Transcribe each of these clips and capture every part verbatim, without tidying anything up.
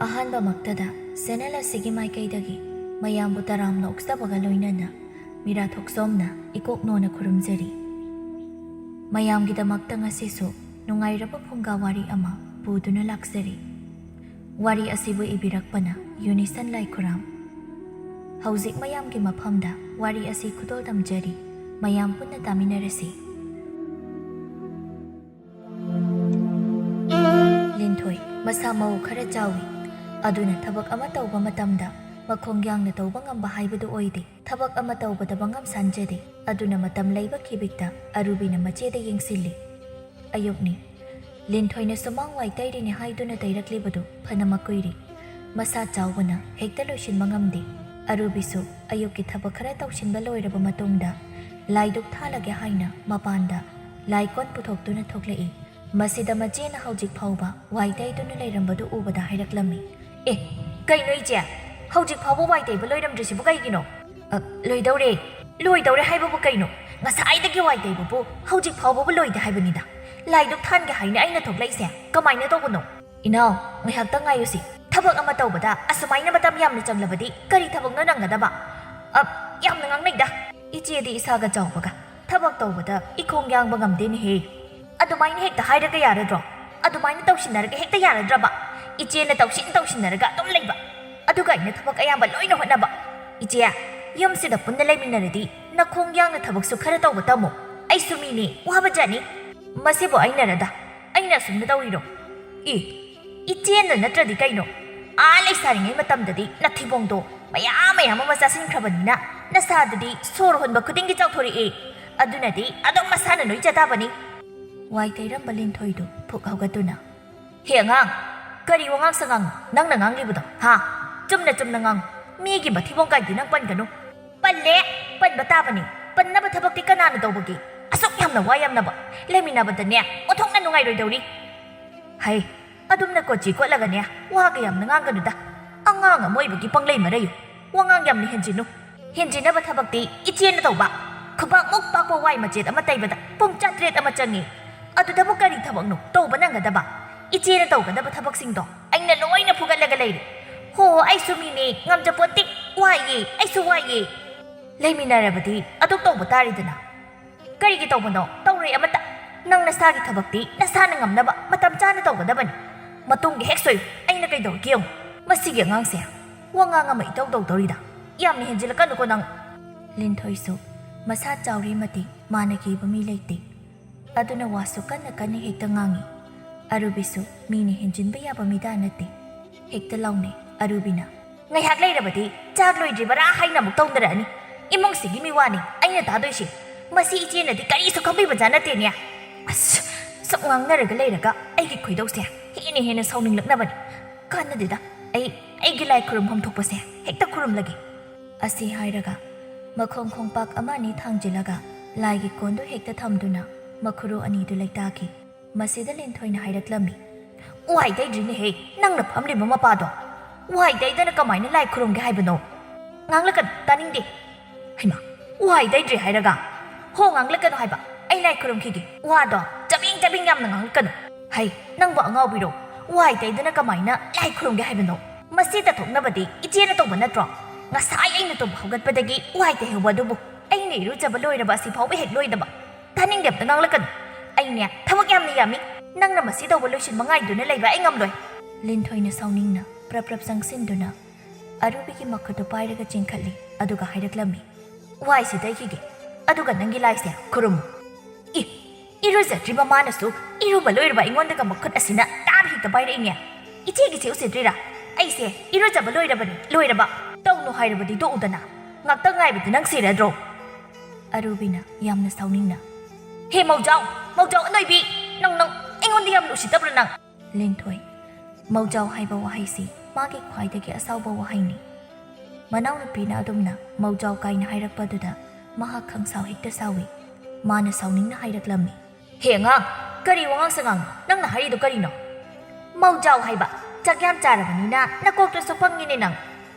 ꯑꯍꯥꯟꯕꯃꯛꯇꯗ channel ꯑꯁꯤꯒꯤ ꯃꯥꯏꯀꯩꯗꯒꯤ ꯃꯌꯥꯝꯕꯨ ꯇꯔꯥꯝꯅ ꯑꯣꯛꯆꯕꯒ ꯂꯣꯏꯅꯅ ꯃꯤꯔꯥ ꯊꯣꯛꯆꯣꯝꯅ ꯏꯀꯣꯛ ꯅꯣꯟꯅ ꯈꯨꯔꯨꯝꯖꯔꯤ꯫ ꯃꯌꯥꯝꯒꯤꯗꯃꯛꯇ ꯉꯁꯤꯁꯨ ꯅꯨꯡꯉꯥꯏꯔꯕ ꯐꯨꯡꯒꯥ ꯋꯥꯔꯤ ꯑꯃ ꯄꯨꯗꯨꯅ ꯂꯥꯛꯆꯔꯤ꯫ ꯋꯥꯔꯤ ꯑꯁꯤꯕꯨ ꯏꯕꯤꯔꯛꯄꯅ ꯌꯨꯅꯤꯁꯟ ꯂꯥꯏꯈꯨꯔꯥꯝ꯫ ꯍꯧꯖꯤꯛ ꯃꯌꯥꯝꯒꯤ ꯃꯐꯝꯗ ꯋꯥꯔꯤ ꯑꯁꯤ ꯈꯨꯗꯣꯜ ꯇꯝꯖꯔꯤ꯫ ꯃꯌꯥꯝ ꯄꯨꯟꯅ ꯇꯥꯃꯤꯟꯅꯔꯁꯤ꯫ ꯂꯤꯟꯊꯣꯏ ꯃꯁꯥ ꯃꯎ ꯈꯔ ꯆꯥꯎꯏ꯫ ꯑꯗꯨꯅ ꯊꯕꯛ ꯑꯃ ꯇꯧꯕ ꯃꯇꯝꯗ ꯃꯈꯣꯡ ꯌꯥꯡꯅ ꯇꯧꯕ ꯉꯝꯕ ꯍꯥꯏꯕꯗꯨ ꯑꯣꯏꯗꯦ꯫ ꯊꯕꯛ ꯑꯃ ꯇꯧꯕꯗ ꯄꯥꯡꯒꯜ ꯁꯥꯟꯖꯗꯦ꯫ ꯑꯗꯨꯅ ꯃꯇꯝ ꯂꯩꯕ ꯈꯤꯕꯤꯛꯇ ꯑꯔꯨꯕꯤꯅ ꯃꯆꯦꯗ ꯌꯦꯡꯁꯤꯜꯂꯤ꯫ ꯑꯌꯨꯛꯅꯤ꯫ ꯂꯤꯟꯊꯣꯏꯅ ꯁꯨꯃꯥꯡ ꯋꯥꯏ ꯇꯩꯔꯤꯅꯦ ꯍꯥꯏꯗꯨꯅ ꯇꯩꯔꯛꯂꯤꯕꯗꯨ ꯐꯅ ꯃꯀꯨꯏꯔꯦ꯫ ꯃꯁꯥ ꯆꯥꯎꯕꯅ ꯍꯦꯛꯇ ꯂꯣꯏꯁꯤꯟꯕ ꯉꯝꯗꯦ꯫ ꯑꯔꯨꯕꯤꯁꯨ ꯑꯌꯨꯛꯀꯤ ꯊꯕꯛ ꯈꯔ ꯇꯧꯁꯤꯟꯕ ꯂꯣꯏꯔꯕ ꯃꯇꯨꯡꯗ ꯂꯥꯏꯗꯨꯛ ꯊꯥꯜꯂꯒꯦ ꯍꯥꯏꯅ ꯃꯄꯥꯟꯗ ꯂꯥꯏꯀꯣꯟ ꯄꯨꯊꯣꯛꯇꯨꯅ ꯊꯣꯛꯂꯛꯏ꯫ ꯃꯁꯤꯗ ꯃꯆꯦꯅ ꯍꯧꯖꯤꯛ ꯐꯥꯎꯕ ꯋꯥꯏ ꯇꯩꯗꯨꯅ ꯂꯩꯔꯝꯕꯗꯨ ꯎꯕꯗ ꯍꯥꯏꯔꯛꯂꯝꯃꯤ꯫ "ꯑꯦ, ꯀꯩꯅꯣ ꯏꯆꯦ? ꯍꯧꯖꯤꯛ ꯐꯥꯎꯕ ꯋꯥꯏ ꯇꯩꯕ ꯂꯣꯏꯔꯝꯗ꯭ꯔꯤꯁꯤꯕꯨ ꯀꯩꯒꯤꯅꯣ?" "ꯑ, ꯂꯣꯏꯗꯧꯔꯦ꯫ ꯂꯣꯏꯗꯧꯔꯦ ꯍꯥꯏꯕꯕꯨ ꯀꯩꯅꯣ? ꯉꯁꯥꯏꯗꯒꯤ ꯋꯥꯏ ꯇꯩꯕꯕꯨ ꯍꯧꯖꯤꯛ ꯐꯥꯎꯕꯕꯨ ꯂꯣꯏꯗꯦ ꯍꯥꯏꯕꯅꯤꯗ꯫ ꯂꯥꯏꯗꯨꯛ ꯊꯥꯟꯒꯦ ꯍꯥꯏꯅ ꯑꯩꯅ ꯊꯣꯛꯂꯛꯏꯁꯦ ꯀꯃꯥꯏꯅ ꯇꯧꯕꯅꯣ?" "ꯏꯅꯥꯎ, ꯉꯥꯏꯍꯥꯛꯇꯪ ꯉꯥꯏꯌꯨꯁꯤ꯫ ꯊꯕꯛ ꯑꯃ ꯇꯧꯕꯗ ꯑꯁꯨꯃꯥꯏꯅ ꯃꯇꯝ ꯌꯥꯝꯅ ꯆꯪꯂꯕꯗꯤ ꯀꯔꯤ ꯊꯕꯛꯅꯣ ꯅꯪꯒꯗꯕ?" "ꯑ, ꯌꯥꯝꯅ ꯉꯥꯡꯅꯩꯗ꯫ ꯏꯆꯦꯗꯤ ꯏꯁꯥꯒ ꯆꯥꯎꯕꯒ ꯊꯕꯛ ꯇꯧꯕꯗ ꯏꯈꯣꯡ ꯌꯥꯡꯕ ꯉꯝꯗꯦꯅꯦꯍꯦ꯫ ꯑꯗꯨꯃꯥꯏꯅ ꯍꯦꯛꯇ ꯍꯥꯏꯔꯒ ꯌꯥꯔꯗ꯭ꯔꯣ? ꯑꯗꯨꯃꯥꯏꯅ ꯇꯧꯁꯤꯟꯅꯔꯒ ꯍꯦꯛꯇ ꯌꯥꯔꯗ꯭ꯔꯕ? ꯏꯆꯦꯅ ꯇꯧꯁꯤꯟ ꯇꯧꯁꯤꯟꯅꯔꯒ ꯑꯗꯨꯝ ꯂꯩꯕ꯫ ꯑꯗꯨꯒ ꯑꯩꯅ ꯊꯕꯛ ꯑꯌꯥꯝꯕ ꯂꯣꯏꯅ ꯍꯣꯠꯅꯕ꯫ ꯏꯆꯦ, ꯌꯨꯝꯁꯤꯗ ꯄꯨꯟꯅ ꯂꯩꯃꯤꯟꯅꯔꯗꯤ ꯅꯈꯣꯡ ꯌꯥꯡꯅ ꯊꯕꯛꯁꯨ ꯈꯔ ꯇꯧꯕ ꯇꯝꯃꯨ꯫ ꯑꯩꯁꯨ ꯃꯤꯅꯤ, ꯋꯥꯕ ꯖꯥꯠꯅꯤ꯫ ꯃꯁꯤꯕꯨ ꯑꯩꯅꯔꯗ? ꯑꯩꯅ ꯑꯁꯨꯝꯅ ꯇꯧꯔꯤꯔꯣ?" "ꯏ, ꯏꯆꯦꯅ ꯅꯠꯇ꯭ꯔꯗꯤ ꯀꯩꯅꯣ? ꯑꯥ ꯂꯩꯁꯥꯔꯤꯉꯩ ꯃꯇꯝꯗꯗꯤ ꯅꯊꯤꯕꯣꯡꯗꯣ ꯃꯌꯥꯝ ꯃꯌꯥꯝ ꯑꯃ ꯆꯥꯁꯤꯟꯈ꯭ꯔꯕꯅꯤꯅ ꯅꯁꯥꯗꯨꯗꯤ ꯁꯣꯔ ꯍꯣꯟꯕ ꯈꯨꯗꯤꯡꯒꯤ ꯆꯥꯎꯊꯣꯔꯛꯏ꯫ ꯑꯗꯨꯅꯗꯤ ꯑꯗꯨꯝ ꯃꯁꯥꯅ ꯅꯣꯏ ꯆꯠꯇꯥꯕꯅꯤ꯫" ꯋꯥꯏ ꯇꯩꯔꯝꯕ ꯂꯤꯟꯊꯣꯏꯗꯨ ꯐꯨꯛ ꯍꯧꯒꯠꯇꯨꯅ, "ꯍꯦ ꯑꯉꯥꯡ, ꯀꯔꯤ ꯋꯥꯉꯥꯡ ꯁꯉꯥꯡꯅꯣ ꯅꯪꯅ ꯉꯥꯡꯂꯤꯕꯗꯣ, ꯍꯥ? ꯆꯨꯝꯅ ꯆꯨꯝꯅ ꯉꯥꯡꯉꯨ꯫ ꯃꯤꯒꯤ ꯃꯊꯤꯕꯣꯡ ꯀꯥꯏꯗꯤ ꯅꯪ ꯄꯟꯒꯅꯨ꯫" "ꯄꯜꯂꯦ, ꯄꯟꯕ ꯇꯥꯕꯅꯤ꯫ ꯄꯟꯅꯕ ꯊꯕꯛꯇꯤ ꯀꯅꯥꯅ ꯇꯧꯕꯒꯦ? ꯑꯁꯨꯛ ꯌꯥꯝꯅ ꯋꯥ ꯌꯥꯝꯅꯕ꯫ ꯂꯩꯃꯤꯟꯅꯕꯗꯅꯦ ꯑꯣꯟꯊꯣꯛꯅ ꯅꯨꯡꯉꯥꯏꯔꯣꯏꯗꯧꯔꯤ꯫" "ꯍꯩ, ꯑꯗꯨꯝꯅ ꯀꯣꯆꯤ ꯀꯣꯠꯂꯒꯅꯦ ꯋꯥꯒ ꯌꯥꯝꯅ ꯉꯥꯡꯒꯅꯨꯗ꯫ ꯑꯉꯥꯡ ꯑꯃ ꯑꯣꯏꯕꯒꯤ ꯄꯪꯂꯩ ꯃꯔꯩꯌꯨ꯫ ꯋꯥꯉꯥꯡ ꯌꯥꯝꯅ ꯍꯦꯟꯖꯤꯟꯅꯨ꯫ ꯍꯦꯟꯖꯤꯟꯅꯕ ꯊꯕꯛꯇꯤ ꯏꯆꯦꯅ ꯇꯧꯕ꯫ ꯈꯨꯕꯥꯛꯃꯨꯛ ꯄꯥꯛꯄ ꯋꯥꯏ ꯃꯆꯦꯠ ꯑꯃ ꯇꯩꯕꯗ ꯄꯨꯡ ꯆꯥꯇ꯭ꯔꯦꯠ ꯑꯃ ꯆꯪꯉꯤ꯫ ꯑꯗꯨꯗꯕꯨ ꯀꯔꯤ ꯊꯕꯛꯅꯣ ꯇꯧꯕ ꯅꯪꯒꯗꯕ? ꯏꯆꯦꯅ ꯇꯧꯒꯗꯕ ꯊꯕꯛꯁꯤꯡꯗꯣ ꯑꯩꯅ ꯂꯣꯏꯅ ꯐꯨꯒꯠꯂꯒ ꯂꯩꯔꯦ꯫ "ꯍꯣ, ꯑꯩꯁꯨ ꯃꯤꯅꯦ, ꯉꯝꯖꯄꯣꯠꯇꯦ꯫ ꯋꯥꯏꯌꯦ, ꯑꯩꯁꯨ ꯋꯥꯏꯌꯦ꯫ ꯂꯩꯃꯤꯟꯅꯔꯕꯗꯤ ꯑꯗꯨꯝ ꯇꯧꯕ ꯇꯥꯔꯦꯗꯅ꯫ ꯀꯔꯤꯒꯤ ꯇꯧꯕꯅꯣ? ꯇꯧꯔꯣꯏ ꯑꯃꯇ꯫ ꯅꯪ ꯅꯁꯥꯒꯤ ꯊꯕꯛꯇꯤ ꯅꯁꯥꯅ ꯉꯝꯅꯕ ꯃꯇꯝ ꯆꯥꯅ ꯇꯧꯒꯗꯕꯅꯤ꯫ ꯃꯇꯨꯡꯒꯤ ꯍꯦꯛ ꯁꯣꯏ ꯑꯩꯅ ꯀꯩꯗꯧꯔꯒꯦ ꯌꯦꯡꯉꯨ꯫ ꯃꯁꯤꯒꯤ ꯑꯉꯥꯡꯁꯦ ꯋꯥꯉꯥꯡ ꯑꯃ ꯏꯇꯧ ꯇꯧꯗꯧꯔꯤꯗ꯫ ꯌꯥꯝꯅ ꯍꯦꯟꯖꯤꯜꯂꯛꯀꯅꯨꯀꯣ ꯅꯪ꯫" ꯂꯤꯟꯊꯣꯏꯁꯨ ꯃꯁꯥ ꯆꯥꯎꯔꯤ ꯃꯇꯤꯛ ꯃꯥꯅ ꯀꯤꯕ ꯃꯤ ꯂꯩꯇꯦ꯫ ꯑꯗꯨꯅ ꯋꯥꯁꯨ ꯀꯟꯅ ꯀꯟꯅ ꯍꯦꯛꯇ ꯉꯥꯡꯉꯤ꯫ ꯑꯔꯨꯕꯤꯁꯨ ꯃꯤꯅ ꯍꯦꯟꯖꯤꯟꯕ ꯌꯥꯕ ꯃꯤꯗꯥ ꯅꯠꯇꯦ꯫ ꯍꯦꯛꯇ ꯂꯥꯎꯅꯩ ꯑꯔꯨꯕꯤꯅ꯫ "ꯉꯥꯏꯍꯥꯛ ꯂꯩꯔꯕꯗꯤ ꯆꯥꯛ ꯂꯣꯏꯗ꯭ꯔꯤꯕꯔꯥ ꯍꯥꯏꯅ ꯑꯃꯨꯛ ꯇꯧꯅꯔꯛꯑꯅꯤ꯫ ꯏꯃꯨꯡꯁꯤꯒꯤ ꯃꯤꯋꯥꯅꯤ ꯑꯩꯅ ꯇꯥꯗꯣꯏꯁꯤ꯫ ꯃꯁꯤ ꯏꯆꯦꯅꯗꯤ ꯀꯔꯤꯁꯨ ꯈꯪꯕꯤꯕꯖꯥꯠ ꯅꯠꯇꯦꯅꯦ꯫ ꯑꯁ, ꯁꯨꯝ ꯉꯥꯡꯅꯔꯒ ꯂꯩꯔꯒ ꯑꯩꯒꯤ ꯈꯣꯏꯗꯧꯁꯦ ꯍꯦꯟꯅ ꯍꯦꯟꯅ ꯁꯥꯎꯅꯤꯡꯂꯛꯅꯕꯅꯤ꯫ ꯀꯥꯟꯅꯗꯦꯗ, ꯑꯩ ꯑꯩꯒꯤ ꯂꯥꯏ ꯈꯨꯔꯨꯝꯐꯝ ꯊꯣꯛꯄꯁꯦ ꯍꯦꯛꯇ ꯈꯨꯔꯨꯝꯂꯒꯦ꯫" ꯑꯁꯤ ꯍꯥꯏꯔꯒ ꯃꯈꯣꯡ ꯈꯣꯡꯄꯥꯛ ꯑꯃ ꯑꯅꯤ ꯊꯥꯡꯖꯤꯜꯂꯒ ꯂꯥꯏꯒꯤ ꯀꯣꯟꯗꯨ ꯍꯦꯛꯇ ꯊꯝꯗꯨꯅ ꯃꯈꯨꯔꯨ ꯑꯅꯤꯗꯨ ꯂꯩꯇꯥꯈꯤ꯫ ꯃꯁꯤꯗ ꯂꯤꯟꯊꯣꯏꯅ ꯍꯥꯏꯔꯛꯂꯝꯃꯤ꯫ "ꯋꯥꯏ ꯇꯩꯗ꯭ꯔꯤꯅꯦꯍꯦ, ꯅꯪꯅ ꯐꯝꯂꯤꯕ ꯃꯄꯥꯗꯣ꯫ ꯋꯥꯏ ꯇꯩꯗꯅ ꯀꯃꯥꯏꯅ ꯂꯥꯏ ꯈꯨꯔꯨꯝꯒꯦ ꯍꯥꯏꯕꯅꯣ? ꯉꯥꯡꯂꯛꯀꯅꯨ, ꯇꯥꯅꯤꯡꯗꯦ꯫ ꯍꯩꯃꯥ, ꯋꯥꯏ ꯇꯩꯗ꯭ꯔꯤ ꯍꯥꯏꯔꯒ? ꯍꯣ, ꯉꯥꯡꯂꯛꯀꯅꯨ ꯍꯥꯏꯕ, ꯑꯩ ꯂꯥꯏ ꯈꯨꯔꯨꯝꯈꯤꯒꯦ꯫ ꯋꯥꯗꯣ ꯆꯕꯦꯡ ꯆꯕꯦꯡ ꯌꯥꯝꯅ ꯉꯥꯡꯂꯛꯀꯅꯨ꯫ ꯍꯩ, ꯅꯪꯕꯨ ꯑꯉꯥꯎꯕꯤꯔꯣ? ꯋꯥꯏ ꯇꯩꯗꯅ ꯀꯃꯥꯏꯅ ꯂꯥꯏ ꯈꯨꯔꯨꯝꯒꯦ ꯍꯥꯏꯕꯅꯣ? ꯃꯁꯤ ꯇꯥꯊꯣꯛꯅꯕꯗꯤ ꯏꯆꯦꯅ ꯇꯧꯕ ꯅꯠꯇ꯭ꯔꯣ? ꯉꯁꯥꯏ ꯑꯩꯅ ꯇꯨꯝꯕ ꯍꯧꯒꯠꯄꯗꯒꯤ ꯋꯥꯏ ꯇꯩꯍꯧꯕ ꯑꯗꯨꯕꯨ ꯑꯩꯅ ꯏꯔꯨꯖꯕ ꯂꯣꯏꯔꯕ ꯑꯁꯤ ꯐꯥꯎꯕ ꯍꯦꯛ ꯂꯣꯏꯗꯕ꯫ ꯇꯥꯅꯤꯡꯗꯦ, ꯑꯝꯇ ꯉꯥꯡꯂꯛꯀꯅꯨ꯫ ꯑꯩꯅꯦ ꯊꯕꯛ ꯌꯥꯝꯅ ꯌꯥꯝꯃꯤ꯫ ꯅꯪꯅ ꯃꯁꯤ ꯇꯧꯕ ꯂꯣꯏꯁꯤꯟꯕ ꯉꯥꯏꯗꯨꯅ ꯂꯩꯕ ꯑꯩ ꯉꯝꯂꯣꯏ꯫" ꯂꯤꯟꯊꯣꯏꯅ ꯁꯥꯎꯅꯤꯡꯅ ꯄ꯭ꯔꯞ ꯄ꯭ꯔꯞ ꯆꯪꯁꯤꯟꯗꯨꯅ ꯑꯔꯨꯕꯤꯒꯤ ꯃꯈꯨꯠꯇꯨ ꯄꯥꯏꯔꯒ ꯆꯤꯡꯈꯠꯂꯤ, ꯑꯗꯨꯒ ꯍꯥꯏꯔꯛꯂꯝꯃꯤ꯫ "ꯋꯥꯏꯁꯤ ꯇꯩꯈꯤꯒꯦ, ꯑꯗꯨꯒ ꯅꯪꯒꯤ ꯂꯥꯏꯁꯦ ꯈꯨꯔꯨꯝꯃꯨ꯫" "ꯏ, ꯏꯔꯨꯖꯗ꯭ꯔꯤꯕ ꯃꯥꯅꯁꯨ ꯏꯔꯨꯕ ꯂꯣꯏꯔꯕ ꯑꯩꯉꯣꯟꯗꯒ ꯃꯈꯨꯠ ꯑꯁꯤꯅ ꯇꯥꯞ ꯍꯦꯛꯇ ꯄꯥꯏꯔꯛꯏꯅꯦ꯫ ꯏꯆꯦꯒꯤꯁꯦ ꯎꯁꯤꯗ꯭ꯔꯤꯔꯥ? ꯑꯩꯁꯦ ꯏꯔꯨꯖꯕ ꯂꯣꯏꯔꯕꯅꯤ, ꯂꯣꯏꯔꯕ꯫ ꯇꯧꯅꯨ ꯍꯥꯏꯔꯕꯗꯤ ꯇꯣꯛꯎꯗꯅ꯫ ꯉꯥꯛꯇꯪ ꯉꯥꯏꯕꯗꯨ ꯅꯪ ꯁꯤꯔꯗ꯭ꯔꯣ?" ꯑꯔꯨꯕꯤꯅ ꯌꯥꯝꯅ ꯁꯥꯎꯅꯤꯡꯅ꯫ "ꯍꯦ ꯃꯧꯖꯥꯎ, ꯃꯧꯖꯥꯎ ꯑꯅꯣꯏꯕꯤ, ꯅꯪ, ꯅꯪ ꯑꯩꯉꯣꯟꯗ ꯌꯥꯝꯅ ꯎꯁꯤꯠꯇꯕ꯭ꯔꯥ ꯅꯪ?" ꯂꯤꯟꯊꯣꯏ, ꯃꯧꯖꯥꯎ ꯍꯥꯏꯕ ꯋꯥꯍꯩꯁꯤ ꯃꯥꯒꯤ ꯈ꯭ꯋꯥꯏꯗꯒꯤ ꯑꯁꯥꯎꯕ ꯋꯥꯍꯩꯅꯤ꯫ ꯃꯅꯥꯎꯅꯨꯄꯤꯅ ꯑꯗꯨꯝꯅ ꯃꯧꯖꯥꯎ ꯀꯥꯏꯅ ꯍꯥꯏꯔꯛꯄꯗꯨꯗ ꯃꯍꯥꯛ ꯈꯪꯁꯥꯎ ꯍꯦꯛꯇ ꯁꯥꯎꯏ꯫ ꯃꯥꯅ ꯁꯥꯎꯅꯤꯡꯅ ꯍꯥꯏꯔꯛꯂꯝꯃꯤ꯫ "ꯍꯦ ꯑꯉꯥꯡ, ꯀꯔꯤ ꯋꯥꯉꯥꯡ ꯁꯉꯥꯡꯅꯣ ꯅꯪꯅ ꯍꯥꯏꯔꯤꯗꯣ ꯀꯔꯤꯅꯣ? ꯃꯧꯖꯥꯎ ꯍꯥꯏꯕ ꯆꯥꯛ ꯌꯥꯝ ꯆꯥꯔꯕꯅꯤꯅ ꯅꯀꯣꯛꯇꯁꯨ ꯄꯪꯉꯤꯅꯦ ꯅꯪ꯫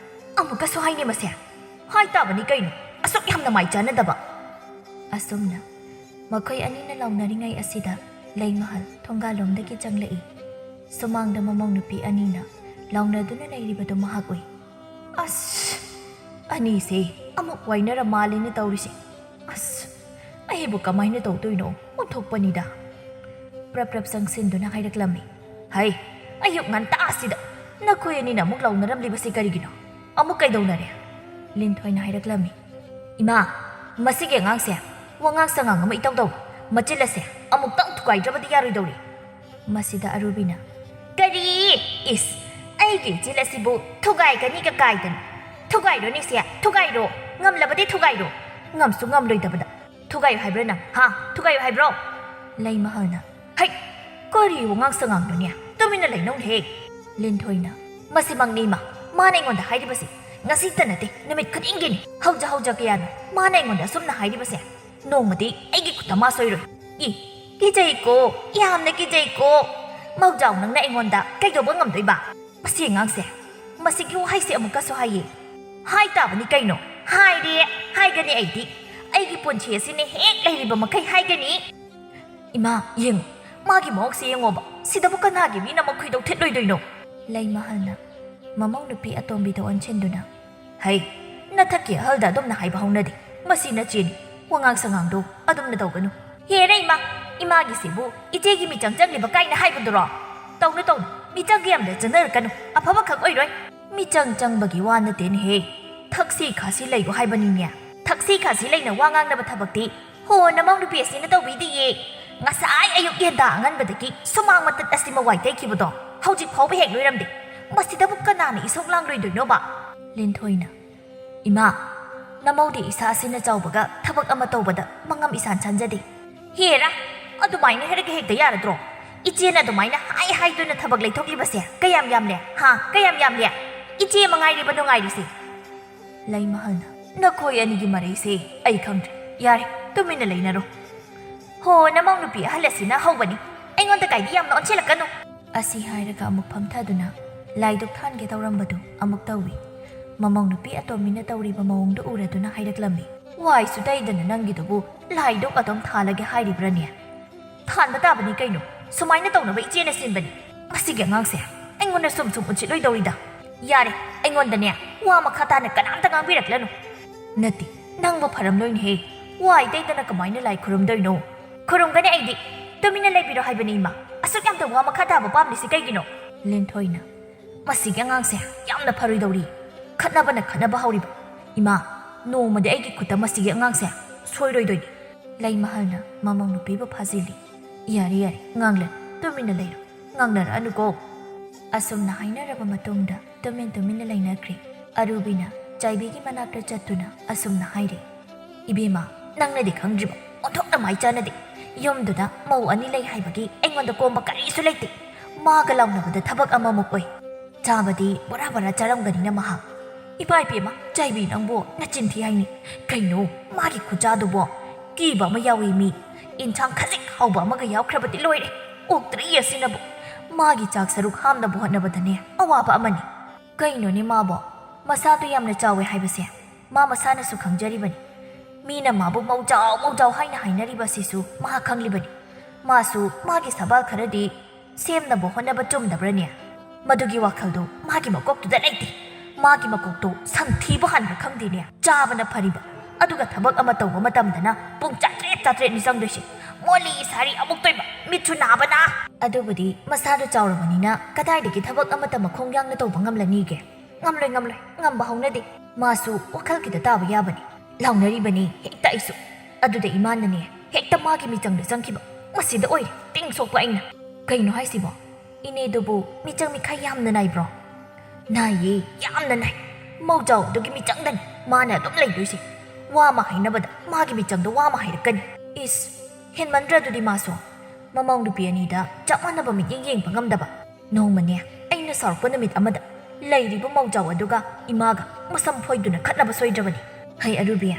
ꯑꯃꯨꯛꯀꯁꯨ ꯍꯥꯏꯅꯦ ꯃꯁꯦ꯫ ꯍꯥꯏ ꯇꯥꯕꯅꯤ ꯀꯩꯅꯣ, ꯑꯁꯨꯛ ꯌꯥꯝꯅ ꯃꯥꯏ ꯆꯥꯟꯅꯗꯕ꯫" ꯑꯁꯨꯝꯅ ꯃꯈꯣꯏ ꯑꯅꯤꯅ ꯂꯥꯎꯅꯔꯤꯉꯩ ꯑꯁꯤꯗ ꯂꯩꯃꯍꯜ ꯊꯣꯡꯒꯥꯜꯂꯣꯝꯗꯒꯤ ꯆꯪꯂꯛꯏ꯫ ꯁꯨꯃꯥꯡꯗ ꯃꯃꯧ ꯅꯨꯄꯤ ꯑꯅꯤꯅ ꯂꯥꯎꯅꯗꯨꯅ ꯂꯩꯔꯤꯕꯗꯨ ꯃꯍꯥꯛ ꯎꯏ꯫ ꯑꯁ, ꯑꯅꯤꯁꯦ ꯑꯃꯨꯛ ꯋꯥꯏꯅꯔ ꯃꯥꯜꯂꯤꯅꯦ ꯇꯧꯔꯤꯁꯦ꯫ ꯑꯁ, ꯑꯩꯕꯨ ꯀꯃꯥꯏꯅ ꯇꯧꯗꯣꯏꯅꯣ? ꯑꯣꯟꯊꯣꯛꯄꯅꯤꯗ꯫ ꯄ꯭ꯔꯞ ꯄ꯭ꯔꯞ ꯆꯪꯁꯤꯟꯗꯨꯅ ꯍꯥꯏꯔꯛꯂꯝꯃꯤ꯫ ꯍꯩ, ꯑꯌꯨꯛ ꯉꯟꯇꯥꯁꯤꯗ ꯅꯈꯣꯏ ꯑꯅꯤꯅ ꯑꯃꯨꯛ ꯂꯥꯎꯅꯔꯝꯂꯤꯕꯁꯤ ꯀꯔꯤꯒꯤꯅꯣ? ꯑꯃꯨꯛ ꯀꯩꯗꯧꯅꯔꯦ? ꯂꯤꯟꯊꯣꯏꯅ ꯍꯥꯏꯔꯛꯂꯝꯃꯤ꯫ ꯏꯃꯥ, ꯃꯁꯤꯒꯤ ꯑꯉꯥꯡꯁꯦ ꯋꯥꯉꯥꯡ ꯁꯉꯥꯡ ꯑꯃ ꯏꯇꯧ ꯇꯧ꯫ ꯃꯆꯤꯜ ꯑꯁꯦ ꯑꯃꯨꯛꯇꯪ ꯊꯨꯒꯥꯏꯗ꯭ꯔꯕꯗꯤ ꯌꯥꯔꯣꯏꯗꯧꯔꯤ꯫ ꯃꯁꯤꯗ ꯑꯔꯨꯕꯤꯅ, ꯀꯔꯤ? ꯏꯁ, ꯑꯩꯒꯤ ꯏꯆꯤꯜ ꯑꯁꯤꯕꯨ ꯊꯨꯒꯥꯏꯒꯅꯤꯒ ꯀꯥꯏꯗꯅ꯫ ꯊꯨꯒꯥꯏꯔꯣꯅꯦꯁꯦ, ꯊꯨꯒꯥꯏꯔꯣ꯫ ꯉꯝꯂꯕꯗꯤ ꯊꯨꯒꯥꯏꯔꯣ꯫ ꯉꯝꯁꯨ ꯉꯝꯂꯣꯏꯗꯕꯗ꯫ ꯊꯨꯒꯥꯏꯌꯨ ꯍꯥꯏꯕ꯭ꯔꯥ ꯅꯪ? ꯍꯥ? ꯊꯨꯒꯥꯏꯌꯨ ꯍꯥꯏꯕ꯭ꯔꯣ? ꯂꯩꯃꯍꯜꯅ, ꯍꯩ! ꯀꯔꯤ ꯋꯥꯉꯥꯡ ꯁꯉꯥꯡꯅꯣꯅꯦ? ꯇꯨꯃꯤꯟꯅ ꯂꯩꯅꯧꯅꯦꯍꯦ꯫ ꯂꯤꯟꯊꯣꯏꯅ, ꯃꯁꯤꯃꯛꯅꯤ ꯏꯃꯥ, ꯃꯥꯅ ꯑꯩꯉꯣꯟꯗ ꯍꯥꯏꯔꯤꯕꯁꯤ꯫ ꯉꯁꯤꯇ ꯅꯠꯇꯦ, ꯅꯨꯃꯤꯠ ꯈꯨꯗꯤꯡꯒꯤꯅꯤ꯫ ꯍꯧꯖ ꯍꯧꯖ ꯀꯌꯥꯅꯣ ꯃꯥꯅ ꯑꯩꯉꯣꯟꯗ ꯑꯁꯨꯝꯅ ꯍꯥꯏꯔꯤꯕꯁꯦ? ꯅꯣꯡꯃꯗꯤ ꯑꯩꯒꯤ ꯈꯨꯠꯇ ꯃꯥ ꯁꯣꯏꯔꯣꯏ꯫ ꯏ, ꯀꯤꯖꯩꯀꯣ, ꯌꯥꯝꯅ ꯀꯤꯖꯩꯀꯣ꯫ ꯃꯧꯖꯥꯎ ꯅꯪꯅ ꯑꯩꯉꯣꯟꯗ ꯀꯩꯗꯧꯕ ꯉꯝꯗꯣꯏꯕ? ꯃꯁꯤ ꯑꯉꯥꯡꯁꯦ, ꯃꯁꯤꯒꯤ ꯋꯥꯍꯩꯁꯦ ꯑꯃꯨꯛꯀꯁꯨ ꯍꯥꯏꯌꯦ꯫ ꯍꯥꯏ ꯇꯥꯕꯅꯤ ꯀꯩꯅꯣ? ꯍꯥꯏꯔꯦ, ꯍꯥꯏꯒꯅꯤ ꯑꯩꯗꯤ꯫ ꯑꯩꯒꯤ ꯄꯨꯟꯁꯤ ꯑꯁꯤꯅ ꯍꯦꯛ ꯂꯩꯔꯤꯕ ꯃꯈꯩ ꯍꯥꯏꯒꯅꯤ꯫ ꯏꯃꯥ, ꯌꯦꯡꯉꯨ, ꯃꯥꯒꯤ ꯃꯑꯣꯡꯁꯦ ꯌꯦꯡꯉꯣꯕ꯫ ꯁꯤꯗꯕꯨ ꯀꯅꯥꯒꯤ ꯃꯤꯅ ꯃꯈꯣꯏꯗꯧ ꯊꯤꯠꯂꯣꯏꯗꯣꯏꯅꯣ? ꯂꯩꯃꯍꯜꯅ ꯃꯃꯧ ꯅꯨꯄꯤ ꯑꯇꯣꯝꯕꯤꯗ ꯑꯣꯟꯁꯤꯟꯗꯨꯅ, ꯍꯩ, ꯅꯊꯛꯀꯤ ꯑꯍꯜꯗ ꯑꯗꯨꯝꯅ ꯍꯥꯏꯕ ꯍꯧꯅꯗꯦ꯫ ꯃꯁꯤ ꯅꯆꯦꯅꯤ, ꯋꯥꯉꯥꯡ ꯁꯉꯥꯡꯗꯣ ꯑꯗꯨꯝꯅ ꯇꯧꯒꯅꯨ꯫ ꯍꯦꯔꯦ ꯏꯃꯥ, ꯏꯃꯥꯒꯤꯁꯤꯕꯨ ꯏꯆꯦꯒꯤ ꯃꯤꯆꯪ ꯆꯪꯂꯤꯕ ꯀꯥꯏꯅ ꯍꯥꯏꯕꯗꯨꯔꯣ? ꯇꯧꯅꯨ, ꯇꯧꯅꯨ, ꯃꯤꯆꯪꯒꯤ ꯑꯝꯗ ꯆꯪꯅꯔꯛꯀꯅꯨ, ꯑꯐꯕꯈꯛ ꯑꯣꯏꯔꯣꯏ꯫ ꯃꯤꯆꯪ ꯆꯪꯕꯒꯤ ꯋꯥ ꯅꯠꯇꯦꯅꯦꯍꯦ, ꯊꯛꯁꯤ ꯈꯥꯁꯤ ꯂꯩꯌꯨ ꯍꯥꯏꯕꯅꯤꯅꯦ꯫ ꯊꯛꯁꯤ ꯈꯥꯁꯤ ꯂꯩꯅ ꯋꯥ ꯉꯥꯡꯅꯕ ꯊꯕꯛꯇꯤ ꯍꯣ, ꯅꯃꯧ ꯅꯨꯄꯤ ꯑꯁꯤꯅ ꯇꯧꯕꯤꯗꯤꯌꯦ꯫ ꯉꯁꯥꯏ ꯑꯌꯨꯛ ꯌꯦꯟꯗꯥ ꯑꯉꯟꯕꯗꯒꯤ ꯁꯨꯃꯥꯡ ꯃꯇꯠ ꯑꯁꯤ ꯃꯋꯥꯏ ꯇꯩꯈꯤꯕꯗꯣ ꯍꯧꯖꯤꯛ ꯐꯥꯎꯕ ꯍꯦꯛ ꯂꯣꯏꯔꯝꯗꯦ꯫ ꯃꯁꯤꯗꯕꯨ ꯀꯅꯥꯅ ꯏꯁꯧ ꯂꯥꯡꯂꯣꯏꯗꯣꯏꯅꯣꯕ? ꯂꯤꯟꯊꯣꯏꯅ, ꯏꯃꯥ, ꯅꯃꯧꯗꯤ ꯏꯁꯥꯁꯤꯅ ꯆꯥꯎꯕꯒ ꯊꯕꯛ ꯑꯃ ꯇꯧꯕꯗ ꯃꯉꯝ ꯏꯁꯥꯟ ꯁꯥꯟꯖꯗꯦ꯫ ꯍꯦꯔꯥ, ꯑꯗꯨꯃꯥꯏꯅ ꯍꯥꯏꯔꯒ ꯍꯦꯛꯇ ꯌꯥꯔꯗ꯭ꯔꯣ? ꯏꯆꯦꯅ ꯑꯗꯨꯃꯥꯏꯅ ꯍꯥꯏ ꯍꯥꯏꯗꯨꯅ ꯊꯕꯛ ꯂꯩꯊꯣꯛꯂꯤꯕꯁꯦ ꯀꯌꯥꯝ ꯌꯥꯝꯂꯦ? ꯍꯥ, ꯀꯌꯥꯝ ꯌꯥꯝꯂꯦ? ꯏꯆꯦ ꯃꯉꯥꯏꯔꯦꯕ ꯅꯨꯡꯉꯥꯏꯔꯤꯁꯦ꯫ ꯂꯩꯃꯍꯜꯅ, ꯅꯈꯣꯏ ꯑꯅꯤꯒꯤ ꯃꯔꯩꯁꯦ ꯑꯩ ꯈꯪꯗ꯭ꯔꯦ꯫ ꯌꯥꯔꯦ, ꯇꯨꯃꯤꯟꯅ ꯂꯩꯅꯔꯣ꯫ ꯍꯣ, ꯅꯃꯧ ꯅꯨꯄꯤ ꯑꯍꯜ ꯑꯁꯤꯅ ꯍꯧꯕꯅꯤ꯫ ꯑꯩꯉꯣꯟꯗ ꯀꯥꯏꯗꯤ ꯌꯥꯝꯅ ꯑꯣꯟꯁꯤꯜꯂꯛꯀꯅꯨ꯫ ꯑꯁꯤ ꯍꯥꯏꯔꯒ ꯑꯃꯨꯛ ꯐꯝꯊꯗꯨꯅ ꯂꯥꯏꯗꯨꯛ ꯊꯥꯟꯒꯦ ꯇꯧꯔꯝꯕꯗꯨ ꯑꯃꯨꯛ ꯇꯧꯏ꯫ ꯃꯃꯧ ꯅꯨꯄꯤ ꯑꯇꯣꯝꯕꯤꯅ ꯇꯧꯔꯤꯕ ꯃꯑꯣꯡꯗꯨ ꯎꯔꯗꯨꯅ ꯍꯥꯏꯔꯛꯂꯝꯃꯤ꯫ ꯋꯥꯏꯁꯨ ꯇꯩꯗꯅ ꯅꯪꯒꯤꯗꯨꯕꯨ ꯂꯥꯏꯗꯨꯛ ꯑꯗꯨꯝ ꯊꯥꯜꯂꯒꯦ ꯍꯥꯏꯔꯤꯕ꯭ꯔꯅꯦ? ꯊꯥꯟꯕ ꯇꯥꯕꯅꯤ ꯀꯩꯅꯣ, ꯁꯨꯃꯥꯏꯅ ꯇꯧꯅꯕ ꯏꯆꯦꯅ ꯁꯤꯟꯕꯅꯤ꯫ ꯃꯁꯤꯒꯤ ꯑꯉꯥꯡꯁꯦ ꯅꯉꯣꯟꯗ ꯁꯨꯝ ꯁꯨꯝ ꯎꯠꯁꯤꯠꯂꯣꯏꯗꯧꯔꯤꯗ꯫ ꯌꯥꯔꯦ, ꯑꯩꯉꯣꯟꯗꯅꯦ ꯋꯥ ꯃꯈꯥ ꯇꯥꯅ ꯀꯅꯥꯝꯇ ꯉꯥꯡꯕꯤꯔꯛꯂꯅꯨ꯫ ꯅꯠꯇꯦ, ꯅꯪꯕꯨ ꯐꯔꯝꯂꯣꯏꯅꯦꯍꯦ꯫ ꯋꯥ ꯏꯇꯩꯗꯅ ꯀꯃꯥꯏꯅ ꯂꯥꯏ ꯈꯨꯔꯨꯝꯗꯣꯏꯅꯣ? ꯈꯨꯔꯨꯝꯒꯅꯤ ꯑꯩꯗꯤ꯫ ꯇꯨꯃꯤꯟꯅ ꯂꯩꯕꯤꯔꯣ ꯍꯥꯏꯕꯅꯤ ꯏꯃꯥ꯫ ꯑꯁꯨꯛ ꯌꯥꯝꯅ ꯋꯥ ꯃꯈꯥ ꯇꯥꯕ ꯄꯥꯝꯂꯤꯁꯤ ꯀꯩꯒꯤꯅꯣ? ꯂꯤꯟꯊꯣꯏꯅ, ꯃꯁꯤꯒꯤ ꯑꯉꯥꯡꯁꯦ ꯌꯥꯝꯅ ꯐꯔꯣꯏꯗꯧꯔꯤ꯫ ꯈꯠꯅꯕꯅ ꯈꯠꯅꯕ ꯍꯧꯔꯤꯕ꯫ ꯏꯃꯥ, ꯅꯣꯡꯃꯗꯤ ꯑꯩꯒꯤ ꯈꯨꯠꯇ ꯃꯁꯤꯒꯤ ꯑꯉꯥꯡꯁꯦ ꯁꯣꯏꯔꯣꯏꯗꯣꯏꯅꯤ꯫ ꯂꯩꯃꯍꯜꯅ ꯃꯃꯧ ꯅꯨꯄꯤꯕꯨ ꯐꯥꯖꯤꯜꯂꯤ꯫ ꯌꯥꯔꯦ, ꯌꯥꯔꯦ, ꯉꯥꯡꯂꯅꯨ, ꯇꯨꯃꯤꯟꯅ ꯂꯩꯔꯣ, ꯉꯥꯡꯅꯔꯛꯑꯅꯨꯀꯣ꯫ ꯑꯁꯨꯝꯅ ꯍꯥꯏꯅꯔꯕ ꯃꯇꯨꯡꯗ ꯇꯨꯃꯤꯟ ꯇꯨꯃꯤꯟꯅ ꯂꯩꯅꯈ꯭ꯔꯦ꯫ ꯑꯔꯨꯕꯤꯅ ꯆꯥꯏꯕꯤꯒꯤ ꯃꯅꯥꯛꯇ ꯆꯠꯇꯨꯅ ꯑꯁꯨꯝꯅ ꯍꯥꯏꯔꯦ, "ꯏꯕꯦꯝꯃ, ꯅꯪꯅꯗꯤ ꯈꯪꯗ꯭ꯔꯤꯕ, ꯑꯣꯟꯊꯣꯛꯅ ꯃꯥꯏ ꯆꯥꯅꯗꯦ꯫ ꯌꯨꯝꯗꯨꯗ ꯃꯧ ꯑꯅꯤ ꯂꯩ ꯍꯥꯏꯕꯒꯤ ꯑꯩꯉꯣꯟꯗ ꯀꯣꯝꯕ ꯀꯔꯤꯁꯨ ꯂꯩꯇꯦ꯫ ꯃꯥꯒ ꯂꯥꯎꯅꯕꯗ ꯊꯕꯛ ꯑꯃꯃꯨꯛ ꯑꯣꯏ꯫ ꯆꯥꯕꯗꯤ ꯕꯣꯔꯥ ꯕꯣꯔꯥ ꯆꯥꯔꯝꯒꯅꯤꯅ ꯃꯍꯥꯛ꯫ ꯏꯄꯥ ꯏꯄꯦꯝꯃ, ꯆꯥꯏꯕꯤ ꯅꯪꯕꯨ ꯅꯆꯤꯟ ꯊꯤ ꯍꯥꯏꯅꯤ꯫ ꯀꯩꯅꯣ ꯃꯥꯒꯤ ꯈꯨꯆꯥꯗꯨꯕꯣ? ꯀꯤꯕ ꯑꯃ ꯌꯥꯎꯏ ꯃꯤ꯫ ꯏꯟꯁꯥꯡ ꯈꯖꯤꯛ ꯍꯥꯎꯕ ꯑꯃꯒ ꯌꯥꯎꯈ꯭ꯔꯕꯗꯤ ꯂꯣꯏꯔꯦ꯫ ꯑꯣꯛꯇ꯭ꯔꯤ ꯑꯁꯤꯅꯕꯨ꯫ ꯃꯥꯒꯤ ꯆꯥꯛ ꯁꯔꯨꯛ ꯍꯥꯝꯅꯕ ꯍꯣꯠꯅꯕꯗꯅꯦ ꯑꯋꯥꯕ ꯑꯃꯅꯤ꯫" ꯀꯩꯅꯣꯅꯦ ꯃꯥꯕꯣ? ꯃꯁꯥꯗꯣ ꯌꯥꯝꯅ ꯆꯥꯎꯋꯦ ꯍꯥꯏꯕꯁꯦ ꯃꯥ ꯃꯁꯥꯅꯁꯨ ꯈꯪꯖꯔꯤꯕꯅꯤ꯫ ꯃꯤꯅ ꯃꯥꯕꯨ ꯃꯧꯖꯥꯎ ꯃꯧꯖꯥꯎ ꯍꯥꯏꯅ ꯍꯥꯏꯅꯔꯤꯕ ꯑꯁꯤꯁꯨ ꯃꯍꯥꯛ ꯈꯪꯂꯤꯕꯅꯤ꯫ ꯃꯥꯁꯨ ꯃꯥꯒꯤ ꯁꯕꯥꯜ ꯈꯔꯗꯤ ꯁꯦꯝꯅꯕ ꯍꯣꯠꯅꯕ ꯆꯨꯝꯗꯕ꯭ꯔꯅꯦ? ꯃꯗꯨꯒꯤ ꯋꯥꯈꯜꯗꯣ ꯃꯥꯒꯤ ꯃꯀꯣꯛꯇꯨꯗ ꯂꯩꯇꯦ꯫ ꯃꯥꯒꯤ ꯃꯀꯣꯛꯇꯣ ꯁꯟꯊꯤꯕꯨ ꯍꯥꯟꯕ꯭ꯔꯥ ꯈꯪꯗꯦꯅꯦ꯫ ꯆꯥꯕꯅ ꯐꯔꯤꯕ, ꯑꯗꯨꯒ ꯊꯕꯛ ꯑꯃ ꯇꯧꯕ ꯃꯇꯝꯗꯅ ꯄꯨꯡ ꯆꯥꯇ꯭ꯔꯦꯠ ꯆꯥꯇ꯭ꯔꯦꯠꯅꯤ ꯆꯪꯗꯣꯏꯁꯦ꯫ ꯃꯣꯂꯤ ꯁꯥꯔꯤ ꯑꯃꯨꯛꯇꯣꯏꯕ, ꯃꯤꯠꯁꯨ ꯅꯥꯕꯅ꯫ ꯑꯗꯨꯕꯨꯗꯤ ꯃꯁꯥꯗꯣ ꯆꯥꯎꯔꯕꯅꯤꯅ ꯀꯗꯥꯏꯗꯒꯤ ꯊꯕꯛ ꯑꯃꯠꯇ ꯃꯈꯣꯡ ꯌꯥꯡꯅ ꯇꯧꯕ ꯉꯝꯂꯅꯤꯒꯦ? ꯉꯝꯂꯣꯏ, ꯉꯝꯂꯣꯏ, ꯉꯝꯕ ꯍꯧꯅꯗꯦ꯫ ꯃꯥꯁꯨ ꯋꯥꯈꯜ ꯈꯤꯇ ꯇꯥꯕ ꯌꯥꯕꯅꯤ꯫ ꯂꯥꯎꯅꯔꯤꯕꯅꯤ ꯍꯦꯛꯇ ꯑꯩꯁꯨ꯫ ꯑꯗꯨꯗ ꯏꯃꯥꯅꯅꯦ ꯍꯦꯛꯇ ꯃꯥꯒꯤ ꯃꯤꯆꯪꯗ ꯆꯪꯈꯤꯕ꯫ ꯃꯁꯤꯗ ꯑꯣꯏꯔꯦ ꯇꯤꯡ ꯁꯣꯛꯄ ꯑꯩꯅ꯫ ꯀꯩꯅꯣ ꯍꯥꯏꯁꯤꯕꯣ? ꯏꯅꯦꯗꯨꯕꯨ ꯃꯤꯆꯪ ꯃꯤꯈꯥꯏ ꯌꯥꯝꯅ ꯅꯥꯏꯕ꯭ꯔꯣ? ꯅꯥꯏꯌꯦ, ꯌꯥꯝꯅ ꯅꯥꯏ꯫ ꯃꯧꯖꯥꯎ ꯑꯗꯨꯒꯤ ꯃꯤꯆꯪꯗꯅꯤ ꯃꯥꯅ ꯑꯗꯨꯝ ꯂꯩꯗꯣꯏꯁꯦ꯫ ꯋꯥ ꯑꯃ ꯍꯥꯏꯅꯕꯗ ꯃꯥꯒꯤ ꯃꯤꯆꯪꯗ ꯋꯥ ꯑꯃ ꯍꯥꯏꯔꯛꯀꯅꯤ꯫ ꯏꯁ, ꯍꯦꯟꯃꯟꯗ꯭ꯔ ꯑꯗꯨꯗꯤ ꯃꯥꯁꯨ? ꯃꯃꯧ ꯅꯨꯄꯤ ꯑꯅꯤꯗ ꯆꯞ ꯃꯥꯟꯅꯕ ꯃꯤꯠꯌꯦꯡ ꯌꯦꯡꯕ ꯉꯝꯗꯕ꯫ ꯅꯣꯡꯃꯅꯦ ꯑꯩꯅ ꯁꯥꯎꯔꯛꯄ ꯅꯨꯃꯤꯠ ꯑꯃꯗ ꯂꯩꯔꯤꯕ ꯃꯧꯖꯥꯎ ꯑꯗꯨꯒ ꯏꯃꯥꯒ ꯃꯁꯝ ꯐꯣꯏꯗꯨꯅ ꯈꯠꯅꯕ ꯁꯣꯏꯗ꯭ꯔꯕꯅꯤ꯫ ꯍꯩ ꯑꯔꯨꯕꯤ,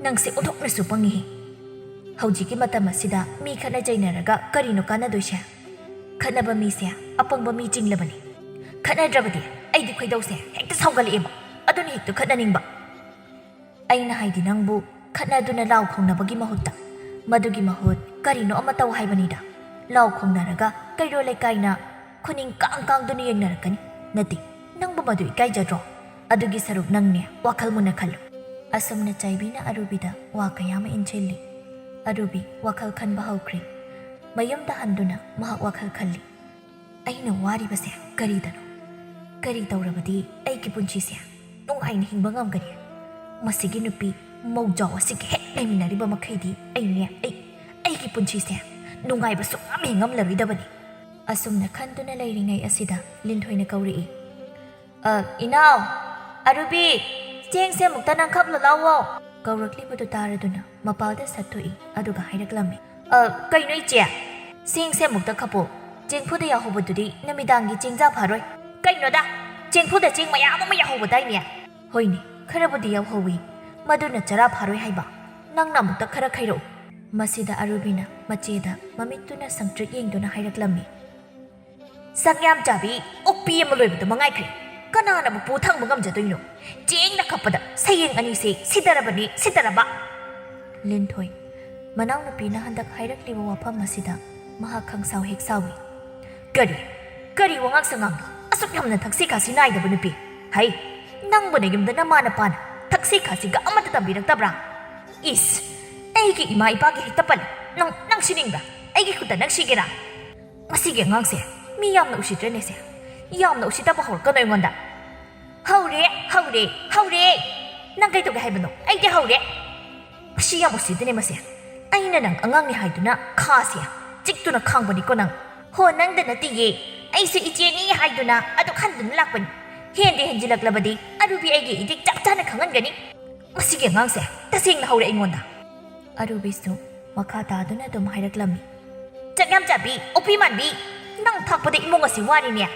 ꯅꯪꯁꯦ ꯑꯣꯟꯊꯣꯛꯅꯁꯨ ꯄꯪꯉꯤꯍꯦ꯫ ꯍꯧꯖꯤꯛꯀꯤ ꯃꯇꯝ ꯑꯁꯤꯗ ꯃꯤ ꯈꯠꯅ ꯆꯩꯅꯔꯒ ꯀꯔꯤꯅꯣ ꯀꯥꯟꯅꯗꯣꯏꯁꯦ? ꯈꯠꯅꯕ ꯃꯤꯁꯦ ꯑꯄꯪꯕ ꯃꯤ ꯆꯤꯡꯂꯕꯅꯤ꯫ ꯈꯠꯅꯗ꯭ꯔꯕꯗꯤ ꯑꯩꯗꯤ ꯈꯣꯏꯗꯧꯁꯦ ꯍꯦꯛꯇ ꯁꯥꯎꯒꯠꯂꯛꯑꯦꯕ, ꯑꯗꯨꯅ ꯍꯦꯛꯇ ꯈꯠꯅꯅꯤꯡꯕ꯫ ꯑꯩꯅ ꯍꯥꯏꯗꯤ ꯅꯪꯕꯨ ꯈꯠꯅꯗꯨꯅ ꯂꯥꯎ ꯈꯣꯡꯅꯕꯒꯤ ꯃꯍꯨꯠꯇ, ꯃꯗꯨꯒꯤ ꯃꯍꯨꯠ ꯀꯔꯤꯅꯣ ꯑꯃ ꯇꯧ ꯍꯥꯏꯕꯅꯤꯗ꯫ ꯂꯥꯎ ꯈꯣꯡꯅꯔꯒ ꯀꯩꯔꯣꯜ ꯂꯩꯀꯥꯏꯅ ꯈꯨꯅꯤꯡ ꯀꯥꯡ ꯀꯥꯡꯗꯨꯅ ꯌꯦꯡꯅꯔꯛꯀꯅꯤ꯫ ꯅꯠꯇꯦ, ꯅꯪꯕꯨ ꯃꯗꯨ ꯏꯀꯥꯏꯖꯗ꯭ꯔꯣ? ꯑꯗꯨꯒꯤ ꯁꯔꯨꯛ ꯅꯪꯅꯦ, ꯋꯥꯈꯜ ꯃꯨꯟꯅ ꯈꯜꯂꯨ꯫ ꯑꯁꯨꯝꯅ ꯆꯥꯏꯕꯤꯅ ꯑꯔꯨꯕꯤꯗ ꯋꯥ ꯀꯌꯥ ꯑꯃ ꯏꯟꯁꯤꯜꯂꯤ꯫ ꯑꯔꯨꯕꯤ ꯋꯥꯈꯜ ꯈꯟꯕ ꯍꯧꯈ꯭ꯔꯦ꯫ ꯃꯌꯨꯝꯗ ꯍꯟꯗꯨꯅ ꯃꯍꯥꯛ ꯋꯥꯈꯜ ꯈꯜꯂꯤ꯫ ꯑꯩꯅ ꯋꯥꯔꯤꯕꯁꯦ ꯀꯔꯤꯗꯅꯣ? ꯀꯔꯤ ꯇꯧꯔꯕꯗꯤ ꯑꯩꯒꯤ ꯄꯨꯟꯁꯤꯁꯦ ꯅꯨꯡꯉꯥꯏꯅ ꯍꯤꯡꯕ ꯉꯝꯒꯅꯤ? ꯃꯁꯤꯒꯤ ꯅꯨꯄꯤ ꯃꯧꯖꯥꯎ ꯑꯁꯤꯒ ꯍꯦꯛ ꯂꯩꯃꯤꯟꯅꯔꯤꯕ ꯃꯈꯩꯗꯤ ꯑꯩꯅꯦ, ꯑꯩ, ꯑꯩꯒꯤ ꯄꯨꯟꯁꯤꯁꯦ ꯅꯨꯡꯉꯥꯏꯕ ꯁꯨꯡꯉꯝ ꯍꯦꯛ ꯉꯝꯂꯔꯣꯏꯗꯕꯅꯤ꯫ ꯑꯁꯨꯝꯅ ꯈꯟꯗꯨꯅ ꯂꯩꯔꯤꯉꯩ ꯑꯁꯤꯗ ꯂꯤꯟꯊꯣꯏꯅ ꯀꯧꯔꯛꯏ꯫ "ꯑ, ꯏꯅꯥꯎ, ꯑꯔꯨꯕꯤ, ꯆꯦꯡꯁꯦ ꯑꯃꯨꯛꯇ ꯅꯪ ꯈꯞꯂꯨ ꯂꯥꯎꯋꯣ!" ꯀꯧꯔꯛꯂꯤꯕꯗꯨ ꯇꯥꯔꯗꯨꯅ ꯃꯄꯥꯜꯗ ꯁꯠꯊꯣꯛꯏ, ꯑꯗꯨꯒ ꯍꯥꯏꯔꯛꯂꯝꯃꯤ꯫ "ꯑ, ꯀꯩꯅꯣ ꯏꯆꯦ? ꯆꯦꯡꯁꯦ ꯑꯃꯨꯛꯇ ꯈꯞꯄꯣ꯫ ꯆꯦꯡꯐꯨꯗ ꯌꯥꯎꯍꯧꯕꯗꯨꯗꯤ ꯅꯨꯃꯤꯗꯥꯡꯒꯤ ꯆꯦꯡꯖꯥ ꯐꯥꯔꯣꯏ꯫ ꯀꯩꯅꯣꯗ? ꯆꯦꯡꯐꯨꯗ ꯆꯦꯡ ꯃꯌꯥꯝ ꯑꯃ ꯌꯥꯎꯍꯧꯕꯗꯥꯏꯅꯦ?" "ꯍꯣꯏꯅꯦ, ꯈꯔꯕꯨꯗꯤ ꯌꯥꯎꯍꯧꯋꯤ꯫ ꯃꯗꯨꯅ ꯆꯔꯥ ꯐꯥꯔꯣꯏ ꯍꯥꯏꯕ꯫ ꯅꯪꯅ ꯑꯃꯨꯛꯇ ꯈꯔ ꯈꯩꯔꯛꯎ꯫" ꯃꯁꯤꯗ ꯑꯔꯨꯕꯤꯅ ꯃꯆꯦꯗ ꯃꯃꯤꯠꯇꯨꯅ ꯁꯪꯇ꯭ꯔꯤꯛ ꯌꯦꯡꯗꯨꯅ ꯍꯥꯏꯔꯛꯂꯝꯃꯤ꯫ "ꯁꯛ ꯌꯥꯝ ꯆꯥꯕꯤ ꯑꯣꯛꯄꯤ ꯑꯃ ꯂꯣꯏꯕꯗꯨ ꯃꯉꯥꯏꯈ꯭ꯔꯦ꯫ ꯀꯅꯥꯅꯕꯨ ꯄꯨ ꯊꯥꯡꯕ ꯉꯝꯖꯗꯣꯏꯅꯣ? ꯆꯦꯡꯅ ꯈꯞꯄꯗ ꯁꯌꯦꯡ ꯑꯅꯤꯁꯦ ꯁꯤꯗꯔꯕꯅꯤ, ꯁꯤꯗꯔꯕ!" ꯂꯤꯟꯊꯣꯏ ꯃꯅꯥꯎꯅꯨꯄꯤꯅ ꯍꯟꯗꯛ ꯍꯥꯏꯔꯛꯂꯤꯕ ꯋꯥꯐꯝ ꯑꯁꯤꯗ ꯃꯍꯥꯛ ꯈꯪꯁꯥꯎ ꯍꯦꯛ ꯁꯥꯎꯏ꯫ "ꯀꯔꯤ? ꯀꯔꯤ ꯋꯥꯉꯥꯡ ꯁꯉꯥꯡꯅꯣ? ꯑꯁꯨꯛ ꯌꯥꯝꯅ ꯊꯛꯁꯤ ꯈꯥꯁꯤ ꯅꯥꯏꯗꯕ ꯅꯨꯄꯤ! ꯍꯩ, ꯅꯪꯕꯨ ꯅꯌꯨꯝꯗ ꯅꯃꯥ ꯅꯄꯥꯅ ꯊꯛꯁꯤ ꯈꯥꯁꯤꯒ ꯑꯃꯠꯇ ꯇꯝꯕꯤꯔꯛꯇꯕ꯭ꯔꯥ? ꯏꯁ! ꯑꯩꯒꯤ ꯏꯃꯥ ꯏꯄꯥꯒꯤ ꯍꯦꯛꯇ ꯄꯜꯂꯤ꯫ ꯅꯪ, ꯅꯪ ꯁꯤꯅꯤꯡꯕ꯭ꯔꯥ? ꯑꯩꯒꯤ ꯈꯨꯠꯇ ꯅꯪ ꯁꯤꯒꯦꯔꯥ?" "ꯃꯁꯤꯒꯤ ꯑꯉꯥꯡꯁꯦ ꯃꯤ ꯌꯥꯝꯅ ꯎꯁꯤꯠꯇ꯭ꯔꯦꯅꯦ ꯁꯦ꯫ ꯌꯥꯝꯅ ꯎꯁꯤꯠꯇꯕ ꯍꯧꯔꯛꯀꯅꯨ ꯑꯩꯉꯣꯟꯗ꯫" "ꯍꯧꯔꯦ, ꯍꯧꯔꯦ, ꯍꯧꯔꯦ! ꯅꯪ ꯀꯩꯗꯧꯒꯦ ꯍꯥꯏꯕꯅꯣ? ꯑꯩꯗꯤ ꯍꯧꯔꯦ꯫ ꯃꯁꯤ ꯌꯥꯝ ꯎꯁꯤꯠꯇꯦꯅꯦ ꯃꯁꯦ꯫ ꯑꯩꯅ ꯅꯪ ꯑꯉꯥꯡꯅꯤ ꯍꯥꯏꯗꯨꯅ ꯈꯥꯁꯦ ꯆꯤꯛꯇꯨꯅ ꯈꯥꯡꯕꯅꯤꯀꯣ ꯅꯪ꯫" "ꯍꯣ, ꯅꯪꯗ ꯅꯠꯇꯤꯌꯦ꯫ ꯑꯩꯁꯨ ꯏꯆꯦꯅꯤ ꯍꯥꯏꯗꯨꯅ ꯑꯗꯨꯛ ꯍꯟꯗꯨꯅ ꯂꯥꯛꯄꯅꯤ꯫ ꯍꯦꯟꯗꯤ ꯍꯦꯟꯖꯤꯜꯂꯛꯂꯕꯗꯤ ꯑꯔꯨꯕꯤ ꯑꯩꯒꯤ ꯏꯗꯤꯛ ꯆꯞ ꯆꯥꯅ ꯈꯪꯍꯟꯒꯅꯤ꯫ ꯃꯁꯤꯒꯤ ꯑꯉꯥꯡꯁꯦ ꯇꯁꯦꯡꯅ ꯍꯧꯔꯦ ꯑꯩꯉꯣꯟꯗ꯫" ꯑꯔꯨꯕꯤꯁꯨ ꯃꯈꯥ ꯇꯥꯗꯨꯅ ꯑꯗꯨꯝ ꯍꯥꯏꯔꯛꯂꯝꯃꯤ꯫ "ꯆꯥꯛ ꯌꯥꯝ ꯆꯥꯕꯤ, ꯑꯣꯛꯄꯤ ꯃꯥꯟꯕꯤ, ꯅꯪ ꯊꯥꯛꯄꯗ ꯏꯃꯨꯡ ꯑꯁꯤ ꯋꯥꯔꯤꯅꯦ꯫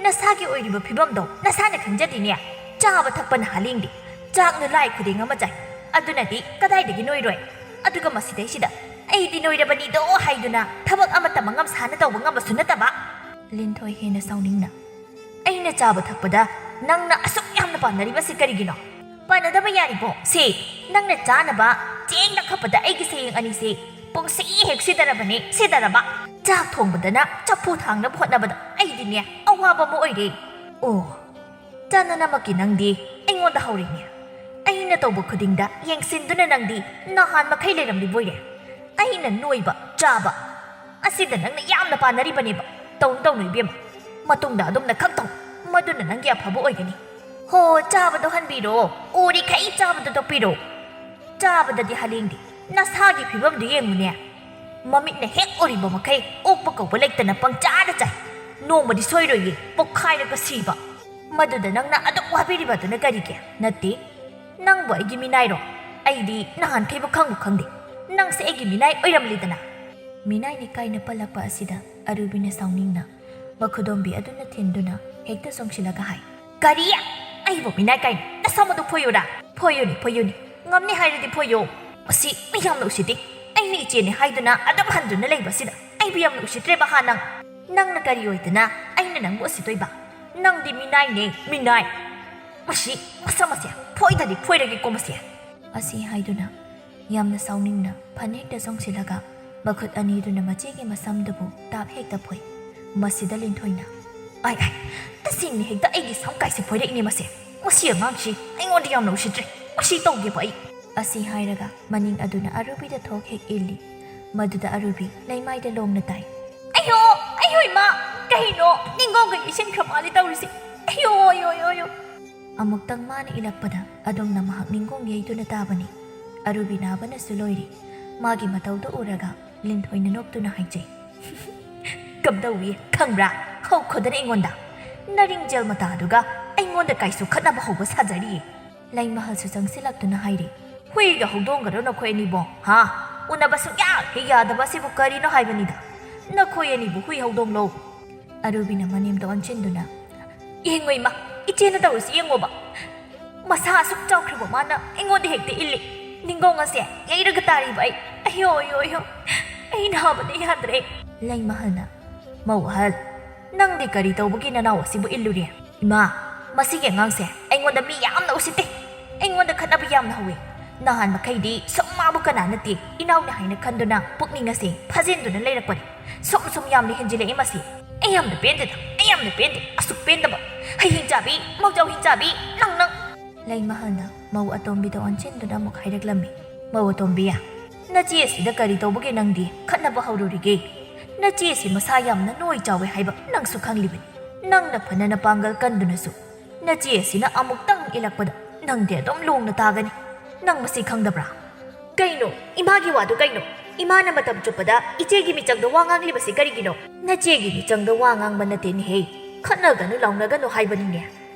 ꯅꯁꯥꯒꯤ ꯑꯣꯏꯔꯤꯕ ꯐꯤꯕꯝꯗꯣ ꯅꯁꯥꯅ ꯈꯪꯖꯗꯦꯅꯦ꯫ ꯆꯥꯕ ꯊꯛꯄ ꯅꯍꯥ ꯂꯦꯡꯗꯦ꯫ ꯆꯥꯛꯅ ꯂꯥꯏ ꯈꯨꯗꯦꯡ ꯑꯃ ꯆꯥꯏ꯫ ꯑꯗꯨꯅꯗꯤ ꯀꯗꯥꯏꯗꯒꯤ ꯅꯣꯏꯔꯣꯏ? ꯑꯗꯨꯒ ꯃꯁꯤꯗꯩꯁꯤꯗ ꯑꯩꯗꯤ ꯅꯣꯏꯔꯕꯅꯤꯗꯣ ꯍꯥꯏꯗꯨꯅ ꯊꯕꯛ ꯑꯃꯠꯇ ꯃꯉꯝ ꯁꯥꯅ ꯇꯧꯕ ꯉꯝꯕꯁꯨ ꯅꯠꯇꯕ꯫" ꯂꯤꯟꯊꯣꯏ ꯍꯦꯟꯅ ꯁꯥꯎꯅꯤꯡꯅ, "ꯑꯩꯅ ꯆꯥꯕ ꯊꯛꯄꯗ ꯅꯪꯅ ꯑꯁꯨꯛ ꯌꯥꯝꯅ ꯄꯥꯝꯅꯔꯤꯕꯁꯤ ꯀꯔꯤꯒꯤꯅꯣ? ꯄꯥꯟꯅꯗꯕ ꯌꯥꯔꯤꯕꯣ? ꯁꯦ, ꯅꯪꯅ ꯆꯥꯅꯕ ꯆꯦꯡ ꯂꯧꯈꯠꯄꯗ ꯑꯩꯒꯤ ꯁꯌꯦꯡ ꯑꯅꯤꯁꯦ ꯄꯨꯡꯁꯤ ꯍꯦꯛ ꯁꯤꯗꯔꯕꯅꯦ, ꯁꯤꯗꯔꯕ꯫ ꯆꯥꯛ ꯊꯣꯡꯕꯗꯅ ꯆꯐꯨ ꯊꯥꯡꯅꯕ ꯍꯣꯠꯅꯕꯗ ꯑꯩꯗꯤꯅꯦ ꯑꯋꯥꯕ ꯑꯃ ꯑꯣꯏꯔꯦ꯫ ꯑꯣ, ꯆꯅꯅꯃꯛꯀꯤ ꯅꯪꯗꯤ ꯑꯩꯉꯣꯟꯗ ꯍꯧꯔꯤꯅꯦ꯫ ꯑꯩꯅ ꯇꯧꯕ ꯈꯨꯗꯤꯡꯗ ꯌꯦꯡꯁꯤꯟꯗꯨꯅ ꯅꯪꯗꯤ ꯅꯍꯥꯟ ꯃꯈꯩ ꯂꯩꯔꯝꯂꯤꯕꯣꯏꯔꯦ꯫ ꯑꯩꯅ ꯅꯣꯏꯕ, ꯆꯥꯕ ꯑꯁꯤꯗ ꯅꯪꯅ ꯌꯥꯝꯅ ꯄꯥꯟꯅꯔꯤꯕꯅꯦꯕ꯫ ꯇꯧꯅꯨ, ꯇꯧꯅꯨ ꯏꯕꯦꯝꯃ꯫ ꯃꯇꯨꯡꯗ ꯑꯗꯨꯝꯅ ꯈꯛ ꯇꯧ꯫ ꯃꯗꯨꯅ ꯅꯪꯒꯤ ꯑꯐꯕ ꯑꯣꯏꯒꯅꯤ꯫ ꯍꯣ, ꯆꯥꯕꯗꯣ ꯍꯟꯕꯤꯔꯣ꯫ ꯎꯔꯤꯈꯩ ꯆꯥꯕꯗꯣ ꯇꯣꯛꯄꯤꯔꯣ꯫ ꯆꯥꯕꯗꯗꯤ ꯍꯂꯦꯡꯗꯦ꯫ ꯅꯁꯥꯒꯤ ꯐꯤꯕꯝꯗꯨ ꯌꯦꯡꯉꯨꯅꯦ꯫ ꯃꯃꯤꯠꯅ ꯍꯦꯛ ꯎꯔꯤꯕ ꯃꯈꯩ ꯑꯣꯛꯄ ꯀꯧꯕ ꯂꯩꯇꯅ ꯄꯪꯆꯥꯗ ꯆꯥꯏ꯫ ꯅꯣꯡꯃꯗꯤ ꯁꯣꯏꯔꯣꯏꯌꯦ, ꯄꯣꯛꯈꯥꯏꯔꯒ ꯁꯤꯕ꯫ ꯃꯗꯨꯗ ꯅꯪꯅ ꯑꯗꯨꯛ ꯋꯥꯕꯤꯔꯤꯕꯗꯨꯅ ꯀꯔꯤꯒꯤ? ꯅꯠꯇꯦ, ꯅꯪꯕꯨ ꯑꯩꯒꯤ ꯃꯤꯅꯥꯏꯔꯣ? ꯑꯩꯗꯤ ꯅꯍꯥꯟꯈꯩꯕꯨ ꯈꯪꯕꯨ ꯈꯪꯗꯦ꯫ ꯅꯪꯁꯦ ꯑꯩꯒꯤ ꯃꯤꯅꯥꯏ ꯑꯣꯏꯔꯝꯂꯤꯗꯅ꯫ ꯃꯤꯅꯥꯏꯅꯤ ꯀꯥꯏꯅ ꯄꯜꯂꯛꯄ ꯑꯁꯤꯗ ꯑꯔꯨꯕꯤꯅ ꯁꯥꯎꯅꯤꯡꯅ ꯃꯈꯨꯗꯣꯝꯕꯤ ꯑꯗꯨꯅ ꯊꯤꯟꯗꯨꯅ ꯍꯦꯛꯇ ꯆꯣꯡꯁꯤꯜꯂꯒ ꯍꯥꯏ, "ꯀꯔꯤ? ꯑꯩꯕꯨ ꯃꯤꯅꯥꯏ ꯀꯥꯏꯅ? ꯅꯁꯝ ꯑꯗꯨ ꯐꯣꯏꯌꯨꯔꯥ?" "ꯐꯣꯏꯌꯨꯅꯤ, ꯐꯣꯏꯌꯨꯅꯤ꯫ ꯉꯝꯅꯤ ꯍꯥꯏꯔꯗꯤ ꯐꯣꯏꯌꯣ꯫ ꯃꯁꯤ ꯃꯤ ꯌꯥꯝꯅ ꯎꯁꯤꯠꯇꯦ꯫ ꯑꯩꯅ ꯏꯆꯦꯅꯤ ꯍꯥꯏꯗꯨꯅ ꯑꯗꯨꯝ ꯍꯟꯗꯨꯅ ꯂꯩꯕꯁꯤꯗ ꯑꯩꯕꯨ ꯌꯥꯝꯅ ꯎꯁꯤꯠꯇ꯭ꯔꯦꯕ ꯍꯥ ꯅꯪ? ꯅꯪꯅ ꯀꯔꯤ ꯑꯣꯏꯗꯅ ꯑꯩꯅ ꯅꯪꯕꯨ ꯎꯁꯤꯠꯇꯣꯏꯕ? ꯅꯪꯗꯤ ꯃꯤꯅꯥꯏꯅꯦ, ꯃꯤꯅꯥꯏ꯫ ꯃꯁꯤ ꯃꯁꯝ ꯑꯁꯦ ꯐꯣꯏꯗꯗꯤ ꯐꯣꯏꯔꯒꯦꯀꯣ ꯃꯁꯦ꯫" ꯑꯁꯤ ꯍꯥꯏꯗꯨꯅ ꯌꯥꯝꯅ ꯁꯥꯎꯅꯤꯡꯅ ꯐꯅꯦꯛꯇ ꯆꯣꯡꯁꯤꯜꯂꯒ ꯃꯈꯨꯠ ꯑꯅꯤꯗꯨꯅ ꯃꯆꯦꯒꯤ ꯃꯁꯝꯗꯨꯕꯨ ꯇꯥꯞ ꯍꯦꯛꯇ ꯐꯣꯏ꯫ ꯃꯁꯤꯗ ꯂꯤꯟꯊꯣꯏꯅ, "ꯑꯥꯏ, ꯑꯥꯏ, ꯇꯁꯦꯡꯅ ꯍꯦꯛꯇ ꯑꯩꯒꯤ ꯁꯝ ꯀꯥꯏꯁꯦ ꯐꯣꯏꯔꯛꯏꯅꯦ ꯃꯁꯦ꯫ ꯃꯁꯤ ꯑꯉꯥꯡꯁꯤ ꯑꯩꯉꯣꯟꯗ ꯌꯥꯝꯅ ꯎꯁꯤꯠꯇ꯭ꯔꯦ꯫ ꯃꯁꯤ ꯇꯧꯒꯦꯕ ꯑꯩ꯫" ꯑꯁꯤ ꯍꯥꯏꯔꯒ ꯃꯅꯤꯡ ꯑꯗꯨꯅ ꯑꯔꯨꯕꯤꯗ ꯊꯣꯛ ꯍꯦꯛ ꯏꯜꯂꯤ꯫ ꯃꯗꯨꯗ ꯑꯔꯨꯕꯤ ꯂꯩꯃꯥꯏꯗ ꯂꯣꯡꯅ ꯇꯥꯏ꯫ "ꯑꯌꯣ, ꯑꯌꯣ ꯏꯃꯥ, ꯀꯩꯅꯣ ꯅꯤꯡꯒꯣꯡꯒ ꯌꯩꯁꯤꯟꯈ꯭ꯔ ꯃꯥꯜꯂꯦ ꯇꯧꯔꯤꯁꯦ꯫ ꯑꯌꯣ, ꯑꯌꯣ, ꯑꯌꯣ, ꯑꯌꯣ꯫" ꯑꯃꯨꯛꯇꯪ ꯃꯥꯅ ꯏꯜꯂꯛꯄꯗ ꯑꯗꯣꯝꯅ ꯃꯍꯥꯛ ꯅꯤꯡꯒꯣꯡ ꯌꯩꯗꯨꯅ ꯇꯥꯕꯅꯤ꯫ ꯑꯔꯨꯕꯤ ꯅꯥꯕꯅꯁꯨ ꯂꯣꯏꯔꯤ꯫ ꯃꯥꯒꯤ ꯃꯇꯧꯗꯨ ꯎꯔꯒ ꯂꯤꯟꯊꯣꯏꯅ ꯅꯣꯛꯇꯨꯅ ꯍꯥꯏꯖꯩ, "ꯀꯝꯗꯧꯏ ꯈꯪꯕ꯭ꯔꯥ? ꯍꯧꯈꯣꯗꯅ ꯑꯩꯉꯣꯟꯗ꯫ ꯅꯔꯤꯡꯖꯦꯜ ꯃꯇꯥꯗꯨꯒ ꯑꯩꯉꯣꯟꯗ ꯀꯥꯏꯁꯨ ꯈꯠꯅꯕ ꯍꯧꯕ ꯁꯥꯖꯔꯤꯌꯦ꯫" ꯂꯩꯃꯍꯜꯁꯨ ꯆꯪꯁꯤꯜꯂꯛꯇꯨꯅ ꯍꯥꯏꯔꯤ, "ꯍꯨꯏꯒ ꯍꯧꯗꯣꯡꯒꯔꯣ ꯅꯈꯣꯏ ꯑꯅꯤꯕꯣ? ꯍꯥ? ꯎꯅꯕ ꯁꯨꯡꯌꯥ ꯍꯦꯛ ꯌꯥꯗꯕ ꯑꯁꯤꯕꯨ ꯀꯔꯤꯅꯣ ꯍꯥꯏꯕꯅꯤꯗ꯫ ꯅꯈꯣꯏ ꯑꯅꯤꯕꯨ ꯍꯨꯏ ꯍꯧꯗꯣꯡꯂꯣ?" ꯑꯔꯨꯕꯤꯅ ꯃꯅꯦꯝꯗ ꯑꯣꯟꯁꯤꯟꯗꯨꯅ, "ꯌꯦꯡꯉꯣ ꯏꯃꯥ, ꯏꯆꯦꯅ ꯇꯧꯔꯤꯁꯤ ꯌꯦꯡꯉꯣꯕ꯫ ꯃꯁꯥ ꯑꯁꯨꯛ ꯆꯥꯎꯈ꯭ꯔꯕ ꯃꯥꯅ ꯑꯩꯉꯣꯟꯗ ꯍꯦꯛꯇ ꯏꯜꯂꯤ꯫ ꯅꯤꯡꯒꯣꯡ ꯑꯁꯦ ꯌꯩꯔꯒ ꯇꯥꯔꯤꯕ ꯑꯩ꯫ ꯑꯌꯣ, ꯑꯌꯣ, ꯑꯌꯣ꯫ ꯑꯩ ꯅꯥꯕꯅ ꯌꯥꯗ꯭ꯔꯦ꯫" ꯂꯩꯃꯍꯜꯅ, "ꯃꯧ ꯑꯍꯜ, ꯅꯪꯗꯤ ꯀꯔꯤ ꯇꯧꯕꯒꯤ ꯅꯅꯥꯎ ꯑꯁꯤꯕꯨ ꯏꯜꯂꯨꯔꯦ? ꯏꯃꯥ, ꯃꯁꯤꯒꯤ ꯑꯉꯥꯡꯁꯦ ꯑꯩꯉꯣꯟꯗ ꯃꯤ ꯌꯥꯝꯅ ꯎꯁꯤꯠꯇꯦ꯫ ꯑꯩꯉꯣꯟꯗ ꯈꯠꯅꯕ ꯌꯥꯝꯅ ꯍꯧꯋꯤ꯫ ꯅꯍꯥꯟ ꯃꯈꯩꯗꯤ ꯁꯨꯝ ꯃꯥꯕꯨ ꯀꯅꯥ ꯅꯠꯇꯦ, ꯏꯅꯥꯎꯅꯤ ꯍꯥꯏꯅ ꯈꯟꯗꯨꯅ ꯄꯨꯛꯅꯤꯡ ꯑꯁꯦ ꯐꯥꯖꯤꯟꯗꯨꯅ ꯂꯩꯔꯛꯄꯅꯤ꯫ ꯁꯨꯝ ꯁꯨꯝ ꯌꯥꯝꯅ ꯍꯦꯟꯖꯤꯜꯂꯛꯑꯦ ꯃꯁꯤ꯫ ꯑꯩ ꯌꯥꯝꯅ ꯄꯦꯟꯗꯦꯗ, ꯑꯩ ꯌꯥꯝꯅ ꯄꯦꯟꯗꯦ꯫ ꯑꯁꯨꯛ ꯄꯦꯟꯗꯕ꯫ ꯍꯩ ꯍꯤꯡꯆꯥꯕꯤ, ꯃꯧꯖꯥꯎ ꯍꯤꯡꯆꯥꯕꯤ, ꯅꯪ, ꯅꯪ꯫ ꯂꯩꯃꯍꯜꯅ ꯃꯧ ꯑꯇꯣꯝꯕꯤꯗ ꯑꯣꯟꯁꯤꯟꯗꯨꯅ ꯑꯃꯨꯛ ꯍꯥꯏꯔꯛꯂꯝꯃꯤ꯫ ꯃꯧ ꯑꯇꯣꯝꯕꯤ, ꯅꯆꯦ ꯑꯁꯤꯗ ꯀꯔꯤ ꯇꯧꯕꯒꯤ ꯅꯪꯗꯤ ꯈꯠꯅꯕ ꯍꯧꯔꯨꯔꯤꯒꯦ? ꯅꯆꯦ ꯑꯁꯤ ꯃꯁꯥ ꯌꯥꯝꯅ ꯅꯣꯏ ꯆꯥꯎꯋꯦ ꯍꯥꯏꯕ ꯅꯪꯁꯨ ꯈꯪꯂꯤꯕꯅꯤ꯫ ꯅꯪꯅ ꯐꯅ ꯅꯄꯥꯡꯒꯜ ꯀꯟꯗꯨꯅꯁꯨ ꯅꯆꯦ ꯑꯁꯤꯅ ꯑꯃꯨꯛꯇꯪ ꯏꯜꯂꯛꯄꯗ ꯅꯪꯗꯤ ꯑꯗꯨꯝ ꯂꯣꯡꯅ ꯇꯥꯒꯅꯤ꯫ ꯅꯪ ꯃꯁꯤ ꯈꯪꯗꯕ꯭ꯔꯥ? ꯀꯩꯅꯣ? ꯏꯃꯥꯒꯤ ꯋꯥꯗꯨ ꯀꯩꯅꯣ? ꯏꯃꯥꯅ ꯃꯇꯝ ꯆꯨꯞꯄꯗ ꯏꯆꯦꯒꯤ ꯃꯤꯆꯪꯗ ꯋꯥ ꯉꯥꯡꯂꯤꯕꯁꯤ ꯀꯔꯤꯒꯤꯅꯣ? ꯅꯆꯦꯒꯤ ꯃꯤꯆꯪꯗ ꯋꯥ ꯉꯥꯡꯕ ꯅꯠꯇꯦꯅꯦꯍꯦ꯫ ꯈꯠꯅꯒꯅꯨ ꯂꯥꯎꯅꯒꯅꯨ ꯍꯥꯏꯕꯅꯤꯅꯦ꯫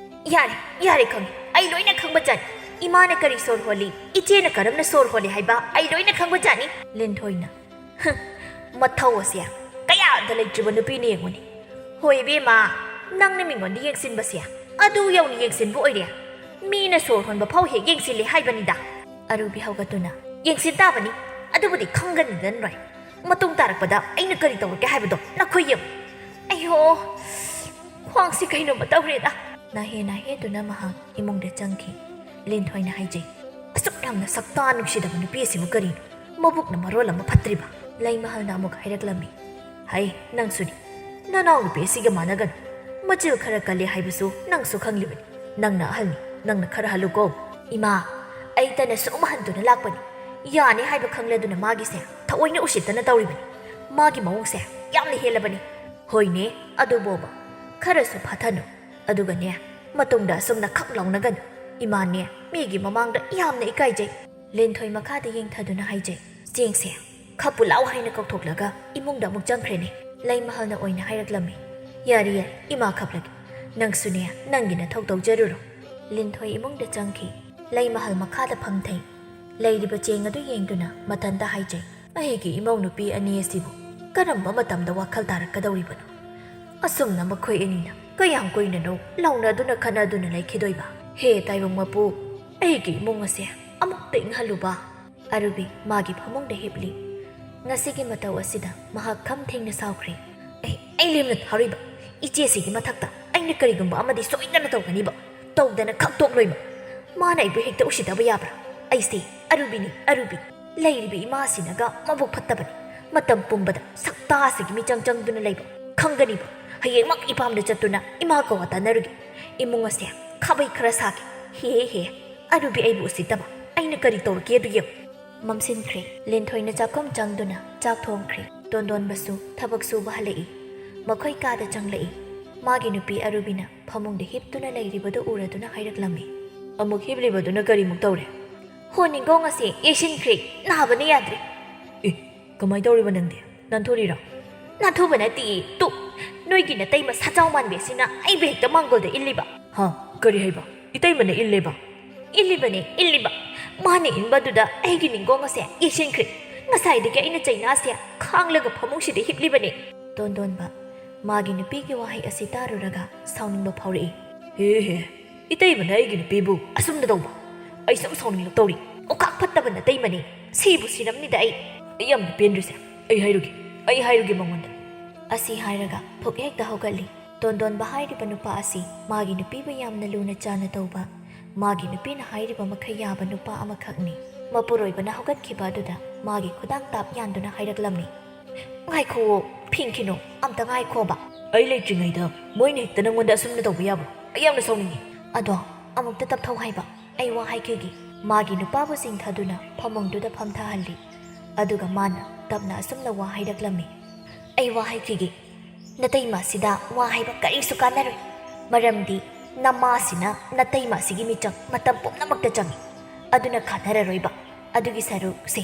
ꯌꯥꯔꯦ, ꯌꯥꯔꯦ, ꯈꯪꯉꯦ꯫ ꯑꯩ ꯂꯣꯏꯅ ꯈꯪꯕ ꯖꯥꯠꯅꯤ꯫ ꯏꯃꯥꯅ ꯀꯔꯤ ꯁꯣꯔ ꯍꯣꯜꯂꯤ, ꯏꯆꯦꯅ ꯀꯔꯝꯅ ꯁꯣꯔ ꯍꯣꯜꯂꯤ ꯍꯥꯏꯕ ꯑꯩ ꯂꯣꯏꯅ ꯈꯪꯕ ꯖꯥꯠꯅꯤ꯫ ꯂꯤꯟꯊꯣꯏꯅ, "ꯍꯝ, ꯃꯊꯧ ꯑꯁꯦ ꯀꯌꯥꯗ ꯂꯩꯇ꯭ꯔꯤꯕ ꯅꯨꯄꯤꯅ ꯌꯦꯡꯉꯨꯅꯦ꯫ ꯍꯣꯏ ꯏꯕꯦꯝꯃ, ꯅꯪꯅ ꯃꯤꯉꯣꯟꯗ ꯌꯦꯡꯁꯤꯟꯕꯁꯦ ꯑꯗꯨ ꯌꯧꯅ ꯌꯦꯡꯁꯤꯟꯕ ꯑꯣꯏꯔꯦ꯫ ꯃꯤꯅ ꯁꯣꯔ ꯍꯣꯟꯕ ꯐꯥꯎ ꯍꯦꯛ ꯌꯦꯡꯁꯤꯜꯂꯦ ꯍꯥꯏꯕꯅꯤꯗ꯫" ꯑꯔꯨꯕꯤ ꯍꯧꯒꯠꯇꯨꯅ, "ꯌꯦꯡꯁꯤꯟ ꯇꯥꯕꯅꯤ, ꯑꯗꯨꯕꯨꯗꯤ ꯈꯪꯒꯅꯤꯗꯅ ꯅꯣꯏ꯫ ꯃꯇꯨꯡ ꯇꯥꯔꯛꯄꯗ ꯑꯩꯅ ꯀꯔꯤ ꯇꯧꯔꯛꯀꯦ ꯍꯥꯏꯕꯗꯣ ꯅꯈꯣꯏ ꯌꯦꯡꯉꯨ꯫" "ꯑꯩꯍꯣ, ꯈ꯭ꯋꯥꯡꯁꯤ ꯀꯩꯅꯣꯝꯃ ꯇꯧꯔꯦꯗ꯫" ꯅꯥꯍꯦ ꯅꯥꯍꯦꯗꯨꯅ ꯃꯍꯥꯛ ꯏꯃꯨꯡꯗ ꯆꯪꯈꯤ꯫ ꯂꯤꯟꯊꯣꯏꯅ ꯍꯥꯏꯖꯩ, "ꯑꯁꯨꯛ ꯌꯥꯝꯅ ꯁꯛꯇꯥ ꯅꯨꯡꯁꯤꯗꯕ ꯅꯨꯄꯤ ꯑꯁꯤꯕꯨ ꯀꯔꯤꯅꯣ? ꯃꯕꯨꯛꯅ ꯃꯔꯣꯜ ꯑꯃ ꯐꯠꯇ꯭ꯔꯤꯕ꯫" ꯂꯩꯃꯍꯜꯅ ꯑꯃꯨꯛ ꯍꯥꯏꯔꯛꯂꯝꯃꯤ, "ꯍꯩ, ꯅꯪꯁꯨꯅꯤ꯫ ꯅꯅꯥꯎ ꯅꯨꯄꯤ ꯑꯁꯤꯒ ꯃꯥꯟꯅꯒꯅꯨ꯫ ꯃꯆꯤꯜ ꯈꯔ ꯀꯜꯂꯦ ꯍꯥꯏꯕꯁꯨ ꯅꯪꯁꯨ ꯈꯪꯂꯤꯕꯅꯤ꯫ ꯅꯪꯅ ꯑꯍꯜꯅꯤ, ꯅꯪꯅ ꯈꯔ ꯍꯜꯂꯨꯀꯣ꯫" "ꯏꯃꯥ, ꯑꯩꯇꯅ ꯁꯨꯝ ꯍꯟꯗꯨꯅ ꯂꯥꯛꯄꯅꯤ꯫ ꯌꯥꯅꯤ ꯍꯥꯏꯕ ꯈꯪꯂꯗꯨꯅ ꯃꯥꯒꯤꯁꯦ ꯊꯑꯣꯏꯅ ꯎꯁꯤꯠꯇꯅ ꯇꯧꯔꯤꯕꯅꯤ꯫ ꯃꯥꯒꯤ ꯃꯑꯣꯡꯁꯦ ꯌꯥꯝꯅ ꯍꯦꯜꯂꯕꯅꯤ꯫" "ꯍꯣꯏꯅꯦ, ꯑꯗꯨꯕꯣꯕ, ꯈꯔꯁꯨ ꯐꯊꯅꯨ꯫ ꯑꯗꯨꯒꯅꯦ, ꯃꯇꯨꯡꯗ ꯑꯁꯨꯝꯅ ꯈꯛ ꯂꯥꯎꯅꯒꯅꯨ꯫ ꯏꯃꯥꯅꯦ, ꯃꯤꯒꯤ ꯃꯃꯥꯡꯗ ꯌꯥꯝꯅ ꯏꯀꯥꯏꯖꯩ꯫" ꯂꯤꯟꯊꯣꯏ ꯃꯈꯥꯗ ꯌꯦꯡꯊꯗꯨꯅ ꯍꯥꯏꯖꯩ, "ꯆꯦꯡꯁꯦ ꯈꯞꯄꯨ ꯂꯥꯎ" ꯍꯥꯏꯅ ꯀꯧꯊꯣꯛꯂꯒ ꯏꯃꯨꯡꯗ ꯑꯃꯨꯛ ꯆꯪꯈ꯭ꯔꯦꯅꯦ꯫ ꯂꯩꯃꯍꯜꯅ ꯑꯣꯏꯅ ꯍꯥꯏꯔꯛꯂꯝꯃꯤ, "ꯌꯥꯔꯦ, ꯌꯥꯔꯦ, ꯏꯃꯥ ꯈꯞꯂꯒꯦ꯫ ꯅꯪꯁꯨꯅꯦ, ꯅꯪꯒꯤ ꯅꯊꯧ ꯇꯧꯖꯔꯨꯔꯣ꯫" ꯂꯤꯟꯊꯣꯏ ꯏꯃꯨꯡꯗ ꯆꯪꯈꯤ꯫ ꯂꯩꯃꯍꯜ ꯃꯈꯥꯗ ꯐꯝꯊꯩ꯫ ꯂꯩꯔꯤꯕ ꯆꯦꯡ ꯑꯗꯨ ꯌꯦꯡꯗꯨꯅ ꯃꯊꯟꯇ ꯍꯥꯏꯖꯩ, "ꯑꯩꯒꯤ ꯏꯃꯧ ꯅꯨꯄꯤ ꯑꯅꯤ ꯑꯁꯤꯕꯨ ꯀꯔꯝꯕ ꯃꯇꯝꯗ ꯋꯥꯈꯜ ꯇꯥꯔꯛꯀꯗꯧꯔꯤꯕꯅꯣ? ꯑꯁꯨꯝꯅ ꯃꯈꯣꯏ ꯑꯅꯤꯅ ꯀꯌꯥꯝ ꯀꯨꯏꯅꯅꯣ ꯂꯥꯎꯅꯗꯨꯅ ꯈꯠꯅꯗꯨꯅ ꯂꯩꯈꯤꯗꯣꯏꯕ? ꯍꯦ ꯇꯥꯏꯕꯪ ꯃꯄꯨ, ꯑꯩꯒꯤ ꯏꯃꯨꯡ ꯑꯁꯦ ꯑꯃꯨꯛꯇ ꯏꯪꯍꯜꯂꯨꯕ꯫" ꯑꯔꯨꯕꯤ ꯃꯥꯒꯤ ꯐꯃꯨꯡꯗ ꯍꯤꯞꯂꯤ꯫ ꯉꯁꯤꯒꯤ ꯃꯇꯧ ꯑꯁꯤꯗ ꯃꯍꯥꯛ ꯈꯝ ꯊꯦꯡꯅ ꯁꯥꯎꯈ꯭ꯔꯦ꯫ "ꯑꯩ, ꯑꯩ ꯂꯦꯝꯅ ꯊꯥꯔꯣꯏꯕ꯫ ꯏꯆꯦꯁꯤꯒꯤ ꯃꯊꯛꯇ ꯑꯩꯅ ꯀꯔꯤꯒꯨꯝꯕ ꯑꯃꯗꯤ ꯁꯣꯏꯗꯅ ꯇꯧꯒꯅꯤꯕ꯫ ꯇꯧꯗꯅ ꯈꯛ ꯇꯣꯛꯂꯣꯏꯕ꯫ ꯃꯥꯅ ꯑꯩꯕꯨ ꯍꯦꯛꯇ ꯎꯁꯤꯠꯇꯕ ꯌꯥꯕ꯭ꯔꯥ? ꯑꯩꯁꯦ ꯑꯔꯨꯕꯤꯅꯤ, ꯑꯔꯨꯕꯤ꯫ ꯂꯩꯔꯤꯕ ꯏꯃꯥꯁꯤꯅꯒ ꯃꯕꯨꯛ ꯐꯠꯇꯕꯅꯤ꯫ ꯃꯇꯝ ꯄꯨꯝꯕꯗ ꯁꯛꯇꯥꯁꯤꯒꯤ ꯃꯤꯆꯪ ꯆꯪꯗꯨꯅ ꯂꯩꯕ ꯈꯪꯒꯅꯤꯕ꯫ ꯍꯌꯦꯡꯃꯛ ꯏꯄꯥꯝꯗ ꯆꯠꯇꯨꯅ ꯏꯃꯥ ꯀꯋꯥ ꯇꯥꯟꯅꯔꯨꯒꯦ꯫ ꯏꯃꯨꯡ ꯑꯁꯦ ꯈꯥꯕꯩ ꯈꯔ ꯁꯥꯒꯦ꯫ ꯍꯦ ꯍꯦ, ꯑꯔꯨꯕꯤ ꯑꯩꯕꯨ ꯎꯁꯤꯠꯇꯕ꯫ ꯑꯩꯅ ꯀꯔꯤ ꯇꯧꯔꯒꯦ ꯑꯗꯨ ꯌꯦꯡꯉꯨ꯫ ꯃꯝꯁꯤꯟꯈ꯭ꯔꯦ꯫ ꯂꯦꯟꯊꯣꯏꯅ ꯆꯥꯛꯈꯨꯝ ꯆꯪꯗꯨꯅ ꯆꯥꯛ ꯊꯣꯡꯈ꯭ꯔꯦ꯫ ꯇꯣꯟꯗꯣꯟꯕꯁꯨ ꯊꯕꯛ ꯁꯨꯕ ꯍꯜꯂꯛꯏ꯫ ꯃꯈꯣꯏ ꯀꯥꯗ ꯆꯪꯂꯛꯏ꯫ ꯃꯥꯒꯤ ꯅꯨꯄꯤ ꯑꯔꯨꯕꯤꯅ ꯐꯃꯨꯡꯗ ꯍꯤꯞꯇꯨꯅ ꯂꯩꯔꯤꯕꯗꯨ ꯎꯔꯗꯨꯅ ꯍꯥꯏꯔꯛꯂꯝꯃꯤ꯫ ꯑꯃꯨꯛ ꯍꯤꯞꯂꯤꯕꯗꯨꯅ ꯀꯔꯤꯃꯨꯛ ꯇꯧꯔꯦ? ꯍꯣ, ꯅꯤꯡꯒꯣꯡ ꯑꯁꯦ ꯌꯩꯁꯤꯟꯈ꯭ꯔꯦ, ꯅꯥꯕꯅ ꯌꯥꯗ꯭ꯔꯦ꯫ ꯑꯦ, ꯀꯃꯥꯏ ꯇꯧꯔꯤꯕ ꯅꯪꯗꯤ? ꯅꯥꯟꯊꯣꯔꯤꯔꯣ? ꯅꯥꯟꯊꯨꯕ ꯅꯠꯇꯤꯌꯦ, ꯇꯨ, ꯅꯣꯏꯒꯤ ꯅꯇꯩꯃ ꯁꯥꯖꯥꯎ ꯃꯥꯟꯕꯤ ꯑꯁꯤꯅ ꯑꯩꯕꯨ ꯍꯦꯛꯇ ꯃꯥꯡꯒꯣꯜꯗ ꯏꯜꯂꯤꯕ꯫ ꯍꯥ? ꯀꯔꯤ ꯍꯥꯏꯕ? ꯏꯇꯩꯃꯅ ꯏꯜꯂꯦꯕ? ꯏꯜꯂꯤꯕꯅꯦ, ꯏꯜꯂꯤꯕ꯫ ꯃꯥꯅ ꯏꯟꯕꯗꯨꯗ ꯑꯩꯒꯤ ꯅꯤꯡꯒꯣꯡ ꯑꯁꯦ ꯌꯩꯁꯤꯟꯈ꯭ꯔꯦ꯫ ꯉꯁꯥꯏꯗꯒꯤ ꯑꯩꯅ ꯆꯩꯅꯥꯁꯦ ꯈꯥꯡꯂꯒ ꯐꯃꯨꯡꯁꯤꯗ ꯍꯤꯞꯂꯤꯕꯅꯦ꯫ ꯇꯣꯟꯗꯣꯟꯕ, ꯃꯥꯒꯤ ꯅꯨꯄꯤꯒꯤ ꯋꯥꯍꯩ ꯑꯁꯤ ꯇꯥꯔꯨꯔꯒ ꯁꯥꯎꯅꯤꯡꯕ ꯐꯥꯎꯔꯛꯏ꯫ ꯍꯦ ꯍꯦ, ꯏꯇꯩꯃꯅ ꯑꯩꯒꯤ ꯅꯨꯄꯤꯕꯨ ꯑꯁꯨꯝꯅ ꯇꯧꯕ? ꯑꯩ ꯁꯨꯝ ꯁꯥꯎꯅꯤꯡꯂꯛꯇꯧꯔꯤ꯫ ꯑꯣꯀꯥꯛ ꯐꯠꯇꯕ ꯅꯇꯩꯃꯅꯦ꯫ ꯁꯤꯕꯨ ꯁꯤꯔꯝꯅꯤꯗ ꯑꯩ꯫ ꯑꯩ ꯌꯥꯝꯅ ꯄꯦꯟꯗ꯭ꯔꯤꯁꯦ꯫ ꯑꯩ ꯍꯥꯏꯔꯨꯒꯦ, ꯑꯩ ꯍꯥꯏꯔꯨꯒꯦ ꯃꯉꯣꯟꯗ꯫ ꯑꯁꯤ ꯍꯥꯏꯔꯒ ꯐꯨꯛ ꯍꯦꯛꯇ ꯍꯧꯒꯠꯂꯤ꯫ ꯇꯣꯟꯗꯣꯟꯕ ꯍꯥꯏꯔꯤꯕ ꯅꯨꯄꯥ ꯑꯁꯤ ꯃꯥꯒꯤ ꯅꯨꯄꯤꯕꯨ ꯌꯥꯝꯅ ꯂꯨꯅ ꯆꯥꯅ ꯇꯧꯕ, ꯃꯥꯒꯤ ꯅꯨꯄꯤꯅ ꯍꯥꯏꯔꯤꯕ ꯃꯈꯩ ꯌꯥꯕ ꯅꯨꯄꯥ ꯑꯃꯈꯛꯅꯤ꯫ ꯃꯄꯨꯔꯣꯏꯕꯅ ꯍꯧꯒꯠꯈꯤꯕ ꯑꯗꯨꯗ ꯃꯥꯒꯤ ꯈꯨꯗꯥꯡ ꯇꯥꯞ ꯌꯥꯟꯗꯨꯅ ꯍꯥꯏꯔꯛꯂꯝꯃꯤ꯫ ꯉꯥꯏꯈꯨꯑꯣ, ꯐꯤꯡꯈꯤꯅꯨ, ꯑꯝꯇ ꯉꯥꯏꯈꯣꯕ꯫ ꯑꯩ ꯂꯩꯇ꯭ꯔꯤꯉꯩꯗ ꯃꯣꯏꯅ ꯍꯦꯛꯇ ꯅꯪꯉꯣꯟꯗ ꯑꯁꯨꯝꯅ ꯇꯧꯕ ꯌꯥꯕ꯭ꯔꯣ? ꯑꯩ ꯌꯥꯝꯅ ꯁꯥꯎꯅꯤꯡꯉꯤ꯫ ꯑꯗꯣ, ꯑꯃꯨꯛꯇ ꯇꯞꯊꯧ ꯍꯥꯏꯕ꯫ ꯑꯩ ꯋꯥ ꯍꯥꯏꯈꯤꯒꯦ꯫ ꯃꯥꯒꯤ ꯅꯨꯄꯥꯕꯨ ꯆꯤꯡꯊꯗꯨꯅ ꯐꯃꯨꯡꯗꯨꯗ ꯐꯝꯊꯍꯜꯂꯤ꯫ ꯑꯗꯨꯒ ꯃꯥꯅ ꯇꯞꯅ ꯑꯁꯨꯝꯅ ꯋꯥ ꯍꯥꯏꯔꯛꯂꯝꯃꯤ꯫ ꯑꯩ ꯋꯥ ꯍꯥꯏꯈꯤꯒꯦ꯫ ꯅꯇꯩꯃ ꯑꯁꯤꯗ ꯋꯥ ꯍꯥꯏꯕ ꯀꯔꯤꯁꯨ ꯀꯥꯟꯅꯔꯣꯏ꯫ ꯃꯔꯝꯗꯤ ꯅꯃꯥꯁꯤꯅ ꯅꯇꯩꯃ ꯑꯁꯤꯒꯤ ꯃꯤꯆꯪ ꯃꯇꯝ ꯄꯨꯝꯅꯃꯛꯇ ꯆꯪꯏ꯫ ꯑꯗꯨꯅ ꯀꯥꯟꯅꯔꯔꯣꯏꯕ꯫ ꯑꯗꯨꯒꯤ ꯁꯔꯨꯛꯁꯦ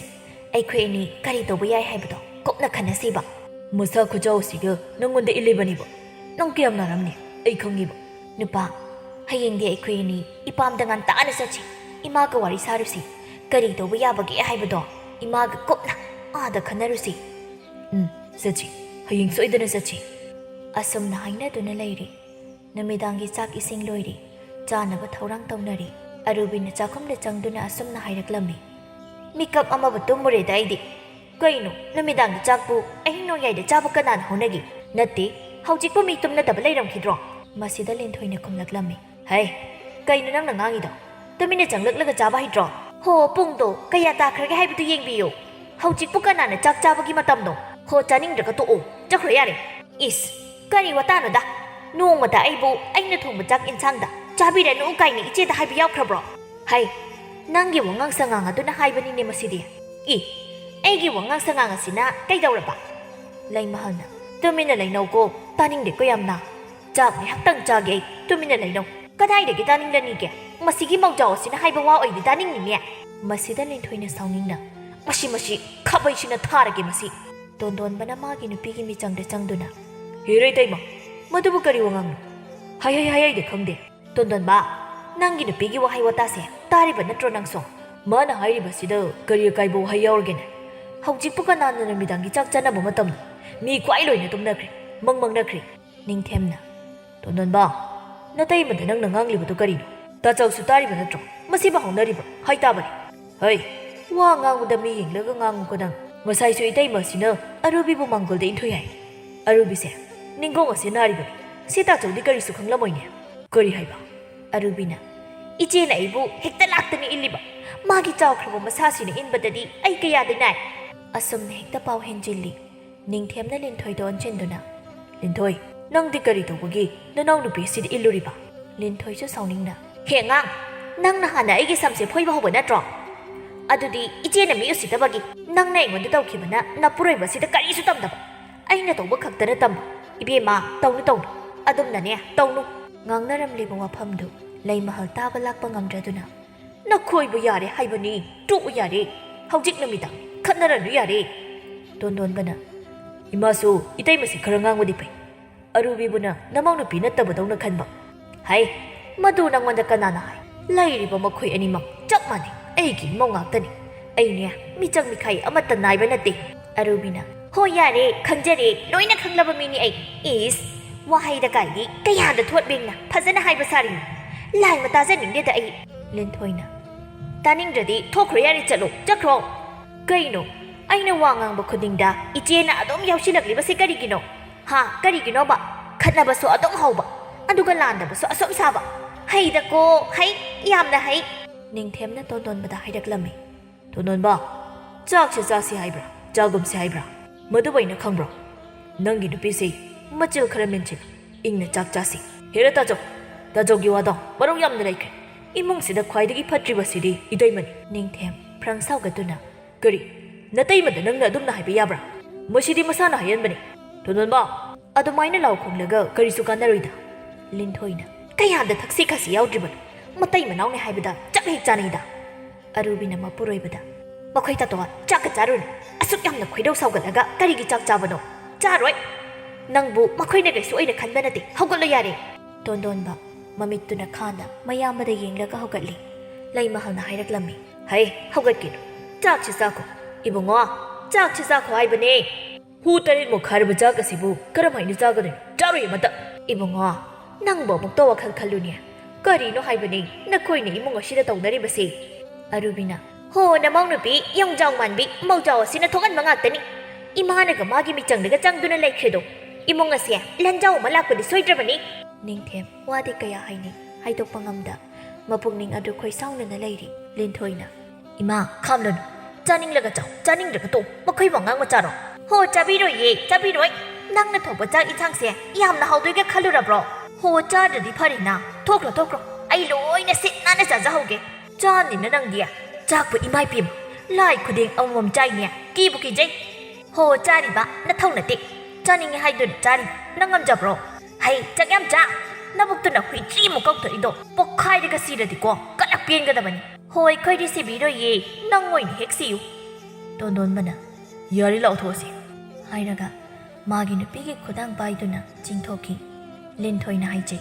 ꯑꯩꯈꯣꯏ ꯑꯅꯤ ꯀꯔꯤ ꯇꯧꯕ ꯌꯥꯏ ꯍꯥꯏꯕꯗꯣ ꯀꯨꯞꯅ ꯈꯟꯅꯁꯤꯕ꯫ ꯃꯁꯥ ꯈꯨꯆꯥꯎꯁꯤꯒ ꯅꯪꯉꯣꯟꯗ ꯏꯜꯂꯤꯕꯅꯤꯕ꯫ ꯅꯪ ꯀꯌꯥꯝ ꯅꯥꯔꯝꯅꯤ ꯑꯩ ꯈꯪꯉꯤꯕ꯫ ꯅꯨꯄꯥ, ꯍꯌꯦꯡꯗꯤ ꯑꯩꯈꯣꯏ ꯑꯅꯤ ꯏꯄꯥꯝꯗ ꯉꯟꯇꯥꯅ ꯆꯠꯁꯤ꯫ ꯏꯃꯥꯒ ꯋꯥꯔꯤ ꯁꯥꯔꯨꯁꯤ꯫ ꯀꯔꯤ ꯇꯧꯕ ꯌꯥꯕꯒꯦ ꯍꯥꯏꯕꯗꯣ ꯏꯃꯥꯒ ꯀꯨꯞꯅ ꯑꯥꯗ ꯈꯟꯅꯔꯨꯁꯤ꯫ ꯎꯝ, ꯆꯠꯁꯤ꯫ ꯍꯌꯦꯡ ꯁꯣꯏꯗꯅ ꯆꯠꯁꯤ꯫ ꯑꯁꯨꯝꯅ ꯍꯥꯏꯅꯗꯨꯅ ꯂꯩꯔꯤ꯫ ꯅꯨꯃꯤꯗꯥꯡꯒꯤ ꯆꯥꯛ ꯏꯁꯤꯡ ꯂꯣꯏꯔꯤ꯫ ꯆꯥꯅꯕ ꯊꯧꯔꯥꯡ ꯇꯧꯅꯔꯤ꯫ ꯑꯔꯨꯕꯤꯅ ꯆꯥꯛꯈꯨꯝꯗ ꯆꯪꯗꯨꯅ ꯑꯁꯨꯝꯅ ꯍꯥꯏꯔꯛꯂꯝꯃꯤ꯫ ꯃꯤꯀꯞ ꯑꯃꯕꯨ ꯇꯨꯝꯃꯨꯔꯦꯗ ꯑꯩꯗꯤ꯫ ꯀꯩꯅꯣ, ꯅꯨꯃꯤꯗꯥꯡꯒꯤ ꯆꯥꯛꯄꯨ ꯑꯍꯤꯡ ꯅꯣꯡꯌꯥꯏꯗ ꯆꯥꯕ ꯀꯅꯥꯅ ꯍꯧꯅꯒꯦ? ꯅꯠꯇꯦ, ꯍꯧꯖꯤꯛꯄꯨ ꯃꯤ ꯇꯨꯝꯅꯗꯕ ꯂꯩꯔꯝꯈꯤꯗ꯭ꯔꯣ? ꯃꯁꯤꯗ ꯂꯦꯟꯊꯣꯏꯅ ꯈꯨꯝꯂꯛꯂꯝꯃꯤ꯫ ꯍꯩ, ꯀꯩꯅꯣ ꯅꯪꯅ ꯉꯥꯡꯉꯤꯗꯣ? ꯇꯨꯃꯤꯟꯅ ꯆꯪꯂꯛꯂꯒ ꯆꯥꯕ ꯍꯩꯇ꯭ꯔꯣ? ꯍꯣ, ꯄꯨꯡꯗꯣ ꯀꯌꯥ ꯇꯥꯈ꯭ꯔꯒꯦ ꯍꯥꯏꯕꯗꯨ ꯌꯦꯡꯕꯤꯌꯨ꯫ ꯍꯧꯖꯤꯛꯄꯨ ꯀꯅꯥꯅ ꯆꯥꯛ ꯆꯥꯕꯒꯤ ꯃꯇꯝꯅꯣ? ꯍꯣ, ꯆꯥꯅꯤꯡꯗ꯭ꯔꯒ ꯇꯣꯛꯑꯣ, ꯆꯠꯈ꯭ꯔꯣ ꯌꯥꯔꯦ꯫ ꯏꯁ, ꯀꯔꯤ ꯋꯥꯇꯥꯅꯣꯗ? ꯅꯣꯡꯃꯇ ꯑꯩꯕꯨ ꯑꯩꯅ ꯊꯣꯡꯕ ꯆꯥꯛ ꯏꯟꯁꯥꯡꯗ "ꯆꯥꯕꯤꯔꯅꯨ" ꯀꯥꯏꯅ ꯏꯆꯦꯗ ꯍꯥꯏꯕ ꯌꯥꯎꯈ꯭ꯔꯕ꯭ꯔꯣ? ꯍꯩ, ꯅꯪꯒꯤ ꯋꯥꯉꯥꯡ ꯁꯉꯥꯡ ꯑꯗꯨꯅ ꯍꯥꯏꯕꯅꯤꯅꯦ ꯃꯁꯤꯗꯤ꯫ ꯏ, ꯑꯩꯒꯤ ꯋꯥꯉꯥꯡ ꯁꯉꯥꯡ ꯑꯁꯤꯅ ꯀꯩꯗꯧꯔꯕ? ꯂꯩꯃꯍꯜꯅ, "ꯇꯨꯃꯤꯟꯅ ꯂꯩꯅꯧꯀꯣ, ꯇꯥꯅꯤꯡꯗꯦꯀꯣ ꯌꯥꯝꯅ꯫ ꯆꯥꯛ ꯉꯥꯏꯍꯥꯛꯇꯪ ꯆꯥꯒꯦ ꯑꯩ, ꯇꯨꯃꯤꯟꯅ ꯂꯩꯅꯧ꯫ ꯀꯗꯥꯏꯗꯒꯤ ꯇꯥꯅꯤꯡꯂꯅꯤꯒꯦ? ꯃꯁꯤꯒꯤ ꯃꯧꯖꯥꯎ ꯑꯁꯤꯅ ꯍꯥꯏꯕ ꯋꯥ ꯑꯣꯏꯗꯤ ꯇꯥꯅꯤꯡꯅꯤꯡꯉꯦ꯫" ꯃꯁꯤꯗ ꯂꯤꯟꯊꯣꯏꯅ ꯁꯥꯎꯅꯤꯡꯅ, "ꯃꯁꯤ, ꯃꯁꯤ, ꯈꯥꯕꯩꯁꯤꯅ ꯊꯥꯔꯒꯦ ꯃꯁꯤ!" ꯇꯣꯟꯗꯣꯟꯕꯅ ꯃꯥꯒꯤ ꯅꯨꯄꯤꯒꯤ ꯃꯤꯆꯪꯗ ꯆꯪꯗꯨꯅ, "ꯍꯦꯔꯣ ꯏꯇꯩꯃ, ꯃꯗꯨꯕꯨ ꯀꯔꯤ ꯋꯥꯉꯥꯡꯅꯣ? ꯍꯥꯏ, ꯍꯥꯏ, ꯍꯥꯏ, ꯍꯥꯏꯗ ꯈꯪꯗꯦ꯫" "ꯇꯣꯟꯗꯣꯟꯕ, ꯅꯪꯒꯤ ꯅꯨꯄꯤꯒꯤ ꯋꯥꯍꯩ ꯋꯥꯇꯥꯁꯦ ꯇꯥꯔꯤꯕ ꯅꯠꯇ꯭ꯔꯣ ꯅꯪꯁꯨ? ꯃꯥꯅ ꯍꯥꯏꯔꯤꯕꯁꯤꯗ ꯀꯔꯤ ꯑꯀꯥꯏꯕ ꯋꯥꯍꯩ ꯌꯥꯎꯔꯒꯦꯅꯦ? ꯍꯧꯖꯤꯛꯄꯨ ꯀꯅꯥꯅ ꯅꯨꯃꯤꯗꯥꯡꯒꯤ ꯆꯥꯛ ꯆꯥꯅꯕ ꯃꯇꯝꯅꯣ? ꯃꯤ ꯈ꯭ꯋꯥꯏ ꯂꯣꯏꯅ ꯇꯨꯝꯅꯈ꯭ꯔꯦ, ꯃꯪ ꯃꯪꯅꯈ꯭ꯔꯦ꯫" ꯅꯤꯡꯊꯦꯝꯅ, "ꯇꯣꯟꯗꯣꯟꯕ, ꯅꯇꯩꯃꯗ ꯅꯪꯅ ꯉꯥꯡꯂꯤꯕꯗꯨ ꯀꯔꯤꯅꯣ? ꯇꯥꯆꯧꯁꯨ ꯇꯥꯔꯤꯕ ꯅꯠꯇ꯭ꯔꯣ? ꯃꯁꯤꯕꯨ ꯍꯧꯅꯔꯤꯕ꯭ꯔꯣ? ꯍꯥꯏ ꯇꯥꯕꯅꯤ꯫ ꯍꯩ, ꯋꯥ ꯉꯥꯡꯕꯗ ꯃꯤ ꯌꯦꯡꯂꯒ ꯉꯥꯡꯉꯨꯀꯣ ꯅꯪ꯫ ꯉꯁꯥꯏꯁꯨ ꯏꯇꯩꯃ ꯑꯁꯤꯅ ꯑꯔꯨꯕꯤꯕꯨ ꯃꯥꯡꯒꯣꯜꯗ ꯏꯟꯊꯨꯏ ꯍꯥꯏ꯫ ꯑꯔꯨꯕꯤꯁꯦ ꯅꯤꯡꯒꯣꯡ ꯑꯁꯦ ꯅꯥꯔꯤꯕꯅꯤ꯫ ꯁꯤ ꯇꯥꯆꯧꯗꯤ ꯀꯔꯤꯁꯨ ꯈꯪꯂꯝꯃꯣꯏꯅꯦ꯫" "ꯀꯔꯤ ꯍꯥꯏꯕ?" ꯑꯔꯨꯕꯤꯅ, "ꯏꯆꯦꯅ ꯑꯩꯕꯨ ꯍꯦꯛꯇ ꯂꯥꯛꯇꯅ ꯏꯜꯂꯤꯕ꯫ ꯃꯥꯒꯤ ꯆꯥꯎꯈ꯭ꯔꯕ ꯃꯁꯥꯁꯤꯅ ꯏꯟꯕꯗꯗꯤ ꯑꯩ ꯀꯌꯥꯗꯤ ꯅꯥꯏ꯫" ꯑꯁꯨꯝꯅ ꯍꯦꯛꯇ ꯄꯥꯎ ꯍꯦꯟꯖꯤꯜꯂꯤ꯫ ꯅꯤꯡꯊꯦꯝꯅ ꯂꯤꯟꯊꯣꯏꯗ ꯑꯣꯟꯁꯤꯟꯗꯨꯅ, "ꯂꯤꯟꯊꯣꯏ, ꯅꯪꯗꯤ ꯀꯔꯤ ꯇꯧꯕꯒꯤ ꯅꯅꯥꯎꯅꯨꯄꯤ ꯑꯁꯤꯗ ꯏꯜꯂꯨꯔꯤꯕ?" ꯂꯤꯟꯊꯣꯏꯁꯨ ꯁꯥꯎꯅꯤꯡꯅ, "ꯍꯦ ꯑꯉꯥꯡ, ꯅꯪꯅ ꯍꯥꯟꯅ ꯑꯩꯒꯤ ꯁꯝꯁꯦ ꯐꯣꯏꯕ ꯍꯧꯕ ꯅꯠꯇ꯭ꯔꯣ? ꯑꯗꯨꯗꯤ ꯏꯆꯦꯅ ꯃꯤ ꯎꯁꯤꯠꯇꯕꯒꯤ ꯅꯪꯅ ꯑꯩꯉꯣꯟꯗ ꯇꯧꯈꯤꯕꯅ ꯅꯄꯨꯔꯣꯏꯕꯁꯤꯗ ꯀꯔꯤꯁꯨ ꯇꯝꯗꯕ꯫ ꯑꯩꯅ ꯇꯧꯕ ꯈꯛꯇꯅ ꯇꯝꯕ꯫ ꯏꯕꯦꯝꯃ, ꯇꯧꯅꯨ, ꯇꯧꯅꯨ꯫ ꯑꯗꯨꯝꯅꯅꯦ, ꯇꯧꯅꯨ꯫" ꯉꯥꯡꯅꯔꯝꯂꯤꯕ ꯋꯥꯐꯝꯗꯨ ꯂꯩꯃꯍꯜ ꯇꯥꯕ ꯂꯥꯛꯄ ꯉꯝꯗ꯭ꯔꯗꯨꯅ, "ꯅꯈꯣꯏꯕꯨ ꯌꯥꯔꯦ ꯍꯥꯏꯕꯅꯤ, ꯇꯣꯛꯎ ꯌꯥꯔꯦ꯫ ꯍꯧꯖꯤꯛ ꯅꯨꯃꯤꯗꯥꯡ ꯈꯠꯅꯔꯅꯨ ꯌꯥꯔꯦ꯫" ꯇꯣꯟꯗꯣꯟꯕꯅ, "ꯏꯃꯥꯁꯨ ꯏꯇꯩꯃꯁꯤ ꯈꯔ ꯉꯥꯡꯕꯗꯤ ꯐꯩ꯫ ꯑꯔꯨꯕꯤꯕꯨꯅ ꯅꯃꯧ ꯅꯨꯄꯤ ꯅꯠꯇꯕꯗꯧꯅ ꯈꯟꯕ꯫" "ꯍꯩ, ꯃꯗꯨ ꯅꯪꯉꯣꯟꯗ ꯀꯅꯥꯅ ꯍꯥꯏ? ꯂꯩꯔꯤꯕ ꯃꯈꯣꯏ ꯑꯅꯤꯃꯛ ꯆꯞ ꯃꯥꯟꯅꯩ, ꯑꯩꯒꯤ ꯏꯃꯧ ꯉꯥꯛꯇꯅꯤ꯫ ꯑꯩꯅꯦ, ꯃꯤꯆꯪ ꯃꯤꯈꯥꯏ ꯑꯃꯠꯇ ꯅꯥꯏꯕ ꯅꯠꯇꯦ꯫" ꯑꯔꯨꯕꯤꯅ, "ꯍꯣꯏ ꯌꯥꯔꯦ, ꯈꯪꯖꯔꯦ, ꯂꯣꯏꯅ ꯈꯪꯂꯕ ꯃꯤꯅꯤ ꯑꯩ꯫ ꯏꯁ, ꯋꯥꯍꯩꯗ ꯀꯥꯏꯗꯤ ꯀꯌꯥꯗ ꯊꯣꯠ ꯕꯦꯡꯅ ꯐꯖꯅ ꯍꯥꯏꯕ ꯁꯥꯔꯤꯅꯤ꯫ ꯂꯥꯏꯃ ꯇꯥꯖꯅꯤꯡꯗꯦꯗ ꯑꯩ꯫" ꯂꯤꯟꯊꯣꯏꯅ, "ꯇꯥꯅꯤꯡꯗ꯭ꯔꯗꯤ ꯊꯣꯛꯈ꯭ꯔꯣ ꯌꯥꯔꯦ, ꯆꯠꯂꯣ, ꯆꯠꯈ꯭ꯔꯣ꯫" "ꯀꯩꯅꯣ? ꯑꯩꯅ ꯋꯥ ꯉꯥꯡꯕ ꯈꯨꯗꯤꯡꯗ ꯏꯆꯦꯅ ꯑꯗꯨꯝ ꯌꯥꯎꯁꯤꯜꯂꯛꯂꯤꯕꯁꯦ ꯀꯔꯤꯒꯤꯅꯣ? ꯍꯥ, ꯀꯔꯤꯒꯤꯅꯣꯕ? ꯈꯠꯅꯕꯁꯨ ꯑꯗꯨꯝ ꯍꯧꯕ, ꯑꯗꯨꯒ ꯂꯥꯟꯗꯕꯁꯨ ꯑꯁꯨꯝ ꯁꯥꯕ꯫ ꯍꯩꯗꯀꯣ, ꯍꯩ, ꯌꯥꯝꯅ ꯍꯩ꯫" ꯅꯤꯡꯊꯦꯝꯅ ꯇꯣꯟꯗꯣꯟꯕꯗ ꯍꯥꯏꯔꯛꯂꯝꯃꯤ꯫ "ꯇꯣꯟꯗꯣꯟꯕ, ꯆꯥꯛꯁꯦ ꯆꯥꯁꯤ ꯍꯥꯏꯕ꯭ꯔꯥ, ꯆꯥꯒꯨꯝꯁꯤ ꯍꯥꯏꯕ꯭ꯔꯥ? ꯃꯗꯨꯕꯨ ꯑꯩꯅ ꯈꯪꯕ꯭ꯔꯣ? ꯅꯪꯒꯤ ꯅꯨꯄꯤꯁꯤ ꯃꯆꯤꯜ ꯈꯔ ꯃꯦꯟꯁꯤꯜꯂꯨ, ꯏꯪꯅ ꯆꯥꯛ ꯆꯥꯁꯤ꯫ ꯍꯦꯔꯥ ꯇꯥꯖꯧ, ꯇꯥꯖꯧꯒꯤ ꯋꯥꯗꯣ ꯃꯔꯧ ꯌꯥꯝꯅ ꯂꯩꯈ꯭ꯔꯦ꯫ ꯏꯃꯨꯡꯁꯤꯗ ꯈ꯭ꯋꯥꯏꯗꯒꯤ ꯐꯠꯇ꯭ꯔꯤꯕꯁꯤꯗꯤ ꯏꯇꯩꯃꯅꯤ꯫ ꯅꯤꯡꯊꯦꯝ ꯐ꯭ꯔꯪ ꯁꯥꯎꯒꯠꯇꯨꯅ, ꯀꯔꯤ? ꯅꯇꯩꯃꯗ ꯅꯪꯅ ꯑꯗꯨꯝꯅ ꯍꯥꯏꯕ ꯌꯥꯕ꯭ꯔꯥ? ꯃꯁꯤꯗꯤ ꯃꯁꯥꯅ ꯍꯥꯏꯍꯟꯕꯅꯤ꯫ ꯇꯣꯟꯗꯣꯟꯕ, ꯑꯗꯨꯃꯥꯏꯅ ꯂꯥꯎ ꯈꯣꯡꯂꯒ ꯀꯔꯤꯁꯨ ꯀꯥꯟꯅꯔꯣꯏꯗ꯫ ꯂꯤꯟꯊꯣꯏꯅ, ꯀꯌꯥꯗ ꯊꯛꯁꯤ ꯈꯥꯁꯤ ꯌꯥꯎꯗ꯭ꯔꯤꯕꯅꯣ? ꯃꯇꯩ ꯃꯅꯥꯎꯅꯤ ꯍꯥꯏꯕꯗ ꯆꯞ ꯍꯦꯛ ꯆꯥꯅꯩꯗ꯫ ꯑꯔꯨꯕꯤꯅ ꯃꯄꯨꯔꯣꯏꯕꯗ, ꯃꯈꯣꯏ ꯇꯥꯇꯣ ꯆꯥꯛꯀ ꯆꯥꯔꯨꯅꯨ꯫ ꯑꯁꯨꯛ ꯌꯥꯝꯅ ꯈꯣꯏꯗꯧ ꯁꯥꯎꯒꯠꯂꯒ ꯀꯔꯤꯒꯤ ꯆꯥꯛ ꯆꯥꯕꯅꯣ? ꯆꯥꯔꯣꯏ꯫ ꯅꯪꯕꯨ ꯃꯈꯣꯏꯅ ꯀꯩꯁꯨ ꯑꯣꯏꯅ ꯈꯟꯕ ꯅꯠꯇꯦ꯫ ꯍꯧꯒꯠꯂꯣ ꯌꯥꯔꯦ꯫ ꯇꯣꯟꯗꯣꯟꯕ ꯃꯃꯤꯠꯇꯨꯅ ꯈꯥꯅ ꯃꯌꯥꯝꯕꯗ ꯌꯦꯡꯂꯒ ꯍꯧꯒꯠꯂꯤ꯫ ꯂꯩꯃꯍꯜꯅ ꯍꯥꯏꯔꯛꯂꯝꯃꯤ, ꯍꯩ, ꯍꯧꯒꯠꯀꯤꯅꯨ꯫ ꯆꯥꯛꯁꯤ ꯆꯥꯈꯣ꯫ ꯏꯕꯨꯡꯉꯣ, ꯆꯥꯛꯁꯤ ꯆꯥꯈꯣ ꯍꯥꯏꯕꯅꯦ꯫ ꯍꯨ ꯇꯔꯦꯠꯃꯨꯛ ꯈꯥꯏꯔꯕ ꯆꯥꯛ ꯑꯁꯤꯕꯨ ꯀꯔꯝ ꯍꯥꯏꯅ ꯆꯥꯒꯗꯣꯏꯅꯣ? ꯆꯥꯔꯣꯏ ꯑꯃꯇ꯫ ꯏꯕꯨꯡꯉꯣ, ꯅꯪꯕꯨ ꯑꯃꯨꯛꯇ ꯋꯥꯈꯜ ꯈꯜꯂꯨꯅꯦ꯫ ꯀꯔꯤꯅꯣ ꯍꯥꯏꯕꯅꯤ ꯅꯈꯣꯏꯅ ꯏꯃꯨꯡ ꯑꯁꯤꯗ ꯇꯧꯅꯔꯤꯕꯁꯤ? ꯑꯔꯨꯕꯤꯅ, ꯍꯣ, ꯅꯃꯧ ꯅꯨꯄꯤ ꯌꯣꯡꯖꯥꯎ ꯃꯥꯟꯕꯤ ꯃꯧꯖꯥꯎ ꯑꯁꯤꯅ ꯊꯣꯛꯍꯟꯕ ꯉꯥꯛꯇꯅꯤ꯫ ꯏꯃꯥꯅꯒ ꯃꯥꯒꯤ ꯃꯤꯆꯪꯗꯒ ꯆꯪꯗꯨꯅ ꯂꯩꯈ꯭ꯔꯦꯗꯣ꯫ ꯏꯃꯨꯡ ꯑꯁꯦ ꯂꯟꯖꯥꯎ ꯑꯃ ꯂꯥꯛꯄꯗꯤ ꯁꯣꯏꯗ꯭ꯔꯕꯅꯤ꯫ ꯅꯤꯡꯊꯦꯝ ꯋꯥꯗꯤ ꯀꯌꯥ ꯍꯥꯏꯅꯤ, ꯍꯥꯏꯗꯣꯛꯄ ꯉꯝꯗ ꯃꯄꯨꯛꯅꯤꯡ ꯑꯗꯨ ꯈꯣꯏꯁꯥꯎꯅꯅ ꯂꯩꯔꯤ꯫ ꯂꯤꯟꯊꯣꯏꯅ, ꯏꯃꯥ, ꯈꯥꯝꯂꯅꯨ꯫ ꯆꯥꯅꯤꯡꯂꯒ ꯆꯥꯎ, ꯆꯥꯅꯤꯡꯗ꯭ꯔꯒ ꯇꯣꯛ꯫ ꯃꯈꯣꯏꯕꯨ ꯑꯉꯥꯡ ꯃꯆꯥꯔꯣ? ꯍꯣ, ꯆꯥꯕꯤꯔꯣꯏꯌꯦ, ꯆꯥꯕꯤꯔꯣꯏ꯫ ꯅꯪꯅ ꯊꯣꯡꯕ ꯆꯥꯛ ꯏꯟꯁꯥꯡꯁꯦ ꯌꯥꯝꯅ ꯍꯥꯎꯗꯣꯏꯒ ꯈꯜꯂꯨꯔꯕ꯭ꯔꯣ? ꯍꯣ, ꯆꯥꯗ꯭ꯔꯗꯤ ꯐꯔꯦꯅ꯫ ꯊꯣꯛꯈ꯭ꯔꯣ, ꯊꯣꯛꯈ꯭ꯔꯣ꯫ ꯑꯩ ꯂꯣꯏꯅ ꯁꯤꯠ ꯅꯥꯟꯅ ꯆꯥꯖꯍꯧꯒꯦ꯫ ꯆꯥꯅꯤꯅ ꯅꯪꯗꯤ꯫ ꯆꯥꯛꯄꯨ ꯏꯃꯥ ꯏꯄꯦꯝꯃ, ꯂꯥꯏ ꯈꯨꯗꯦꯡ ꯑꯃꯃꯝ ꯆꯥꯏꯅꯦ꯫ ꯀꯤꯕꯨ ꯀꯤꯖꯩ꯫ ꯍꯣ, ꯆꯥꯔꯤꯕ ꯅꯊꯧ ꯅꯠꯇꯦ꯫ ꯆꯥꯅꯤꯡꯉꯦ ꯍꯥꯏꯗꯨꯅ ꯆꯥꯔꯤꯕ ꯅꯪ ꯉꯝꯖꯕ꯭ꯔꯣ? ꯍꯩ, ꯆꯥꯛ ꯌꯥꯝ ꯆꯥ꯫ ꯅꯕꯨꯛꯇꯨꯅ ꯍꯨꯏꯇ꯭ꯔꯤ ꯑꯃꯨꯛ ꯀꯧꯊꯣꯛꯏꯗꯣ ꯄꯣꯛꯈꯥꯏꯔꯒ ꯁꯤꯔꯗꯤꯀꯣ ꯀꯟꯅ ꯄꯦꯟꯒꯗꯕꯅꯤ꯫ ꯍꯣꯏ, ꯑꯩꯈꯣꯏꯗꯤ ꯁꯤꯕꯤꯔꯣꯏꯌꯦ, ꯅꯪ ꯑꯣꯏꯅ ꯍꯦꯛ ꯁꯤꯌꯨ꯫ ꯇꯣꯟꯗꯣꯟꯕꯅ, ꯌꯥꯔꯦ, ꯂꯥꯎꯊꯣꯛꯑꯁꯤ꯫ ꯍꯥꯏꯔꯒ ꯃꯥꯒꯤ ꯅꯨꯄꯤꯒꯤ ꯈꯨꯗꯥꯡ ꯄꯥꯏꯗꯨꯅ ꯆꯤꯡꯊꯣꯛꯈꯤ꯫ ꯂꯤꯟꯊꯣꯏꯅ ꯍꯥꯏꯖꯩ,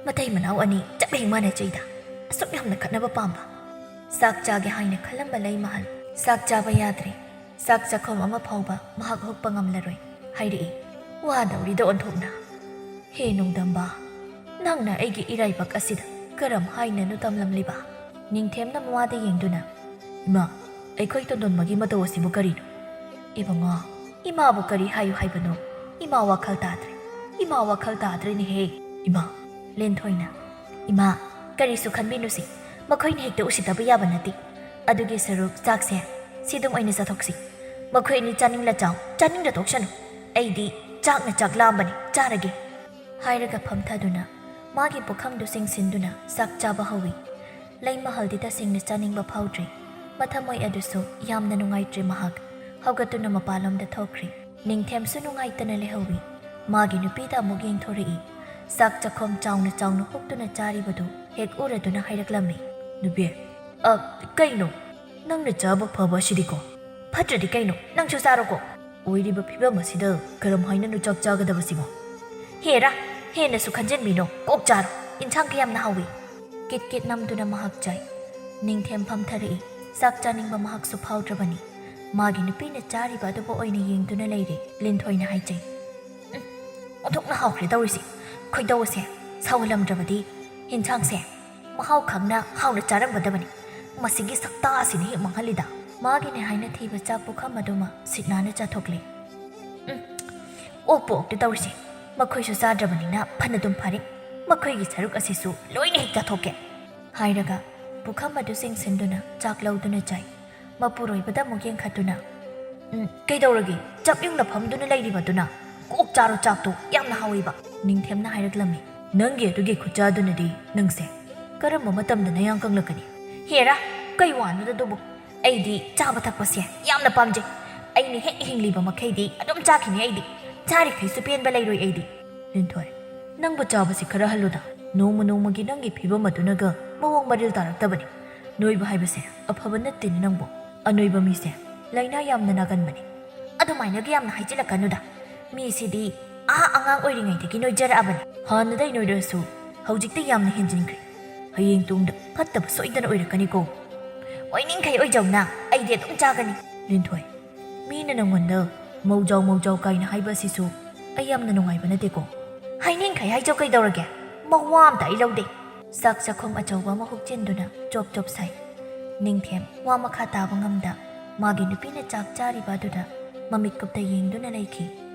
ꯃꯇꯩ ꯃꯅꯥꯎ ꯑꯅꯤ ꯆꯞ ꯍꯦꯛ ꯃꯥꯟꯅꯖꯩꯗ, ꯑꯁꯨꯛ ꯌꯥꯝꯅ ꯈꯠꯅꯕ ꯄꯥꯝꯕ꯫ ꯆꯥꯛ ꯆꯥꯒꯦ ꯍꯥꯏꯅ ꯈꯜꯂꯝꯕ ꯂꯩꯃꯍꯜ ꯆꯥꯛ ꯆꯥꯕ ꯌꯥꯗ꯭ꯔꯦ꯫ ꯆꯥꯛ ꯆꯥꯛꯈꯨꯝ ꯑꯃ ꯐꯥꯎꯕ ꯃꯍꯥꯛ ꯍꯨꯛꯄ ꯉꯝꯂꯔꯣꯏ꯫ ꯍꯥꯏꯔꯛꯏ, ꯋꯥꯗꯧꯔꯤꯗ ꯑꯣꯟꯊꯣꯛꯅ꯫ ꯍꯦ ꯅꯣꯡꯗꯝꯕ, ꯅꯪꯅ ꯑꯩꯒꯤ ꯏꯔꯥꯏꯕꯛ ꯑꯁꯤꯗ ꯀꯔꯝ ꯍꯥꯏꯅꯅꯣ ꯇꯝꯂꯝꯂꯤꯕ? ꯅꯤꯡꯊꯦꯝꯅ ꯃꯋꯥꯗ ꯌꯦꯡꯗꯨꯅ, ꯏꯃꯥ, ꯑꯩꯈꯣꯏ ꯇꯣꯟꯗꯣꯟꯕꯒꯤ ꯃꯇꯧ ꯑꯁꯤꯕꯨ ꯀꯔꯤꯅꯣ? ꯏꯕꯨꯡꯉꯣ, ꯏꯃꯥꯕꯨ ꯀꯔꯤ ꯍꯥꯏꯌꯨ ꯍꯥꯏꯕꯅꯣ? ꯏꯃꯥ ꯋꯥꯈꯜ ꯇꯥꯗ꯭ꯔꯦ꯫ ꯏꯃꯥ ꯋꯥꯈꯜ ꯇꯥꯗ꯭ꯔꯦꯅꯦꯍꯦ꯫ ꯏꯃꯥ꯫ ꯂꯦꯟꯊꯣꯏꯅ, ꯏꯃꯥ, ꯀꯔꯤꯁꯨ ꯈꯟꯕꯤꯅꯨꯁꯤ꯫ ꯃꯈꯣꯏꯅ ꯍꯦꯛꯇ ꯎꯁꯤꯠꯇꯕ ꯌꯥꯕ ꯅꯠꯇꯦ꯫ ꯑꯗꯨꯒꯤ ꯁꯔꯨꯛ ꯆꯥꯛꯁꯦ ꯁꯤ ꯑꯗꯨꯝ ꯑꯣꯏꯅ ꯆꯥꯊꯣꯛꯁꯤ꯫ ꯃꯈꯣꯏ ꯑꯅꯤ ꯆꯥꯅꯤꯡꯂ ꯆꯥꯎ, ꯆꯥꯅꯤꯡꯗ ꯇꯣꯛꯁꯅꯨ꯫ ꯑꯩꯗꯤ ꯆꯥꯛꯅ ꯆꯥꯛ ꯂꯥꯝꯕꯅꯤ, ꯆꯥꯔꯒꯦ꯫" ꯍꯥꯏꯔꯒ ꯐꯝꯊꯗꯨꯅ ꯃꯥꯒꯤ ꯄꯨꯈꯝꯗꯨ ꯆꯤꯡꯁꯤꯟꯗꯨꯅ ꯆꯥꯛ ꯆꯥꯕ ꯍꯧꯏ꯫ ꯂꯩꯃꯍꯜꯗꯤ ꯇꯁꯦꯡꯅ ꯆꯥꯅꯤꯡꯕ ꯐꯥꯎꯗ꯭ꯔꯦ꯫ ꯃꯊꯃꯣꯏ ꯑꯗꯨꯁꯨ ꯌꯥꯝꯅ ꯅꯨꯡꯉꯥꯏꯇ꯭ꯔꯦ꯫ ꯃꯍꯥꯛ ꯍꯧꯒꯠꯇꯨꯅ ꯃꯄꯥꯟꯂꯣꯝꯗ ꯊꯣꯛꯈ꯭ꯔꯦ꯫ ꯅꯤꯡꯊꯦꯝꯁꯨ ꯅꯨꯡꯉꯥꯏꯇꯅ ꯂꯩꯍꯧꯏ꯫ ꯃꯥꯒꯤ ꯅꯨꯄꯤꯗ ꯑꯃꯨꯛ ꯌꯦꯡꯊꯣꯔꯛꯏ꯫ ꯆꯥꯛ ꯆꯥꯛꯈꯣꯝ ꯆꯥꯎꯅ ꯆꯥꯎꯅ ꯍꯨꯛꯇꯨꯅ ꯆꯥꯔꯤꯕꯗꯨ ꯍꯦꯛ ꯎꯔꯗꯨꯅ ꯍꯥꯏꯔꯛꯂꯝꯃꯤ, "ꯅꯨꯄꯤ, ꯑ, ꯀꯩꯅꯣ? ꯅꯪꯅ ꯆꯥꯕ ꯐꯕ ꯑꯁꯤꯗꯤꯀꯣ?" "ꯐꯠꯇ꯭ꯔꯗꯤ ꯀꯩꯅꯣ? ꯅꯪꯁꯨ ꯆꯥꯔꯣꯀꯣ꯫" "ꯑꯣꯏꯔꯤꯕ ꯐꯤꯕꯝ ꯑꯁꯤꯗ ꯀꯔꯝꯍꯥꯏꯅꯅꯣ ꯆꯥꯛ ꯆꯥꯒꯗꯕꯁꯤꯕꯣ?" "ꯍꯦꯔꯥ, ꯍꯦꯟꯅꯁꯨ ꯈꯟꯖꯤꯟꯕꯤꯅꯣ, ꯀꯣꯛ ꯆꯥꯔꯣ꯫ ꯏꯟꯁꯥꯡ ꯀꯌꯥꯝꯅ ꯍꯥꯎꯏ꯫" ꯀꯤꯠ ꯀꯤꯠ ꯅꯝꯗꯨꯅ ꯃꯍꯥꯛ ꯆꯥꯏ꯫ ꯅꯤꯡꯊꯦꯝ ꯐꯝꯊꯔꯛꯏ꯫ ꯆꯥꯛ ꯆꯥꯅꯤꯡꯕ ꯃꯍꯥꯛꯁꯨ ꯐꯥꯎꯗ꯭ꯔꯕꯅꯤ꯫ ꯃꯥꯒꯤ ꯅꯨꯄꯤꯅ ꯆꯥꯔꯤꯕ ꯑꯗꯨꯕꯨ ꯑꯣꯏꯅ ꯌꯦꯡꯗꯨꯅ ꯂꯩꯔꯦ꯫ ꯂꯤꯟꯊꯣꯏꯅ ꯍꯥꯏꯖꯩ, "ꯎꯝ, ꯑꯣꯟꯊꯣꯛꯅ ꯍꯥꯎꯈ꯭ꯔꯦ ꯇꯧꯔꯤꯁꯦ꯫ ꯈꯣꯏꯗꯧ ꯑꯁꯦ ꯁꯥꯎꯍꯜꯂꯝꯗ꯭ꯔꯕꯗꯤ ꯏꯟꯁꯥꯡꯁꯦ ꯃꯍꯥꯎ ꯈꯪꯅ ꯍꯥꯎꯅ ꯆꯥꯔꯝꯒꯗꯕꯅꯤ꯫ ꯃꯁꯤꯒꯤ ꯁꯛꯇꯥ ꯑꯁꯤꯅ ꯍꯦꯛ ꯃꯥꯡꯍꯜꯂꯤꯗ꯫" ꯃꯥꯒꯤꯅꯦ ꯍꯥꯏꯅ ꯊꯤꯕ ꯆꯥꯛ ꯄꯨꯈꯝ ꯑꯗꯨꯃ ꯁꯤꯠ ꯅꯥꯟꯅ ꯆꯥꯊꯣꯛꯂꯦ꯫ "ꯎꯝ, ꯑꯣꯛꯄꯨ ꯑꯣꯛꯇꯦ ꯇꯧꯔꯤꯁꯦ꯫ ꯃꯈꯣꯏꯁꯨ ꯆꯥꯗ꯭ꯔꯕꯅꯤꯅ ꯐꯅ ꯑꯗꯨꯝ ꯐꯔꯦ꯫ ꯃꯈꯣꯏꯒꯤ ꯁꯔꯨꯛ ꯑꯁꯤꯁꯨ ꯂꯣꯏꯅ ꯍꯦꯛ ꯆꯥꯊꯣꯛꯀꯦ꯫" ꯍꯥꯏꯔꯒ ꯄꯨꯈꯝ ꯑꯗꯨ ꯆꯤꯡꯁꯤꯟꯗꯨꯅ ꯆꯥꯛ ꯂꯧꯗꯨꯅ ꯆꯥꯏ꯫ ꯃꯄꯨꯔꯣꯏꯕꯗ ꯑꯃꯨꯛ ꯌꯦꯡꯈꯠꯇꯨꯅ, "ꯎꯝ, ꯀꯩꯗꯧꯔꯒꯦ? ꯆꯞ ꯌꯨꯡꯅ ꯐꯝꯗꯨꯅ ꯂꯩꯔꯤꯕꯗꯨꯅ? ꯀꯣꯛ ꯆꯥꯔꯣ ꯆꯥꯛꯇꯣ, ꯌꯥꯝꯅ ꯍꯥꯎꯏꯕ꯫" ꯅꯤꯡꯊꯦꯝꯅ ꯍꯥꯏꯔꯛꯂꯝꯃꯤ, "ꯅꯪꯒꯤ ꯑꯗꯨꯒꯤ ꯈꯨꯠꯆꯥꯗꯨꯅꯗꯤ ꯅꯪꯁꯦ ꯀꯔꯝꯕ ꯃꯇꯝꯗ ꯅꯌꯥꯡ ꯀꯪꯂꯛꯀꯅꯤ?" "ꯍꯦꯔꯥ, ꯀꯩ ꯋꯥꯅꯣꯗ ꯑꯗꯨꯕꯨ? ꯑꯩꯗꯤ ꯆꯥꯕ ꯊꯛꯄꯁꯦ ꯌꯥꯝꯅ ꯄꯥꯝꯖꯩ꯫ ꯑꯩꯅ ꯍꯦꯛ ꯍꯤꯡꯂꯤꯕ ꯃꯈꯩꯗꯤ ꯑꯗꯨꯝ ꯆꯥꯈꯤꯅꯤ ꯑꯩꯗꯤ꯫ ꯆꯥꯔꯤꯈꯩꯁꯨ ꯄꯦꯟꯕ ꯂꯩꯔꯣꯏ ꯑꯩꯗꯤ꯫" "ꯂꯤꯟꯊꯣꯏ, ꯅꯪꯕꯨ ꯆꯥꯕꯁꯤ ꯈꯔ ꯍꯜꯂꯨꯗ꯫ ꯅꯣꯡꯃ ꯅꯣꯡꯃꯒꯤ ꯅꯪꯒꯤ ꯐꯤꯕꯝ ꯑꯗꯨꯅꯒ ꯃꯑꯣꯡ ꯃꯔꯤꯜ ꯇꯥꯔꯛꯇꯕꯅꯤ꯫ ꯅꯣꯏꯕ ꯍꯥꯏꯕꯁꯦ ꯑꯐꯕ ꯅꯠꯇꯦꯅꯦ ꯅꯪꯕꯨ꯫ ꯑꯅꯣꯏꯕ ꯃꯤꯁꯦ ꯂꯥꯏꯅꯥ ꯌꯥꯝꯅ ꯅꯥꯒꯟꯕꯅꯤ꯫" "ꯑꯗꯨꯃꯥꯏꯅꯒ ꯌꯥꯝꯅ ꯍꯥꯏꯖꯤꯜꯂꯛꯀꯅꯨꯗ꯫ ꯃꯤꯁꯤꯗꯤ ꯑꯥ ꯑꯉꯥꯡ ꯑꯣꯏꯔꯤꯉꯩꯗꯒꯤ ꯅꯣꯏꯖꯔꯛꯑꯕꯅꯤ꯫ ꯍꯥꯟꯅꯗꯩ ꯅꯣꯏꯔꯛꯑꯁꯨ ꯍꯧꯖꯤꯛꯇꯤ ꯌꯥꯝꯅ ꯍꯦꯟꯖꯤꯟꯈ꯭ꯔꯦ꯫ ꯍꯌꯦꯡ ꯇꯨꯡꯗ ꯐꯠꯇꯕ ꯁꯣꯏꯗꯅ ꯑꯣꯏꯔꯛꯀꯅꯤꯀꯣ꯫ ꯑꯣꯏꯅꯤꯡꯈꯩ ꯑꯣꯏꯖꯧꯅ, ꯑꯩꯗꯤ ꯑꯗꯨꯝ ꯆꯥꯒꯅꯤ꯫" "ꯂꯤꯟꯊꯣꯏ, ꯃꯤꯅ ꯅꯪꯉꯣꯟꯗ ꯃꯧꯖꯥꯎ ꯃꯧꯖꯥꯎ ꯀꯥꯏꯅ ꯍꯥꯏꯕ ꯑꯁꯤꯁꯨ ꯑꯩ ꯌꯥꯝꯅ ꯅꯨꯡꯉꯥꯏꯕ ꯅꯠꯇꯦꯀꯣ꯫" "ꯍꯥꯏꯅꯤꯡꯈꯩ ꯍꯥꯏꯖꯧ ꯀꯩꯗꯧꯔꯒꯦ? ꯃꯋꯥ ꯑꯝꯇ ꯑꯩ ꯂꯧꯗꯦ꯫" ꯆꯥꯛ ꯆꯥꯛꯈꯨꯝ ꯑꯆꯧꯕ ꯑꯃ ꯍꯨꯛꯆꯤꯟꯗꯨꯅ ꯆꯣꯞ ꯆꯣꯞ ꯁꯥꯏ꯫ ꯅꯤꯡꯊꯦꯝ ꯋꯥ ꯃꯈꯥ ꯇꯥꯕ ꯉꯝꯗ ꯃꯥꯒꯤ ꯅꯨꯄꯤꯅ ꯆꯥꯛ ꯆꯥꯔꯤꯕ ꯑꯗꯨꯗ ꯃꯃꯤꯠ ꯀꯨꯞꯇ ꯌꯦꯡꯗꯨꯅ ꯂꯩꯈꯤ꯫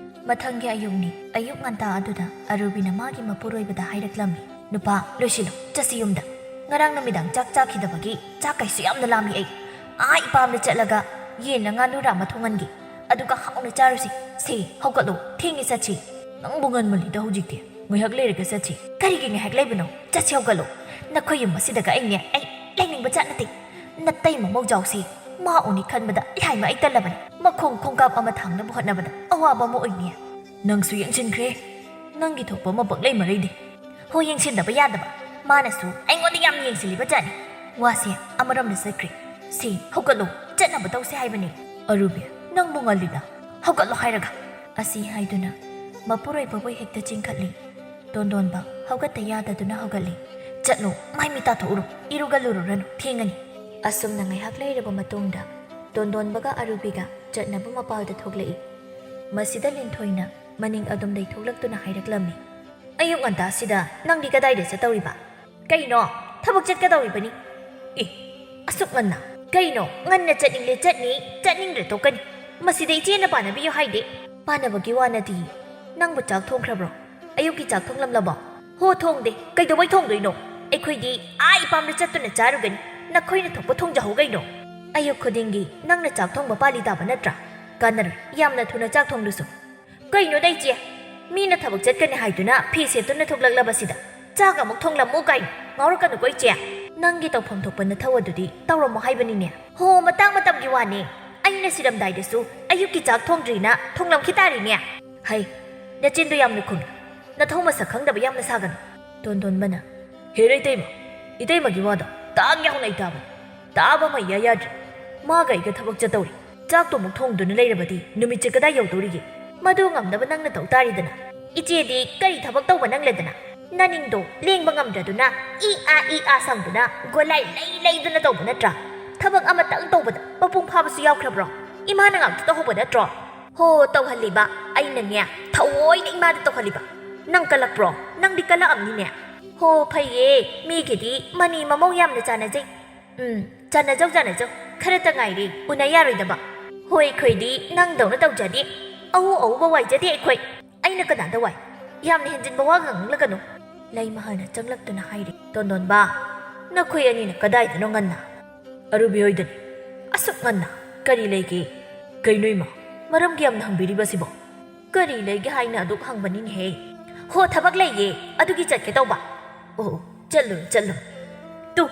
ꯃꯊꯪꯒꯤ ꯑꯌꯨꯛꯅꯤ꯫ ꯑꯌꯨꯛ ꯉꯟꯇꯥ ꯑꯗꯨꯗ ꯑꯔꯨꯕꯤꯅ ꯃꯥꯒꯤ ꯃꯄꯨꯔꯣꯏꯕꯗ ꯍꯥꯏꯔꯛꯂꯝꯃꯤ, "ꯅꯨꯄꯥ, ꯂꯣꯏꯁꯤꯜꯂꯣ, ꯆꯠꯁꯤ ꯌꯨꯝꯗ꯫ ꯉꯔꯥꯡ ꯅꯨꯃꯤꯗꯥꯡ ꯆꯥꯛ ꯆꯥꯈꯤꯗꯕꯒꯤ ꯆꯥꯛ ꯀꯩꯁꯨ ꯌꯥꯝꯅ ꯂꯥꯝꯃꯤ ꯑꯩ꯫ ꯑꯥ ꯏꯄꯥꯝꯗ ꯆꯠꯂꯒ ꯌꯦꯟꯅ ꯉꯥꯅꯨꯔ ꯑꯃ ꯊꯣꯡꯍꯟꯒꯦ, ꯑꯗꯨꯒ ꯍꯥꯎꯅ ꯆꯥꯔꯨꯁꯤ꯫ ꯁꯦ, ꯍꯧꯒꯠꯂꯣ, ꯊꯦꯡꯉꯦ, ꯆꯠꯁꯤ꯫ ꯅꯪꯕꯨ ꯉꯟꯃꯜꯂꯤꯗ ꯍꯧꯖꯤꯛꯇꯤ꯫ ꯉꯥꯏꯍꯥꯛ ꯂꯩꯔꯒ ꯆꯠꯁꯤ꯫ ꯀꯔꯤꯒꯤ ꯉꯥꯏꯍꯥꯛ ꯂꯩꯕꯅꯣ? ꯆꯠꯁꯤ, ꯍꯧꯒꯠꯂꯣ꯫ ꯅꯈꯣꯏ ꯌꯨꯝ ꯑꯁꯤꯗꯒ ꯑꯩꯅꯦ, ꯑꯩ ꯂꯩꯅꯤꯡꯕ ꯖꯥꯠ ꯅꯠꯇꯦ꯫ ꯅꯇꯩ ꯃꯃꯧ ꯖꯥꯎꯁꯤ ꯃꯥ ꯎꯅꯤ ꯈꯟꯕꯗ ꯏꯍꯥꯏꯃ ꯑꯩ ꯇꯜꯂꯕꯅꯤ꯫ ꯃꯈꯣꯡ ꯈꯣꯡꯀꯥꯞ ꯑꯃ ꯊꯥꯡꯅꯕ ꯍꯣꯠꯅꯕꯗ ꯑꯋꯥꯕ ꯑꯃ ꯑꯣꯏꯅꯤ꯫ ꯅꯪꯁꯨ ꯌꯦꯡꯁꯤꯟꯈ꯭ꯔꯦ꯫ ꯅꯪꯒꯤ ꯊꯣꯛꯄ ꯑꯃ ꯄꯪꯂꯩ ꯃꯔꯩꯗꯦ꯫ ꯍꯣꯏ, ꯌꯦꯡꯁꯤꯟꯗꯕ ꯌꯥꯗꯕ꯫ ꯃꯥꯅꯁꯨ ꯑꯩꯉꯣꯟꯗ ꯌꯥꯝ ꯌꯦꯡꯁꯤꯜꯂꯤꯕ ꯖꯥꯠꯅꯤ꯫ ꯋꯥꯁꯦ ꯑꯃꯔꯣꯝꯗ ꯆꯠꯈ꯭ꯔꯦ꯫ ꯁꯤ, ꯍꯧꯒꯠꯂꯣ, ꯆꯠꯅꯕ ꯇꯧꯁꯦ ꯍꯥꯏꯕꯅꯤ꯫ ꯑꯔꯨꯕꯤ, ꯅꯪꯕꯨ ꯉꯜꯂꯤꯗ꯫ ꯍꯧꯒꯠꯂꯣ ꯍꯥꯏꯔꯒ꯫ ꯑꯁꯤ ꯍꯥꯏꯗꯨꯅ ꯃꯄꯨꯔꯣꯏꯕꯕꯨ ꯍꯦꯛꯇ ꯆꯤꯡꯈꯠꯂꯤ꯫ ꯇꯣꯟꯗꯣꯟꯕ ꯍꯧꯒꯠꯇ ꯌꯥꯗꯗꯨꯅ ꯍꯧꯒꯠꯂꯤ꯫ ꯆꯠꯂꯣ, ꯃꯥꯏ ꯃꯤꯠ ꯇꯥꯊꯣꯛꯎꯔꯣ, ꯏꯔꯨꯒ ꯂꯨꯔꯨꯔꯅꯨ, ꯊꯦꯡꯉꯅꯤ꯫ ꯑꯁꯨꯝꯅ ꯉꯥꯏꯍꯥꯛ ꯂꯩꯔꯕ ꯃꯇꯨꯡꯗ ꯇꯣꯟꯗꯣꯟꯕꯒ ꯑꯔꯨꯕꯤꯒ ꯆꯠꯅꯕ ꯃꯄꯥꯜꯗ ꯊꯣꯛꯂꯛꯏ꯫ ꯃꯁꯤꯗ ꯂꯤꯟꯊꯣꯏꯅ ꯃꯅꯤꯡ ꯑꯗꯨꯝꯗꯩ ꯊꯣꯛꯂꯛꯇꯨꯅ ꯍꯥꯏꯔꯛꯂꯝꯃꯤ꯫ ꯑꯌꯨꯛ ꯉꯟꯇꯥꯁꯤꯗ ꯅꯪꯗꯤ ꯀꯗꯥꯏꯗ ꯆꯠꯇꯧꯔꯤꯕ? ꯀꯩꯅꯣ? ꯊꯕꯛ ꯆꯠꯀꯗꯧꯔꯤꯕꯅꯤ꯫ ꯑꯦ, ꯑꯁꯨꯛ ꯉꯟꯅ? ꯀꯩꯅꯣ, ꯉꯟꯅ ꯆꯠꯅꯤꯡꯂꯦ ꯆꯠꯅꯤ, ꯆꯠꯅꯤꯡꯗ꯭ꯔꯦ ꯇꯣꯛꯀꯅꯤ꯫ ꯃꯁꯤꯗ ꯏꯆꯦꯅ ꯄꯥꯅꯕꯤꯌꯨ ꯍꯥꯏꯗꯦ꯫ ꯄꯥꯅꯕꯒꯤ ꯋꯥ ꯅꯠꯇꯦ꯫ ꯅꯪꯕꯨ ꯆꯥꯛ ꯊꯣꯡꯈ꯭ꯔꯕ꯭ꯔꯣ? ꯑꯌꯨꯛꯀꯤ ꯆꯥꯛ ꯊꯣꯡꯂꯝꯂꯕꯣ? ꯍꯣ, ꯊꯣꯡꯗꯦ꯫ ꯀꯩꯗꯧꯕꯩ ꯊꯣꯡꯗꯣꯏꯅꯣ? ꯑꯩꯈꯣꯏꯗꯤ ꯑꯥ ꯏꯄꯥꯝꯗ ꯆꯠꯇꯨꯅ ꯆꯥꯔꯨꯒꯅꯤ꯫ ꯅꯈꯣꯏꯅ ꯊꯣꯛꯄ ꯊꯣꯡꯖꯍꯧ ꯀꯩꯅꯣ꯫ ꯑꯌꯨꯛ ꯈꯨꯗꯤꯡꯒꯤ ꯅꯪꯅ ꯆꯥꯛ ꯊꯣꯡꯕ ꯄꯥꯜꯂꯤ ꯇꯥꯕ ꯅꯠꯇ꯭ꯔꯥ? ꯀꯥꯟꯅꯔꯣꯏ, ꯌꯥꯝꯅ ꯊꯨꯅ ꯆꯥꯛ ꯊꯣꯡꯂꯨꯁꯨ꯫ ꯀꯩꯅꯣꯗ ꯏꯆꯦ, ꯃꯤꯅ ꯊꯕꯛ ꯆꯠꯀꯅꯤ ꯍꯥꯏꯗꯨꯅ ꯐꯤ ꯁꯦꯠꯇꯨꯅ ꯊꯣꯛꯂꯛꯂꯕꯁꯤꯗ ꯆꯥꯛ ꯑꯃꯨꯛ ꯊꯣꯡꯂꯝꯃꯨ ꯀꯥꯏꯅ ꯉꯥꯎꯔꯛꯀꯅꯨꯀꯣ ꯏꯆꯦ꯫ ꯅꯪꯒꯤ ꯇꯧꯐꯝ ꯊꯣꯛꯄ ꯅꯊꯧ ꯑꯗꯨꯗꯤ ꯇꯧꯔꯝꯃꯣ ꯍꯥꯏꯕꯅꯤꯅꯦ꯫ ꯍꯣ, ꯃꯇꯥꯡ ꯃꯇꯝꯒꯤ ꯋꯥꯅꯦ꯫ ꯑꯩꯅ ꯁꯤꯔꯝꯗꯥꯏꯗꯁꯨ ꯑꯌꯨꯛꯀꯤ ꯆꯥꯛ ꯊꯣꯡꯗ꯭ꯔꯤꯅ ꯊꯣꯡꯂꯝꯈꯤ ꯇꯥꯔꯤꯅꯦ꯫ ꯍꯩ, ꯅꯆꯤꯟꯗꯣ ꯌꯥꯝꯅ ꯈꯨꯝ꯫ ꯅꯊꯧ ꯃꯁꯛ ꯈꯪꯗꯕ ꯌꯥꯝꯅ ꯁꯥꯒꯅꯨ꯫ ꯇꯣꯟꯗꯣꯟꯕꯅ, ꯍꯦꯔ ꯏꯇꯩꯃ, ꯏꯇꯩꯃꯒꯤ ꯋꯥꯗꯣ ꯇꯥꯛ ꯌꯥꯎꯅ ꯑꯩ ꯇꯥꯕꯅꯤ꯫ ꯇꯥꯕ ꯑꯃ ꯏꯌꯥ ꯌꯥꯗ꯭ꯔꯦ꯫ ꯃꯥꯒ ꯑꯩꯒ ꯊꯕꯛ ꯆꯠꯇꯧꯔꯤ꯫ ꯆꯥꯛꯇꯣ ꯑꯃꯨꯛ ꯊꯣꯡꯗꯨꯅ ꯂꯩꯔꯕꯗꯤ ꯅꯨꯃꯤꯠꯁꯦ ꯀꯗꯥꯏ ꯌꯧꯗꯧꯔꯤꯒꯦ? ꯃꯗꯨ ꯉꯝꯅꯕ ꯅꯪꯅ ꯇꯧ ꯇꯥꯔꯦꯗꯅ꯫ ꯏꯆꯦꯗꯤ ꯀꯔꯤ ꯊꯕꯛ ꯇꯧꯕ ꯅꯪꯂꯦꯗꯅ? ꯅꯅꯤꯡꯗꯣ ꯂꯦꯡꯕ ꯉꯝꯗ꯭ꯔꯗꯨꯅ ꯏ ꯑꯥ ꯏ ꯑꯥ ꯁꯪꯗꯨꯅ ꯒꯣꯂꯥꯏ ꯂꯩ ꯂꯩꯗꯨꯅ ꯇꯧꯕ ꯅꯠꯇ꯭ꯔꯥ? ꯊꯕꯛ ꯑꯃꯇꯪ ꯇꯧꯕꯗ ꯃꯄꯨꯡ ꯐꯥꯕꯁꯨ ꯌꯥꯎꯈ꯭ꯔꯕ꯭ꯔꯣ? ꯏꯃꯥꯅ ꯉꯥꯛꯇ ꯇꯧꯍꯧꯕ ꯅꯠꯇ꯭ꯔꯣ? ꯍꯣ, ꯇꯧꯍꯜꯂꯤꯕ꯫ ꯑꯩꯅꯅꯦ, ꯊꯑꯣꯏꯅ ꯏꯃꯥꯗ ꯇꯧꯍꯜꯂꯤꯕ꯫ ꯅꯪ ꯀꯜꯂꯛꯄ꯭ꯔꯣ? ꯅꯪꯗꯤ ꯀꯜꯂꯛꯑꯝꯅꯤꯅꯦ꯫ ꯍꯣ, ꯐꯩꯌꯦ꯫ ꯃꯤꯒꯤꯗꯤ ꯃꯅꯤ ꯃꯃꯧ ꯌꯥꯝꯅ ꯆꯥꯟꯅꯖꯩ꯫ ꯎꯝ, ꯆꯥꯟꯅꯖꯧ, ꯆꯥꯟꯅꯖꯧ꯫ ꯈꯔꯇ ꯉꯥꯏꯔꯦ ꯎꯅ ꯌꯥꯔꯣꯏꯗꯕ꯫ ꯍꯣꯏ, ꯑꯩꯈꯣꯏꯗꯤ ꯅꯪꯗꯧꯅ ꯇꯧꯖꯗꯦ꯫ ꯑꯎ ꯑꯎꯕ ꯋꯥꯏꯖꯗꯦ ꯑꯩꯈꯣꯏ꯫ ꯑꯩꯅ ꯀꯅꯥꯗ ꯋꯥꯏ? ꯌꯥꯝꯅ ꯍꯦꯟꯖꯤꯟꯕ ꯋꯥꯒ ꯉꯥꯡꯂꯛꯀꯅꯨ꯫ ꯂꯩꯃꯍꯜꯅ ꯆꯪꯂꯛꯇꯨꯅ ꯍꯥꯏꯔꯤ꯫ ꯇꯣꯟꯗꯣꯟꯕ, ꯅꯈꯣꯏ ꯑꯅꯤꯅ ꯀꯗꯥꯏꯗꯅꯣ ꯉꯟꯅ? ꯑꯔꯨꯕꯤ ꯍꯣꯏꯗꯅꯤ꯫ ꯑꯁꯨꯛ ꯉꯟꯅ? "ꯀꯔꯤ ꯂꯩꯒꯦ? ꯀꯩꯅꯣ ꯏꯃꯥ? ꯃꯔꯝꯒ ꯌꯥꯝꯅ ꯍꯪꯕꯤꯔꯤꯕꯁꯤꯕꯣ?" "ꯀꯔꯤ ꯂꯩꯒꯦ ꯍꯥꯏꯅ ꯑꯗꯨꯛ ꯍꯪꯕꯅꯤꯅꯦꯍꯦ?" "ꯍꯣ, ꯊꯕꯛ ꯂꯩꯌꯦ, ꯑꯗꯨꯒꯤ ꯆꯠꯀꯦ ꯇꯧꯕ꯫" "ꯑꯣ, ꯑꯣ, ꯆꯠꯂꯨ, ꯆꯠꯂꯨ꯫ ꯇꯨ,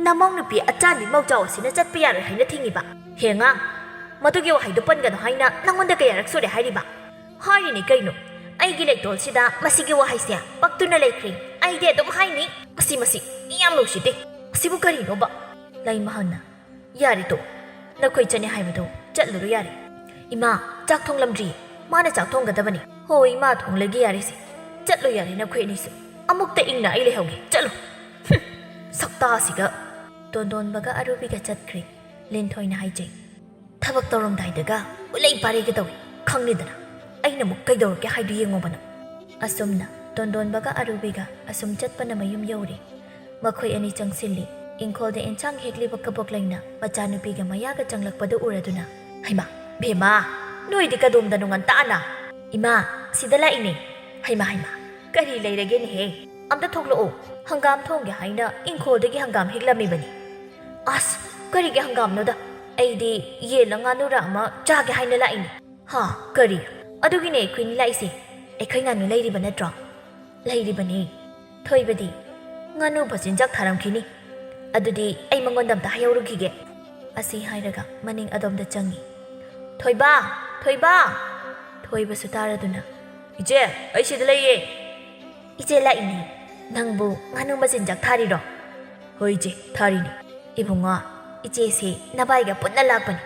ꯅꯃꯧ ꯅꯨꯄꯤ ꯑꯆꯥꯟꯕꯤ ꯃꯧꯖꯥꯎ ꯑꯁꯤꯅ ꯆꯠꯄ ꯌꯥꯔꯣꯏ ꯍꯥꯏꯅ ꯊꯤꯡꯉꯤꯕ꯫ ꯍꯦ ꯑꯉꯥꯡ, ꯃꯗꯨꯒꯤ ꯋꯥꯍꯩꯗꯣ ꯄꯟꯒꯅꯨ ꯍꯥꯏꯅ ꯅꯪꯉꯣꯟꯗ ꯀꯌꯥꯔꯛ ꯁꯨꯔꯦ ꯍꯥꯏꯔꯤꯕ?" "ꯍꯥꯏꯔꯤꯅꯦ ꯀꯩꯅꯣ, ꯑꯩꯒꯤ ꯂꯩꯇꯣꯜꯁꯤꯗ ꯃꯁꯤꯒꯤ ꯋꯥꯍꯩꯁꯦ ꯄꯛꯇꯨꯅ ꯂꯩꯈ꯭ꯔꯦ꯫ ꯑꯩꯗꯤ ꯑꯗꯨꯝ ꯍꯥꯏꯅꯤ꯫ ꯃꯁꯤ, ꯃꯁꯤ, ꯃꯤ ꯌꯥꯝ ꯅꯨꯡꯁꯤꯗꯦ꯫ ꯑꯁꯤꯕꯨ ꯀꯔꯤꯅꯣꯕ?" ꯂꯩꯃꯍꯜꯅ, "ꯌꯥꯔꯦ ꯇꯣꯛ, ꯅꯈꯣꯏ ꯆꯠꯅꯤ ꯍꯥꯏꯕꯗꯣ ꯆꯠꯂꯨꯔꯣ ꯌꯥꯔꯦ꯫" "ꯏꯃꯥ, ꯆꯥꯛ ꯊꯣꯡꯂꯝꯗ꯭ꯔꯤ, ꯃꯥꯅ ꯆꯥꯛ ꯊꯣꯡꯒꯗꯕꯅꯤ꯫" "ꯍꯣꯏ, ꯏꯃꯥ ꯊꯣꯡꯂꯒꯦ ꯌꯥꯔꯦꯁꯦ꯫ ꯆꯠꯂꯣ ꯌꯥꯔꯦ ꯅꯈꯣꯏ ꯑꯅꯤꯁꯨ, ꯑꯃꯨꯛꯇ ꯏꯪꯅ ꯑꯩ ꯂꯩꯍꯧꯒꯦ, ꯆꯠꯂꯣ꯫" "ꯍꯨꯝ, ꯁꯛꯇꯥꯁꯤꯒ꯫" ꯇꯣꯟꯗꯣꯟꯕꯒ ꯑꯔꯨꯕꯤꯒ ꯆꯠꯈ꯭ꯔꯦ꯫ ꯂꯤꯟꯊꯣꯏꯅ ꯍꯥꯏꯖꯩ, "ꯊꯕꯛ ꯇꯧꯔꯝꯗꯥꯏꯗꯒ ꯎꯂꯩ ꯄꯥꯔꯩꯒ ꯇꯧꯏ, ꯈꯪꯂꯤꯗꯅ꯫ ꯑꯩꯅ ꯑꯃꯨꯛ ꯀꯩꯗꯧꯔꯒꯦ ꯍꯥꯏꯗꯨ ꯌꯦꯡꯉꯣꯕ ꯅꯪ꯫" ꯑꯁꯨꯝꯅ ꯇꯣꯟꯗꯣꯟꯕꯒ ꯑꯔꯨꯕꯤꯒ ꯑꯁꯨꯝ ꯆꯠꯄꯅ ꯃꯌꯨꯝ ꯌꯧꯔꯦ꯫ ꯃꯈꯣꯏ ꯑꯅꯤ ꯆꯪꯁꯤꯜꯂꯤ꯫ ꯏꯪꯈꯣꯜꯗ ꯑꯦꯟꯁꯥꯡ ꯍꯦꯛꯂꯤꯕ ꯀꯕꯣꯛꯂꯩꯅ ꯃꯆꯥꯅꯨꯄꯤꯒ ꯃꯌꯥꯒ ꯆꯪꯂꯛꯄꯗꯨ ꯎꯔꯗꯨꯅ, "ꯍꯩꯃꯥ, ꯕꯦꯝꯃ, ꯅꯣꯏꯗꯤ ꯀꯗꯣꯝꯗꯅꯣ ꯉꯟꯇꯥꯅ?" "ꯏꯃꯥ, ꯁꯤꯗ ꯂꯥꯛꯏꯅꯦ꯫" "ꯍꯩꯃꯥ, ꯍꯩꯃꯥ, ꯀꯔꯤ ꯂꯩꯔꯒꯦꯅꯦꯍꯦ? ꯑꯝꯇ ꯊꯣꯛꯂꯛꯑꯣ꯫ ꯍꯪꯒꯥꯝ ꯊꯣꯡꯒꯦ ꯍꯥꯏꯅ ꯏꯪꯈꯣꯜꯗꯒꯤ ꯍꯪꯒꯥꯝ ꯍꯦꯛꯂꯝꯃꯤꯕꯅꯤ꯫" "ꯑꯁ, ꯀꯔꯤꯒꯤ ꯍꯪꯒꯥꯝꯅꯣꯗ? ꯑꯩꯗꯤ ꯌꯦꯟꯂ ꯉꯥꯅꯨꯔ ꯑꯃ ꯆꯥꯒꯦ ꯍꯥꯏꯅ ꯂꯥꯛꯏꯅꯦ꯫" "ꯍꯥ, ꯀꯔꯤ? ꯑꯗꯨꯒꯤꯅꯦ ꯑꯩꯈꯣꯏꯅꯤ ꯂꯥꯛꯏꯁꯦ꯫ ꯑꯩꯈꯣꯏ ꯉꯥꯅꯨ ꯂꯩꯔꯤꯕ ꯅꯠꯇ꯭ꯔꯣ?" "ꯂꯩꯔꯤꯕꯅꯤ꯫" "ꯊꯣꯏꯕꯗꯤ?" "ꯉꯥꯅꯨ ꯃꯆꯤꯟꯖꯥꯛ ꯊꯥꯔꯝꯈꯤꯅꯤ꯫ ꯑꯗꯨꯗꯤ ꯑꯩ ꯃꯉꯣꯟꯗ ꯑꯝꯇ ꯍꯥꯏꯍꯧꯔꯨꯈꯤꯒꯦ꯫" ꯑꯁꯤ ꯍꯥꯏꯔꯒ ꯃꯅꯤꯡ ꯑꯗꯣꯝꯗ ꯆꯪꯉꯤ꯫ "ꯊꯣꯏꯕ! ꯊꯣꯏꯕ!" ꯊꯣꯏꯕꯁꯨ ꯇꯥꯔꯗꯨꯅ, "ꯏꯆꯦ, ꯑꯩ ꯁꯤꯗ ꯂꯩꯌꯦ꯫" "ꯏꯆꯦ ꯂꯥꯛꯏꯅꯦ꯫ ꯅꯪꯕꯨ ꯉꯥꯅꯨ ꯃꯆꯤꯟꯖꯥꯛ ꯊꯥꯔꯤꯔꯣ?" "ꯍꯣꯏ ꯏꯆꯦ, ꯊꯥꯔꯤꯅꯦ꯫" "ꯏꯕꯨꯡꯉꯣ, ꯏꯆꯦꯁꯦ ꯅꯕꯥꯏꯒ ꯄꯨꯟꯅ ꯂꯥꯛꯄꯅꯤ꯫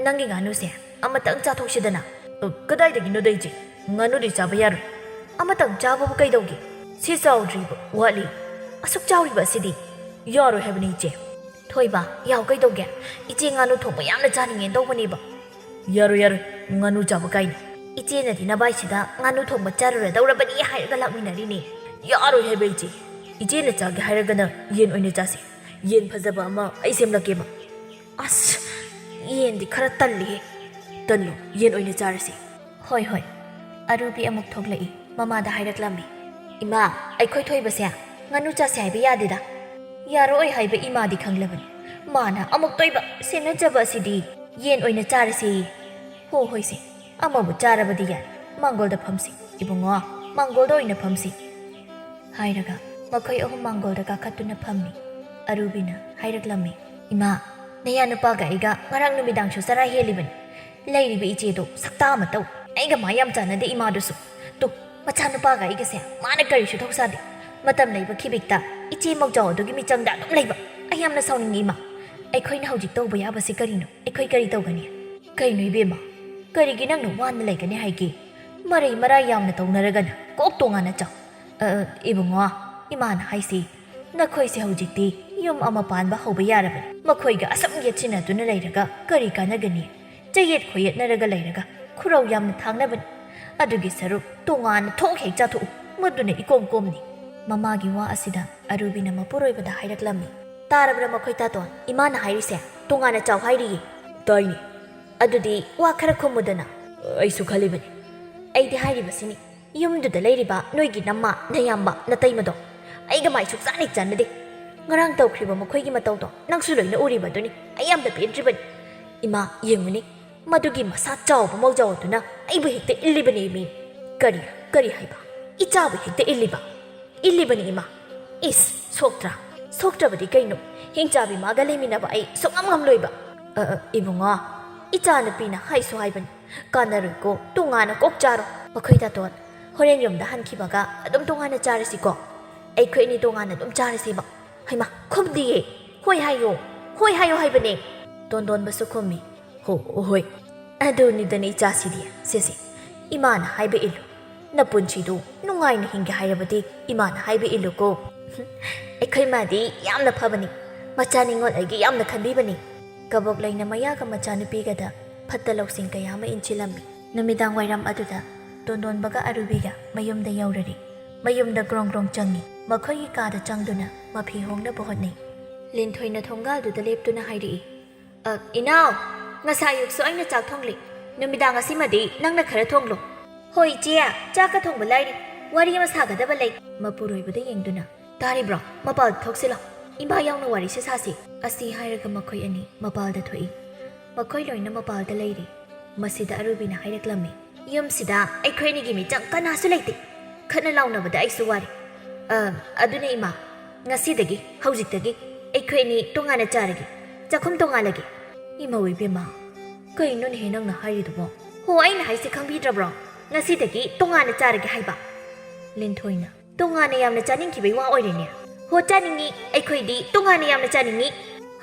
ꯅꯪꯒꯤ ꯉꯥꯅꯨꯁꯦ ꯑꯃꯇꯪ ꯆꯥꯊꯣꯛꯁꯤꯗꯅ꯫" "ꯑ, ꯀꯗꯥꯏꯗꯒꯤꯅꯣꯗ ꯏꯆꯦ? ꯉꯥꯅꯨꯗꯤ ꯆꯥꯕ ꯌꯥꯔꯣꯏ꯫" "ꯑꯃꯇꯪ ꯆꯥꯕꯕꯨ ꯀꯩꯗꯧꯒꯦ? ꯁꯤ ꯆꯥꯎꯗ꯭ꯔꯤꯕ, ꯋꯥꯠꯂꯤ꯫ ꯑꯁꯨꯛ ꯆꯥꯎꯔꯤꯕ ꯑꯁꯤꯗꯤ?" "ꯌꯥꯔꯣꯏ ꯍꯥꯏꯕꯅꯤ ꯏꯆꯦ꯫" "ꯊꯣꯏꯕ, ꯌꯥꯎ ꯀꯩꯗꯧꯒꯦ? ꯏꯆꯦ ꯉꯥꯅꯨ ꯊꯣꯡꯕ ꯌꯥꯝꯅ ꯆꯥꯅꯤꯡꯉꯦꯅ ꯇꯧꯕꯅꯦꯕ꯫" "ꯌꯥꯔꯣꯏ, ꯌꯥꯔꯣꯏ, ꯉꯥꯅꯨ ꯆꯥꯕ ꯀꯥꯏꯅ꯫ ꯏꯆꯦꯅꯗꯤ ꯅꯕꯥꯏꯁꯤꯗ ꯉꯥꯅꯨ ꯊꯣꯡꯕ ꯆꯥꯔꯨꯔꯗꯧꯔꯕꯅꯤ ꯍꯥꯏꯔꯒ ꯂꯥꯛꯃꯤꯟꯅꯔꯤꯅꯦ꯫" "ꯌꯥꯔꯣꯏ ꯍꯥꯏꯕ ꯏꯆꯦ꯫ ꯏꯆꯦꯅ ꯆꯥꯒꯦ ꯍꯥꯏꯔꯒꯅ ꯌꯦꯟ ꯑꯣꯏꯅ ꯆꯥꯁꯤ꯫ ꯌꯦꯟ ꯐꯖꯕ ꯑꯃ ꯑꯩ ꯁꯦꯝꯂꯛꯀꯦꯕ꯫" "ꯑꯁ, ꯌꯦꯟꯗꯤ ꯈꯔ ꯇꯜꯂꯤꯍꯦ꯫" "ꯇꯟꯂꯨ, ꯌꯦꯟ ꯑꯣꯏꯅ ꯆꯥꯔꯁꯤ꯫" "ꯍꯣꯏ, ꯍꯣꯏ꯫" ꯑꯔꯨꯕꯤ ꯑꯃꯨꯛ ꯊꯣꯛꯂꯛꯏ꯫ ꯃꯃꯥꯗ ꯍꯥꯏꯔꯛꯂꯝꯃꯤ, "ꯏꯃꯥ, ꯑꯩꯈꯣꯏ ꯊꯣꯏꯕꯁꯦ ꯉꯥꯅꯨ ꯆꯥꯁꯦ ꯍꯥꯏꯕ ꯌꯥꯗꯦꯗ꯫" "ꯌꯥꯔꯛꯑꯣꯏ ꯍꯥꯏꯕ ꯏꯃꯥꯗꯤ ꯈꯪꯂꯕꯅꯤ꯫ ꯃꯥꯅ ꯑꯃꯨꯛꯇꯣꯏꯕ ꯁꯦꯟꯅꯖꯕ ꯑꯁꯤꯗꯤ꯫" "ꯌꯦꯟ ꯑꯣꯏꯅ ꯆꯥꯔꯁꯦ"ꯌꯦ꯫ "ꯍꯣ ꯍꯣꯏꯁꯦ, ꯑꯃꯕꯨ ꯆꯥꯔꯕꯗꯤ ꯌꯥꯔꯦ꯫ ꯃꯥꯡꯒꯣꯜꯗ ꯐꯝꯁꯤ, ꯏꯕꯨꯡꯉꯣ, ꯃꯥꯡꯒꯣꯜꯗ ꯑꯣꯏꯅ ꯐꯝꯁꯤ" ꯍꯥꯏꯔꯒ ꯃꯈꯣꯏ ꯑꯍꯨꯝ ꯃꯥꯡꯒꯣꯜꯗ ꯀꯥꯈꯠꯇꯨꯅ ꯐꯝꯃꯤ꯫ ꯑꯔꯨꯕꯤꯅ ꯍꯥꯏꯔꯛꯂꯝꯃꯤ, "ꯏꯃꯥ, ꯅꯌꯥ ꯅꯨꯄꯥꯒ ꯑꯩꯒ ꯉꯔꯥꯡ ꯅꯨꯃꯤꯗꯥꯡꯁꯨ ꯆꯔꯥ ꯍꯦꯜꯂꯤꯕꯅꯤ꯫ ꯂꯩꯔꯤꯕ ꯏꯆꯦꯗꯣ ꯁꯛꯇꯥ ꯑꯃ ꯇꯧ꯫ ꯑꯩꯒ ꯃꯥ ꯌꯥꯝ ꯆꯥꯟꯅꯗꯦ ꯏꯃꯥꯗꯨꯁꯨ꯫ ꯇꯨ, ꯃꯆꯥꯅꯨꯄꯥꯒ ꯑꯩꯒꯁꯦ ꯃꯥꯅ ꯀꯔꯤꯁꯨ ꯊꯧꯁꯥꯗꯦ꯫ ꯃꯇꯝ ꯂꯩꯕ ꯈꯤꯕꯤꯛꯇ ꯏꯆꯦ ꯃꯧꯖꯥꯎ ꯑꯗꯨꯒꯤ ꯃꯤꯆꯪꯗ ꯑꯗꯨꯝ ꯂꯩꯕ꯫ ꯑꯩ ꯌꯥꯝꯅ ꯁꯥꯎꯅꯤꯡꯉꯤ ꯏꯃꯥ꯫ ꯑꯩꯈꯣꯏꯅ ꯍꯧꯖꯤꯛ ꯇꯧꯕ ꯌꯥꯕꯁꯤ ꯀꯔꯤꯅꯣ? ꯑꯩꯈꯣꯏ ꯀꯔꯤ ꯇꯧꯒꯅꯤ?" "ꯀꯩꯅꯣ ꯏꯕꯦꯝꯃ, ꯀꯔꯤꯒꯤ ꯅꯪꯅ ꯋꯥꯅ ꯂꯩꯒꯅꯤ ꯍꯥꯏꯒꯦ? ꯃꯔꯩ ꯃꯔꯥ ꯌꯥꯝꯅ ꯇꯧꯅꯔꯒꯅ ꯀꯣꯛ ꯇꯣꯉꯥꯟꯅ ꯆꯥꯎ꯫ ꯑ, ꯏꯕꯨꯡꯉꯣ, ꯏꯃꯥꯅ ꯍꯥꯏꯁꯤ ꯅꯈꯣꯏꯁꯦ ꯍꯧꯖꯤꯛꯇꯤ ꯌꯨꯝ ꯑꯃ ꯄꯥꯟꯕ ꯍꯧꯕ ꯌꯥꯔꯕꯅꯤ꯫ ꯃꯈꯣꯏꯒ ꯑꯁꯨꯝ ꯌꯦꯠꯁꯤꯟꯅꯗꯨꯅ ꯂꯩꯔꯒ ꯀꯔꯤ ꯀꯥꯟꯅꯒꯅꯤ? ꯆꯌꯦꯠ ꯈꯣꯏꯌꯦꯠꯅꯔꯒ ꯂꯩꯔꯒ ꯈꯨꯔꯧ ꯌꯥꯝꯅ ꯊꯥꯡꯅꯕꯅꯤ꯫ ꯑꯗꯨꯒꯤ ꯁꯔꯨꯛ ꯇꯣꯉꯥꯟꯅ ꯊꯣꯛ ꯍꯦꯛ ꯆꯥꯊꯣꯛꯎ, ꯃꯗꯨꯅ ꯏꯀꯣꯝ ꯀꯣꯝꯅꯤ꯫ ꯃꯃꯥꯒꯤ ꯋꯥ ꯑꯁꯤꯗ ꯑꯔꯨꯕꯤꯅ ꯃꯄꯨꯔꯣꯏꯕꯗ ꯍꯥꯏꯔꯛꯂꯝꯃꯤ꯫ "ꯇꯥꯔꯕ꯭ꯔꯥ ꯃꯈꯣꯏ ꯇꯥꯇꯣꯟ? ꯏꯃꯥꯅ ꯍꯥꯏꯔꯤꯁꯦ ꯇꯣꯉꯥꯟꯅ ꯆꯥꯎ ꯍꯥꯏꯔꯤꯌꯦ"꯫ "ꯇꯥꯏꯅꯦ"꯫ "ꯑꯗꯨꯗꯤ ꯋꯥ ꯈꯔ ꯈꯨꯝꯃꯨꯗꯅ"꯫ "ꯑꯩꯁꯨ ꯈꯜꯂꯤꯕꯅꯤ"꯫ "ꯑꯩꯗꯤ ꯍꯥꯏꯔꯤꯕꯁꯤꯅꯤ, ꯌꯨꯝꯗꯨꯗ ꯂꯩꯔꯤꯕ ꯅꯣꯏꯒꯤ ꯅꯝꯃ, ꯅꯌꯥꯝꯕ, ꯅꯇꯩꯃꯗꯣ ꯑꯩꯒ ꯃꯥꯏ ꯁꯨꯛꯆꯥꯟ ꯍꯦꯛ ꯆꯥꯟꯅꯗꯦ꯫ ꯉꯔꯥꯡ ꯇꯧꯈ꯭ꯔꯤꯕ ꯃꯈꯣꯏꯒꯤ ꯃꯇꯧꯗꯣ ꯅꯪꯁꯨ ꯂꯣꯏꯅ ꯎꯔꯤꯕꯗꯨꯅꯤ꯫ ꯑꯩ ꯌꯥꯝꯅ ꯄꯦꯟꯗ꯭ꯔꯤꯕꯅꯤ꯫ ꯏꯃꯥ, ꯌꯦꯡꯉꯨꯅꯦ, ꯃꯗꯨꯒꯤ ꯃꯁꯥ ꯆꯥꯎꯕ ꯃꯧꯖꯥꯎ ꯑꯗꯨꯅ ꯑꯩꯕꯨ ꯍꯦꯛꯇ ꯏꯜꯂꯤꯕꯅꯦ ꯃꯤ꯫ ꯀꯔꯤ, ꯀꯔꯤ ꯍꯥꯏꯕ? ꯏꯆꯥꯕꯨ ꯍꯦꯛꯇ ꯏꯜꯂꯤꯕ? ꯏꯜꯂꯤꯕꯅꯤ ꯏꯃꯥ꯫ ꯏꯁ, ꯁꯣꯛꯇ꯭ꯔꯥ? ꯁꯣꯛꯇ꯭ꯔꯕꯗꯤ ꯀꯩꯅꯣ? ꯍꯤꯡꯆꯥꯕꯤ ꯃꯥꯒ ꯂꯩꯃꯤꯟꯅꯕ ꯑꯩ ꯁꯨꯡꯉꯝ ꯉꯝꯂꯣꯏꯕ꯫ ꯑ, ꯑ, ꯏꯕꯨꯡꯉꯣ, ꯏꯆꯥꯅꯨꯄꯤꯅ ꯍꯥꯏꯁꯨ ꯍꯥꯏꯕꯅꯤ꯫ ꯀꯥꯟꯅꯔꯣꯏꯀꯣ, ꯇꯣꯉꯥꯟꯅ ꯀꯣꯛ ꯆꯥꯔꯣ꯫ ꯃꯈꯣꯏ ꯇꯥꯇꯣꯟ, ꯍꯣꯔꯦꯟ ꯌꯨꯝꯗ ꯍꯟꯈꯤꯕꯒ ꯑꯗꯨꯝ ꯇꯣꯉꯥꯟꯅ ꯆꯥꯔꯁꯤꯀꯣ꯫ ꯑꯩꯈꯣꯏ ꯑꯅꯤ ꯇꯣꯉꯥꯟꯅ ꯑꯗꯨꯝ ꯆꯥꯔꯁꯦꯕ꯫ ꯍꯩꯃꯥ, ꯈꯨꯝꯗꯤꯌꯦ꯫ ꯍꯣꯏ ꯍꯥꯏꯌꯣ, ꯍꯣꯏ ꯍꯥꯏꯌꯣ ꯍꯥꯏꯕꯅꯦ꯫ ꯇꯣꯟꯗꯣꯟꯕꯁꯨ ꯈꯨꯝꯃꯤ꯫ ꯍꯣ, ꯍꯣꯏ꯫ ꯑꯗꯨꯅꯤꯗꯅ ꯏꯆꯥꯁꯤꯗꯤ, ꯁꯦ, ꯁꯦ, ꯏꯃꯥꯅ ꯍꯥꯏꯕ ꯏꯜꯂꯨ꯫ ꯅꯄꯨꯟꯁꯤꯗꯨ ꯅꯨꯡꯉꯥꯏꯅ ꯍꯤꯡꯒꯦ ꯍꯥꯏꯔꯕꯗꯤ ꯏꯃꯥꯅ ꯍꯥꯏꯕ ꯏꯜꯂꯨꯀꯣ꯫ ꯑꯩꯈꯣꯏ ꯃꯥꯗꯤ ꯌꯥꯝꯅ ꯐꯕꯅꯤ꯫ ꯃꯆꯥ ꯅꯤꯉꯣꯜ ꯑꯩꯒꯤ ꯌꯥꯝꯅ ꯈꯟꯕꯤꯕꯅꯤ꯫ ꯀꯕꯣꯛ ꯂꯩꯅ ꯃꯌꯥꯒ ꯃꯆꯥꯅꯨꯄꯤꯒꯗ ꯐꯠꯇ ꯂꯧꯁꯤꯡ ꯀꯌꯥ ꯑꯃ ꯏꯟꯁꯤꯜꯂꯝꯃꯤ꯫ ꯅꯨꯃꯤꯗꯥꯡ ꯋꯥꯏꯔꯝ ꯑꯗꯨꯗ ꯇꯣꯟꯗꯣꯟꯕꯒ ꯑꯔꯨꯕꯤꯒ ꯃꯌꯨꯝꯗ ꯌꯧꯔꯔꯤ꯫ ꯃꯌꯨꯝꯗ ꯒ꯭ꯔꯣꯡ ꯒ꯭ꯔꯣꯡ ꯆꯪꯉꯤ꯫ ꯃꯈꯣꯏꯒꯤ ꯀꯥꯗ ꯆꯪꯗꯨꯅ ꯃꯐꯤ ꯍꯣꯡꯅꯕ ꯍꯣꯠꯅꯩ꯫ ꯂꯤꯟꯊꯣꯏꯅ ꯊꯣꯡꯒꯥꯜꯗꯨꯗ ꯂꯦꯞꯇꯨꯅ ꯍꯥꯏꯔꯛꯏ, "ꯑ, ꯏꯅꯥꯎ, ꯉꯁꯥꯏ ꯑꯌꯨꯛꯁꯨ ꯑꯩꯅ ꯆꯥꯛ ꯊꯣꯡꯂꯤ꯫ ꯅꯨꯃꯤꯗꯥꯡ ꯑꯁꯤꯃꯗꯤ ꯅꯪꯅ ꯈꯔ ꯊꯣꯡꯂꯣ"꯫ "ꯍꯣꯏ ꯏꯆꯦ, ꯆꯥꯛꯀ ꯊꯣꯡꯕ ꯂꯥꯏꯔꯤ꯫ ꯋꯥꯔꯤ ꯑꯃ ꯁꯥꯒꯗꯕ ꯂꯩ"꯫ ꯃꯄꯨꯔꯣꯏꯕꯗ ꯌꯦꯡꯗꯨꯅ, "ꯇꯥꯔꯤꯕ꯭ꯔꯣ? ꯃꯄꯥꯜꯗ ꯊꯣꯛꯁꯤꯜꯂꯣ꯫ ꯏꯃꯥ ꯌꯥꯎꯅ ꯋꯥꯔꯤꯁꯦ ꯁꯥꯁꯤ"꯫ ꯑꯁꯤ ꯍꯥꯏꯔꯒ ꯃꯈꯣꯏ ꯑꯅꯤ ꯃꯄꯥꯜꯗ ꯊꯣꯛꯏ꯫ ꯃꯈꯣꯏ ꯂꯣꯏꯅ ꯃꯄꯥꯜꯗ ꯂꯩꯔꯤ꯫ ꯃꯁꯤꯗ ꯑꯔꯨꯕꯤꯅ ꯍꯥꯏꯔꯛꯂꯝꯃꯤ, "ꯌꯨꯝꯁꯤꯗ ꯑꯩꯈꯣꯏ ꯑꯅꯤꯒꯤ ꯃꯤꯆꯪ ꯀꯅꯥꯁꯨ ꯂꯩꯇꯦ꯫ ꯈꯠꯅ ꯂꯥꯎꯅꯕꯗ ꯑꯩꯁꯨ ꯋꯥꯔꯦ꯫ ꯑ, ꯑꯗꯨꯅ ꯏꯃꯥ, ꯉꯁꯤꯗꯒꯤ, ꯍꯧꯖꯤꯛꯇꯒꯤ ꯑꯩꯈꯣꯏ ꯑꯅꯤ ꯇꯣꯉꯥꯟꯅ ꯆꯥꯔꯒꯦ, ꯆꯥꯛꯈꯨꯝ ꯇꯣꯉꯥꯜꯂꯒꯦ꯫" "ꯏꯃꯧ ꯏꯕꯦꯝꯃ, ꯀꯩꯅꯣꯅꯦꯍꯦ ꯅꯪꯅ ꯍꯥꯏꯔꯤꯗꯨꯕꯣ?" "ꯍꯣ, ꯑꯩꯅ ꯍꯥꯏꯁꯦ ꯈꯪꯕꯤꯗ꯭ꯔꯕ꯭ꯔꯣ? ꯉꯁꯤꯗꯒꯤ ꯇꯣꯉꯥꯟꯅ ꯆꯥꯔꯒꯦ ꯍꯥꯏꯕ꯫" ꯂꯤꯟꯊꯣꯏꯅ, "ꯇꯣꯉꯥꯟꯅ ꯌꯥꯝꯅ ꯆꯥꯅꯤꯡꯈꯤꯕꯩ ꯋꯥ ꯑꯣꯏꯔꯦꯅꯦ?" "ꯍꯣ, ꯆꯥꯅꯤꯡꯉꯤ, ꯑꯩꯈꯣꯏꯗꯤ ꯇꯣꯉꯥꯟꯅ ꯌꯥꯝꯅ ꯆꯥꯅꯤꯡꯉꯤ꯫"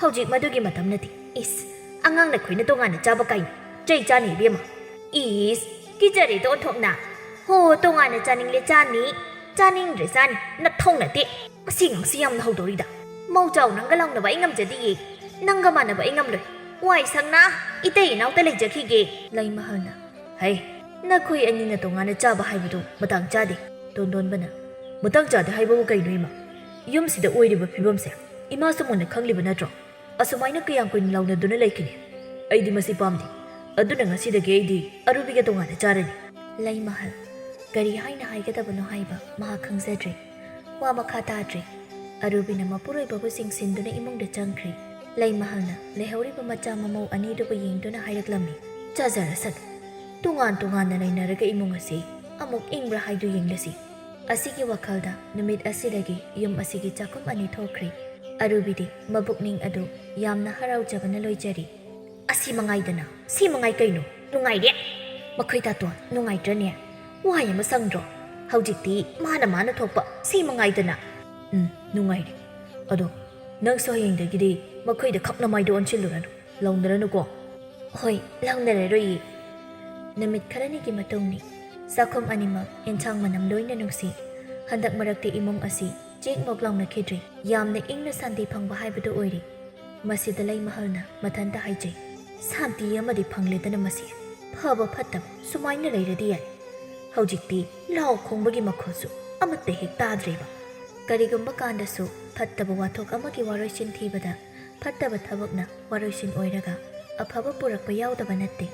"ꯍꯧꯖꯤꯛ ꯃꯗꯨꯒꯤ ꯃꯇꯝ ꯅꯠꯇꯦ꯫ ꯏꯁ, ꯑꯉꯥꯡ ꯅꯈꯣꯏꯅ ꯇꯣꯉꯥꯟꯅ ꯆꯥꯕ ꯀꯥꯏꯅ꯫ ꯆꯩ ꯆꯥꯅꯤ ꯏꯕꯦꯝꯃ꯫" "ꯏꯁ, ꯀꯤꯖꯔꯦꯗ ꯑꯣꯟꯊꯣꯛꯅ꯫ ꯍꯣ, ꯇꯣꯉꯥꯟꯅ ꯆꯥꯅꯤꯡꯂꯦ ꯆꯥꯅꯤ, ꯆꯥꯅꯤꯡꯗ꯭ꯔꯦ ꯆꯥꯅꯤ, ꯅꯊꯧ ꯅꯠꯇꯦ꯫ ꯃꯁꯤ ꯑꯉꯥꯡꯁꯤ ꯌꯥꯝꯅ ꯍꯧꯗꯧꯔꯤꯗ꯫ ꯃꯧ ꯆꯥꯎ ꯅꯪꯒ ꯂꯥꯎꯅꯕ ꯑꯩ ꯉꯝꯖꯗꯤꯌꯦ꯫ ꯅꯪꯒ ꯃꯥꯟꯅꯕ ꯑꯩ ꯉꯝꯂꯣꯏ꯫ ꯋꯥꯏ ꯁꯪꯅ ꯏꯇꯩ ꯏꯅꯥꯎꯇ ꯂꯩꯖꯈꯤꯒꯦ꯫" ꯂꯩꯃꯍꯜꯅ, "ꯍꯩ, ꯅꯈꯣꯏ ꯑꯅꯤꯅ ꯇꯣꯉꯥꯟꯅ ꯆꯥꯕ ꯍꯥꯏꯕꯗꯨ ꯃꯇꯥꯡ ꯆꯥꯗꯦ꯫" ꯇꯣꯟꯗꯣꯟꯕꯅ, "ꯃꯇꯥꯡ ꯆꯥꯗꯦ ꯍꯥꯏꯕꯕꯨ ꯀꯩꯅꯣ ꯏꯃꯥ? ꯌꯨꯝꯁꯤꯗ ꯑꯣꯏꯔꯤꯕ ꯐꯤꯕꯝꯁꯦ ꯏꯃꯥꯁꯨ ꯃꯨꯟꯅ ꯈꯪꯂꯤꯕ ꯅꯠꯇ꯭ꯔꯣ? ꯑꯁꯨꯃꯥꯏꯅ ꯀꯌꯥꯝ ꯀꯨꯏꯅ ꯂꯥꯎꯅꯗꯨꯅ ꯂꯩꯈꯤꯅꯤ? ꯑꯩꯗꯤ ꯃꯁꯤ ꯄꯥꯝꯗꯦ꯫ ꯑꯗꯨꯅ ꯉꯁꯤꯗꯒꯤ ꯑꯩꯗꯤ ꯑꯔꯨꯕꯤꯒ ꯇꯣꯉꯥꯟꯅ ꯆꯥꯔꯅꯤ꯫" ꯂꯩꯃꯍꯜ ꯀꯔꯤ ꯍꯥꯏꯅ ꯍꯥꯏꯒꯗꯕꯅꯣ ꯍꯥꯏꯕ ꯃꯍꯥꯛ ꯈꯪꯖꯗ꯭ꯔꯦ꯫ ꯋꯥ ꯃꯈꯥ ꯇꯥꯗ꯭ꯔꯦ꯫ ꯑꯔꯨꯕꯤꯅ ꯃꯄꯨꯔꯣꯏꯕꯕꯨ ꯆꯤꯡꯁꯤꯟꯗꯨꯅ ꯏꯃꯨꯡꯗ ꯆꯪꯈ꯭ꯔꯦ꯫ ꯂꯩꯃꯍꯜꯅ ꯂꯩꯍꯧꯔꯤꯕ ꯃꯆꯥ ꯃꯃꯧ ꯑꯅꯤꯗꯨꯕꯨ ꯌꯦꯡꯗꯨꯅ ꯍꯥꯏꯔꯛꯂꯝꯃꯤ, "ꯆꯥꯖꯔꯁꯅꯨ꯫ ꯇꯣꯉꯥꯟ ꯇꯣꯉꯥꯟꯅ ꯂꯩꯅꯔꯒ ꯏꯃꯨꯡ ꯑꯁꯤ ꯑꯃꯨꯛ ꯏꯪꯕ꯭ꯔꯥ ꯍꯥꯏꯗꯨ ꯌꯦꯡꯂꯁꯤ꯫" ꯑꯁꯤꯒꯤ ꯋꯥꯈꯜꯗ ꯅꯨꯃꯤꯠ ꯑꯁꯤꯗꯒꯤ ꯌꯨꯝ ꯑꯁꯤꯒꯤ ꯆꯥꯛꯈꯨꯝ ꯑꯅꯤ ꯊꯣꯛꯈ꯭ꯔꯦ꯫ ꯑꯔꯨꯕꯤꯗꯤ ꯃꯕꯨꯛꯅꯤꯡ ꯑꯗꯨ ꯌꯥꯝꯅ ꯍꯔꯥꯎꯖꯕꯅ ꯂꯣꯏꯖꯔꯤ꯫ "ꯑꯁꯤ ꯃꯉꯥꯏꯗꯅ, ꯁꯤ ꯃꯉꯥꯏ ꯀꯩꯅꯣ? ꯅꯨꯡꯉꯥꯏꯔꯦ꯫ ꯃꯈꯣꯏ ꯇꯥꯇꯣꯟ, ꯅꯨꯡꯉꯥꯏꯇ꯭ꯔꯅꯦ? ꯋꯥꯏ ꯑꯃ ꯁꯪꯗ꯭ꯔꯣ? ꯍꯧꯖꯤꯛꯇꯤ ꯃꯥꯅ ꯃꯥꯅ ꯊꯣꯛꯄ ꯁꯤ ꯃꯉꯥꯏꯗꯅ꯫" "ꯎꯝ, ꯅꯨꯡꯉꯥꯏꯔꯦ꯫ ꯑꯗꯣ ꯅꯪꯁꯨ ꯍꯌꯦꯡꯗꯒꯤꯗꯤ ꯃꯈꯣꯏꯗ ꯈꯛ ꯅꯃꯥꯏꯗꯣ ꯑꯣꯟꯁꯤꯜꯂꯨꯔꯅꯨ, ꯂꯥꯎꯅꯔꯅꯨꯀꯣ꯫" "ꯍꯣꯏ, ꯂꯥꯎꯅꯔꯔꯣꯏꯌꯦ꯫" ꯅꯨꯃꯤꯠ ꯈꯔꯅꯤꯒꯤ ꯃꯇꯨꯡꯅꯤ꯫ ꯆꯥꯛꯈꯨꯝ ꯑꯅꯤꯃꯛ ꯑꯦꯟꯁꯥꯡ ꯃꯅꯝ ꯂꯣꯏꯅ ꯅꯨꯡꯁꯤ꯫ ꯍꯟꯗꯛ ꯃꯔꯛꯇꯤ ꯏꯃꯨꯡ ꯑꯁꯤ ꯆꯦꯛ ꯃꯣꯛ ꯂꯥꯎꯅꯈꯤꯗ꯭ꯔꯦ꯫ ꯌꯥꯝꯅ ꯏꯪꯅ ꯁꯥꯟꯇꯤ ꯐꯪꯕ ꯍꯥꯏꯕꯗꯨ ꯑꯣꯏꯔꯦ꯫ ꯃꯁꯤꯗ ꯂꯩꯃꯍꯜꯅ ꯃꯊꯟꯇ ꯍꯥꯏꯖꯩ, "ꯁꯥꯟꯇꯤ ꯑꯃꯗꯤ ꯐꯪꯂꯦꯗꯅ ꯃꯁꯤ꯫ ꯐꯕ ꯐꯠꯇꯕ ꯁꯨꯃꯥꯏꯅ ꯂꯩꯔꯗꯤ ꯌꯥꯏ꯫ ꯍꯧꯖꯤꯛꯇꯤ ꯂꯥꯎ ꯈꯣꯡꯕꯒꯤ ꯃꯈꯣꯜꯁꯨ ꯑꯃꯠꯇ ꯍꯦꯛ ꯇꯥꯗ꯭ꯔꯦꯕ꯫" ꯀꯔꯤꯒꯨꯝꯕ ꯀꯥꯟꯗꯁꯨ ꯐꯠꯇꯕ ꯋꯥꯊꯣꯛ ꯑꯃꯒꯤ ꯋꯥꯔꯣꯏꯁꯤꯟ ꯊꯤꯕꯗ ꯐꯠꯇꯕ ꯊꯕꯛꯅ ꯋꯥꯔꯣꯏꯁꯤꯟ ꯑꯣꯏꯔꯒ ꯑꯐꯕ ꯄꯨꯔꯛꯄ ꯌꯥꯎꯗꯕ ꯅꯠꯇꯦ꯫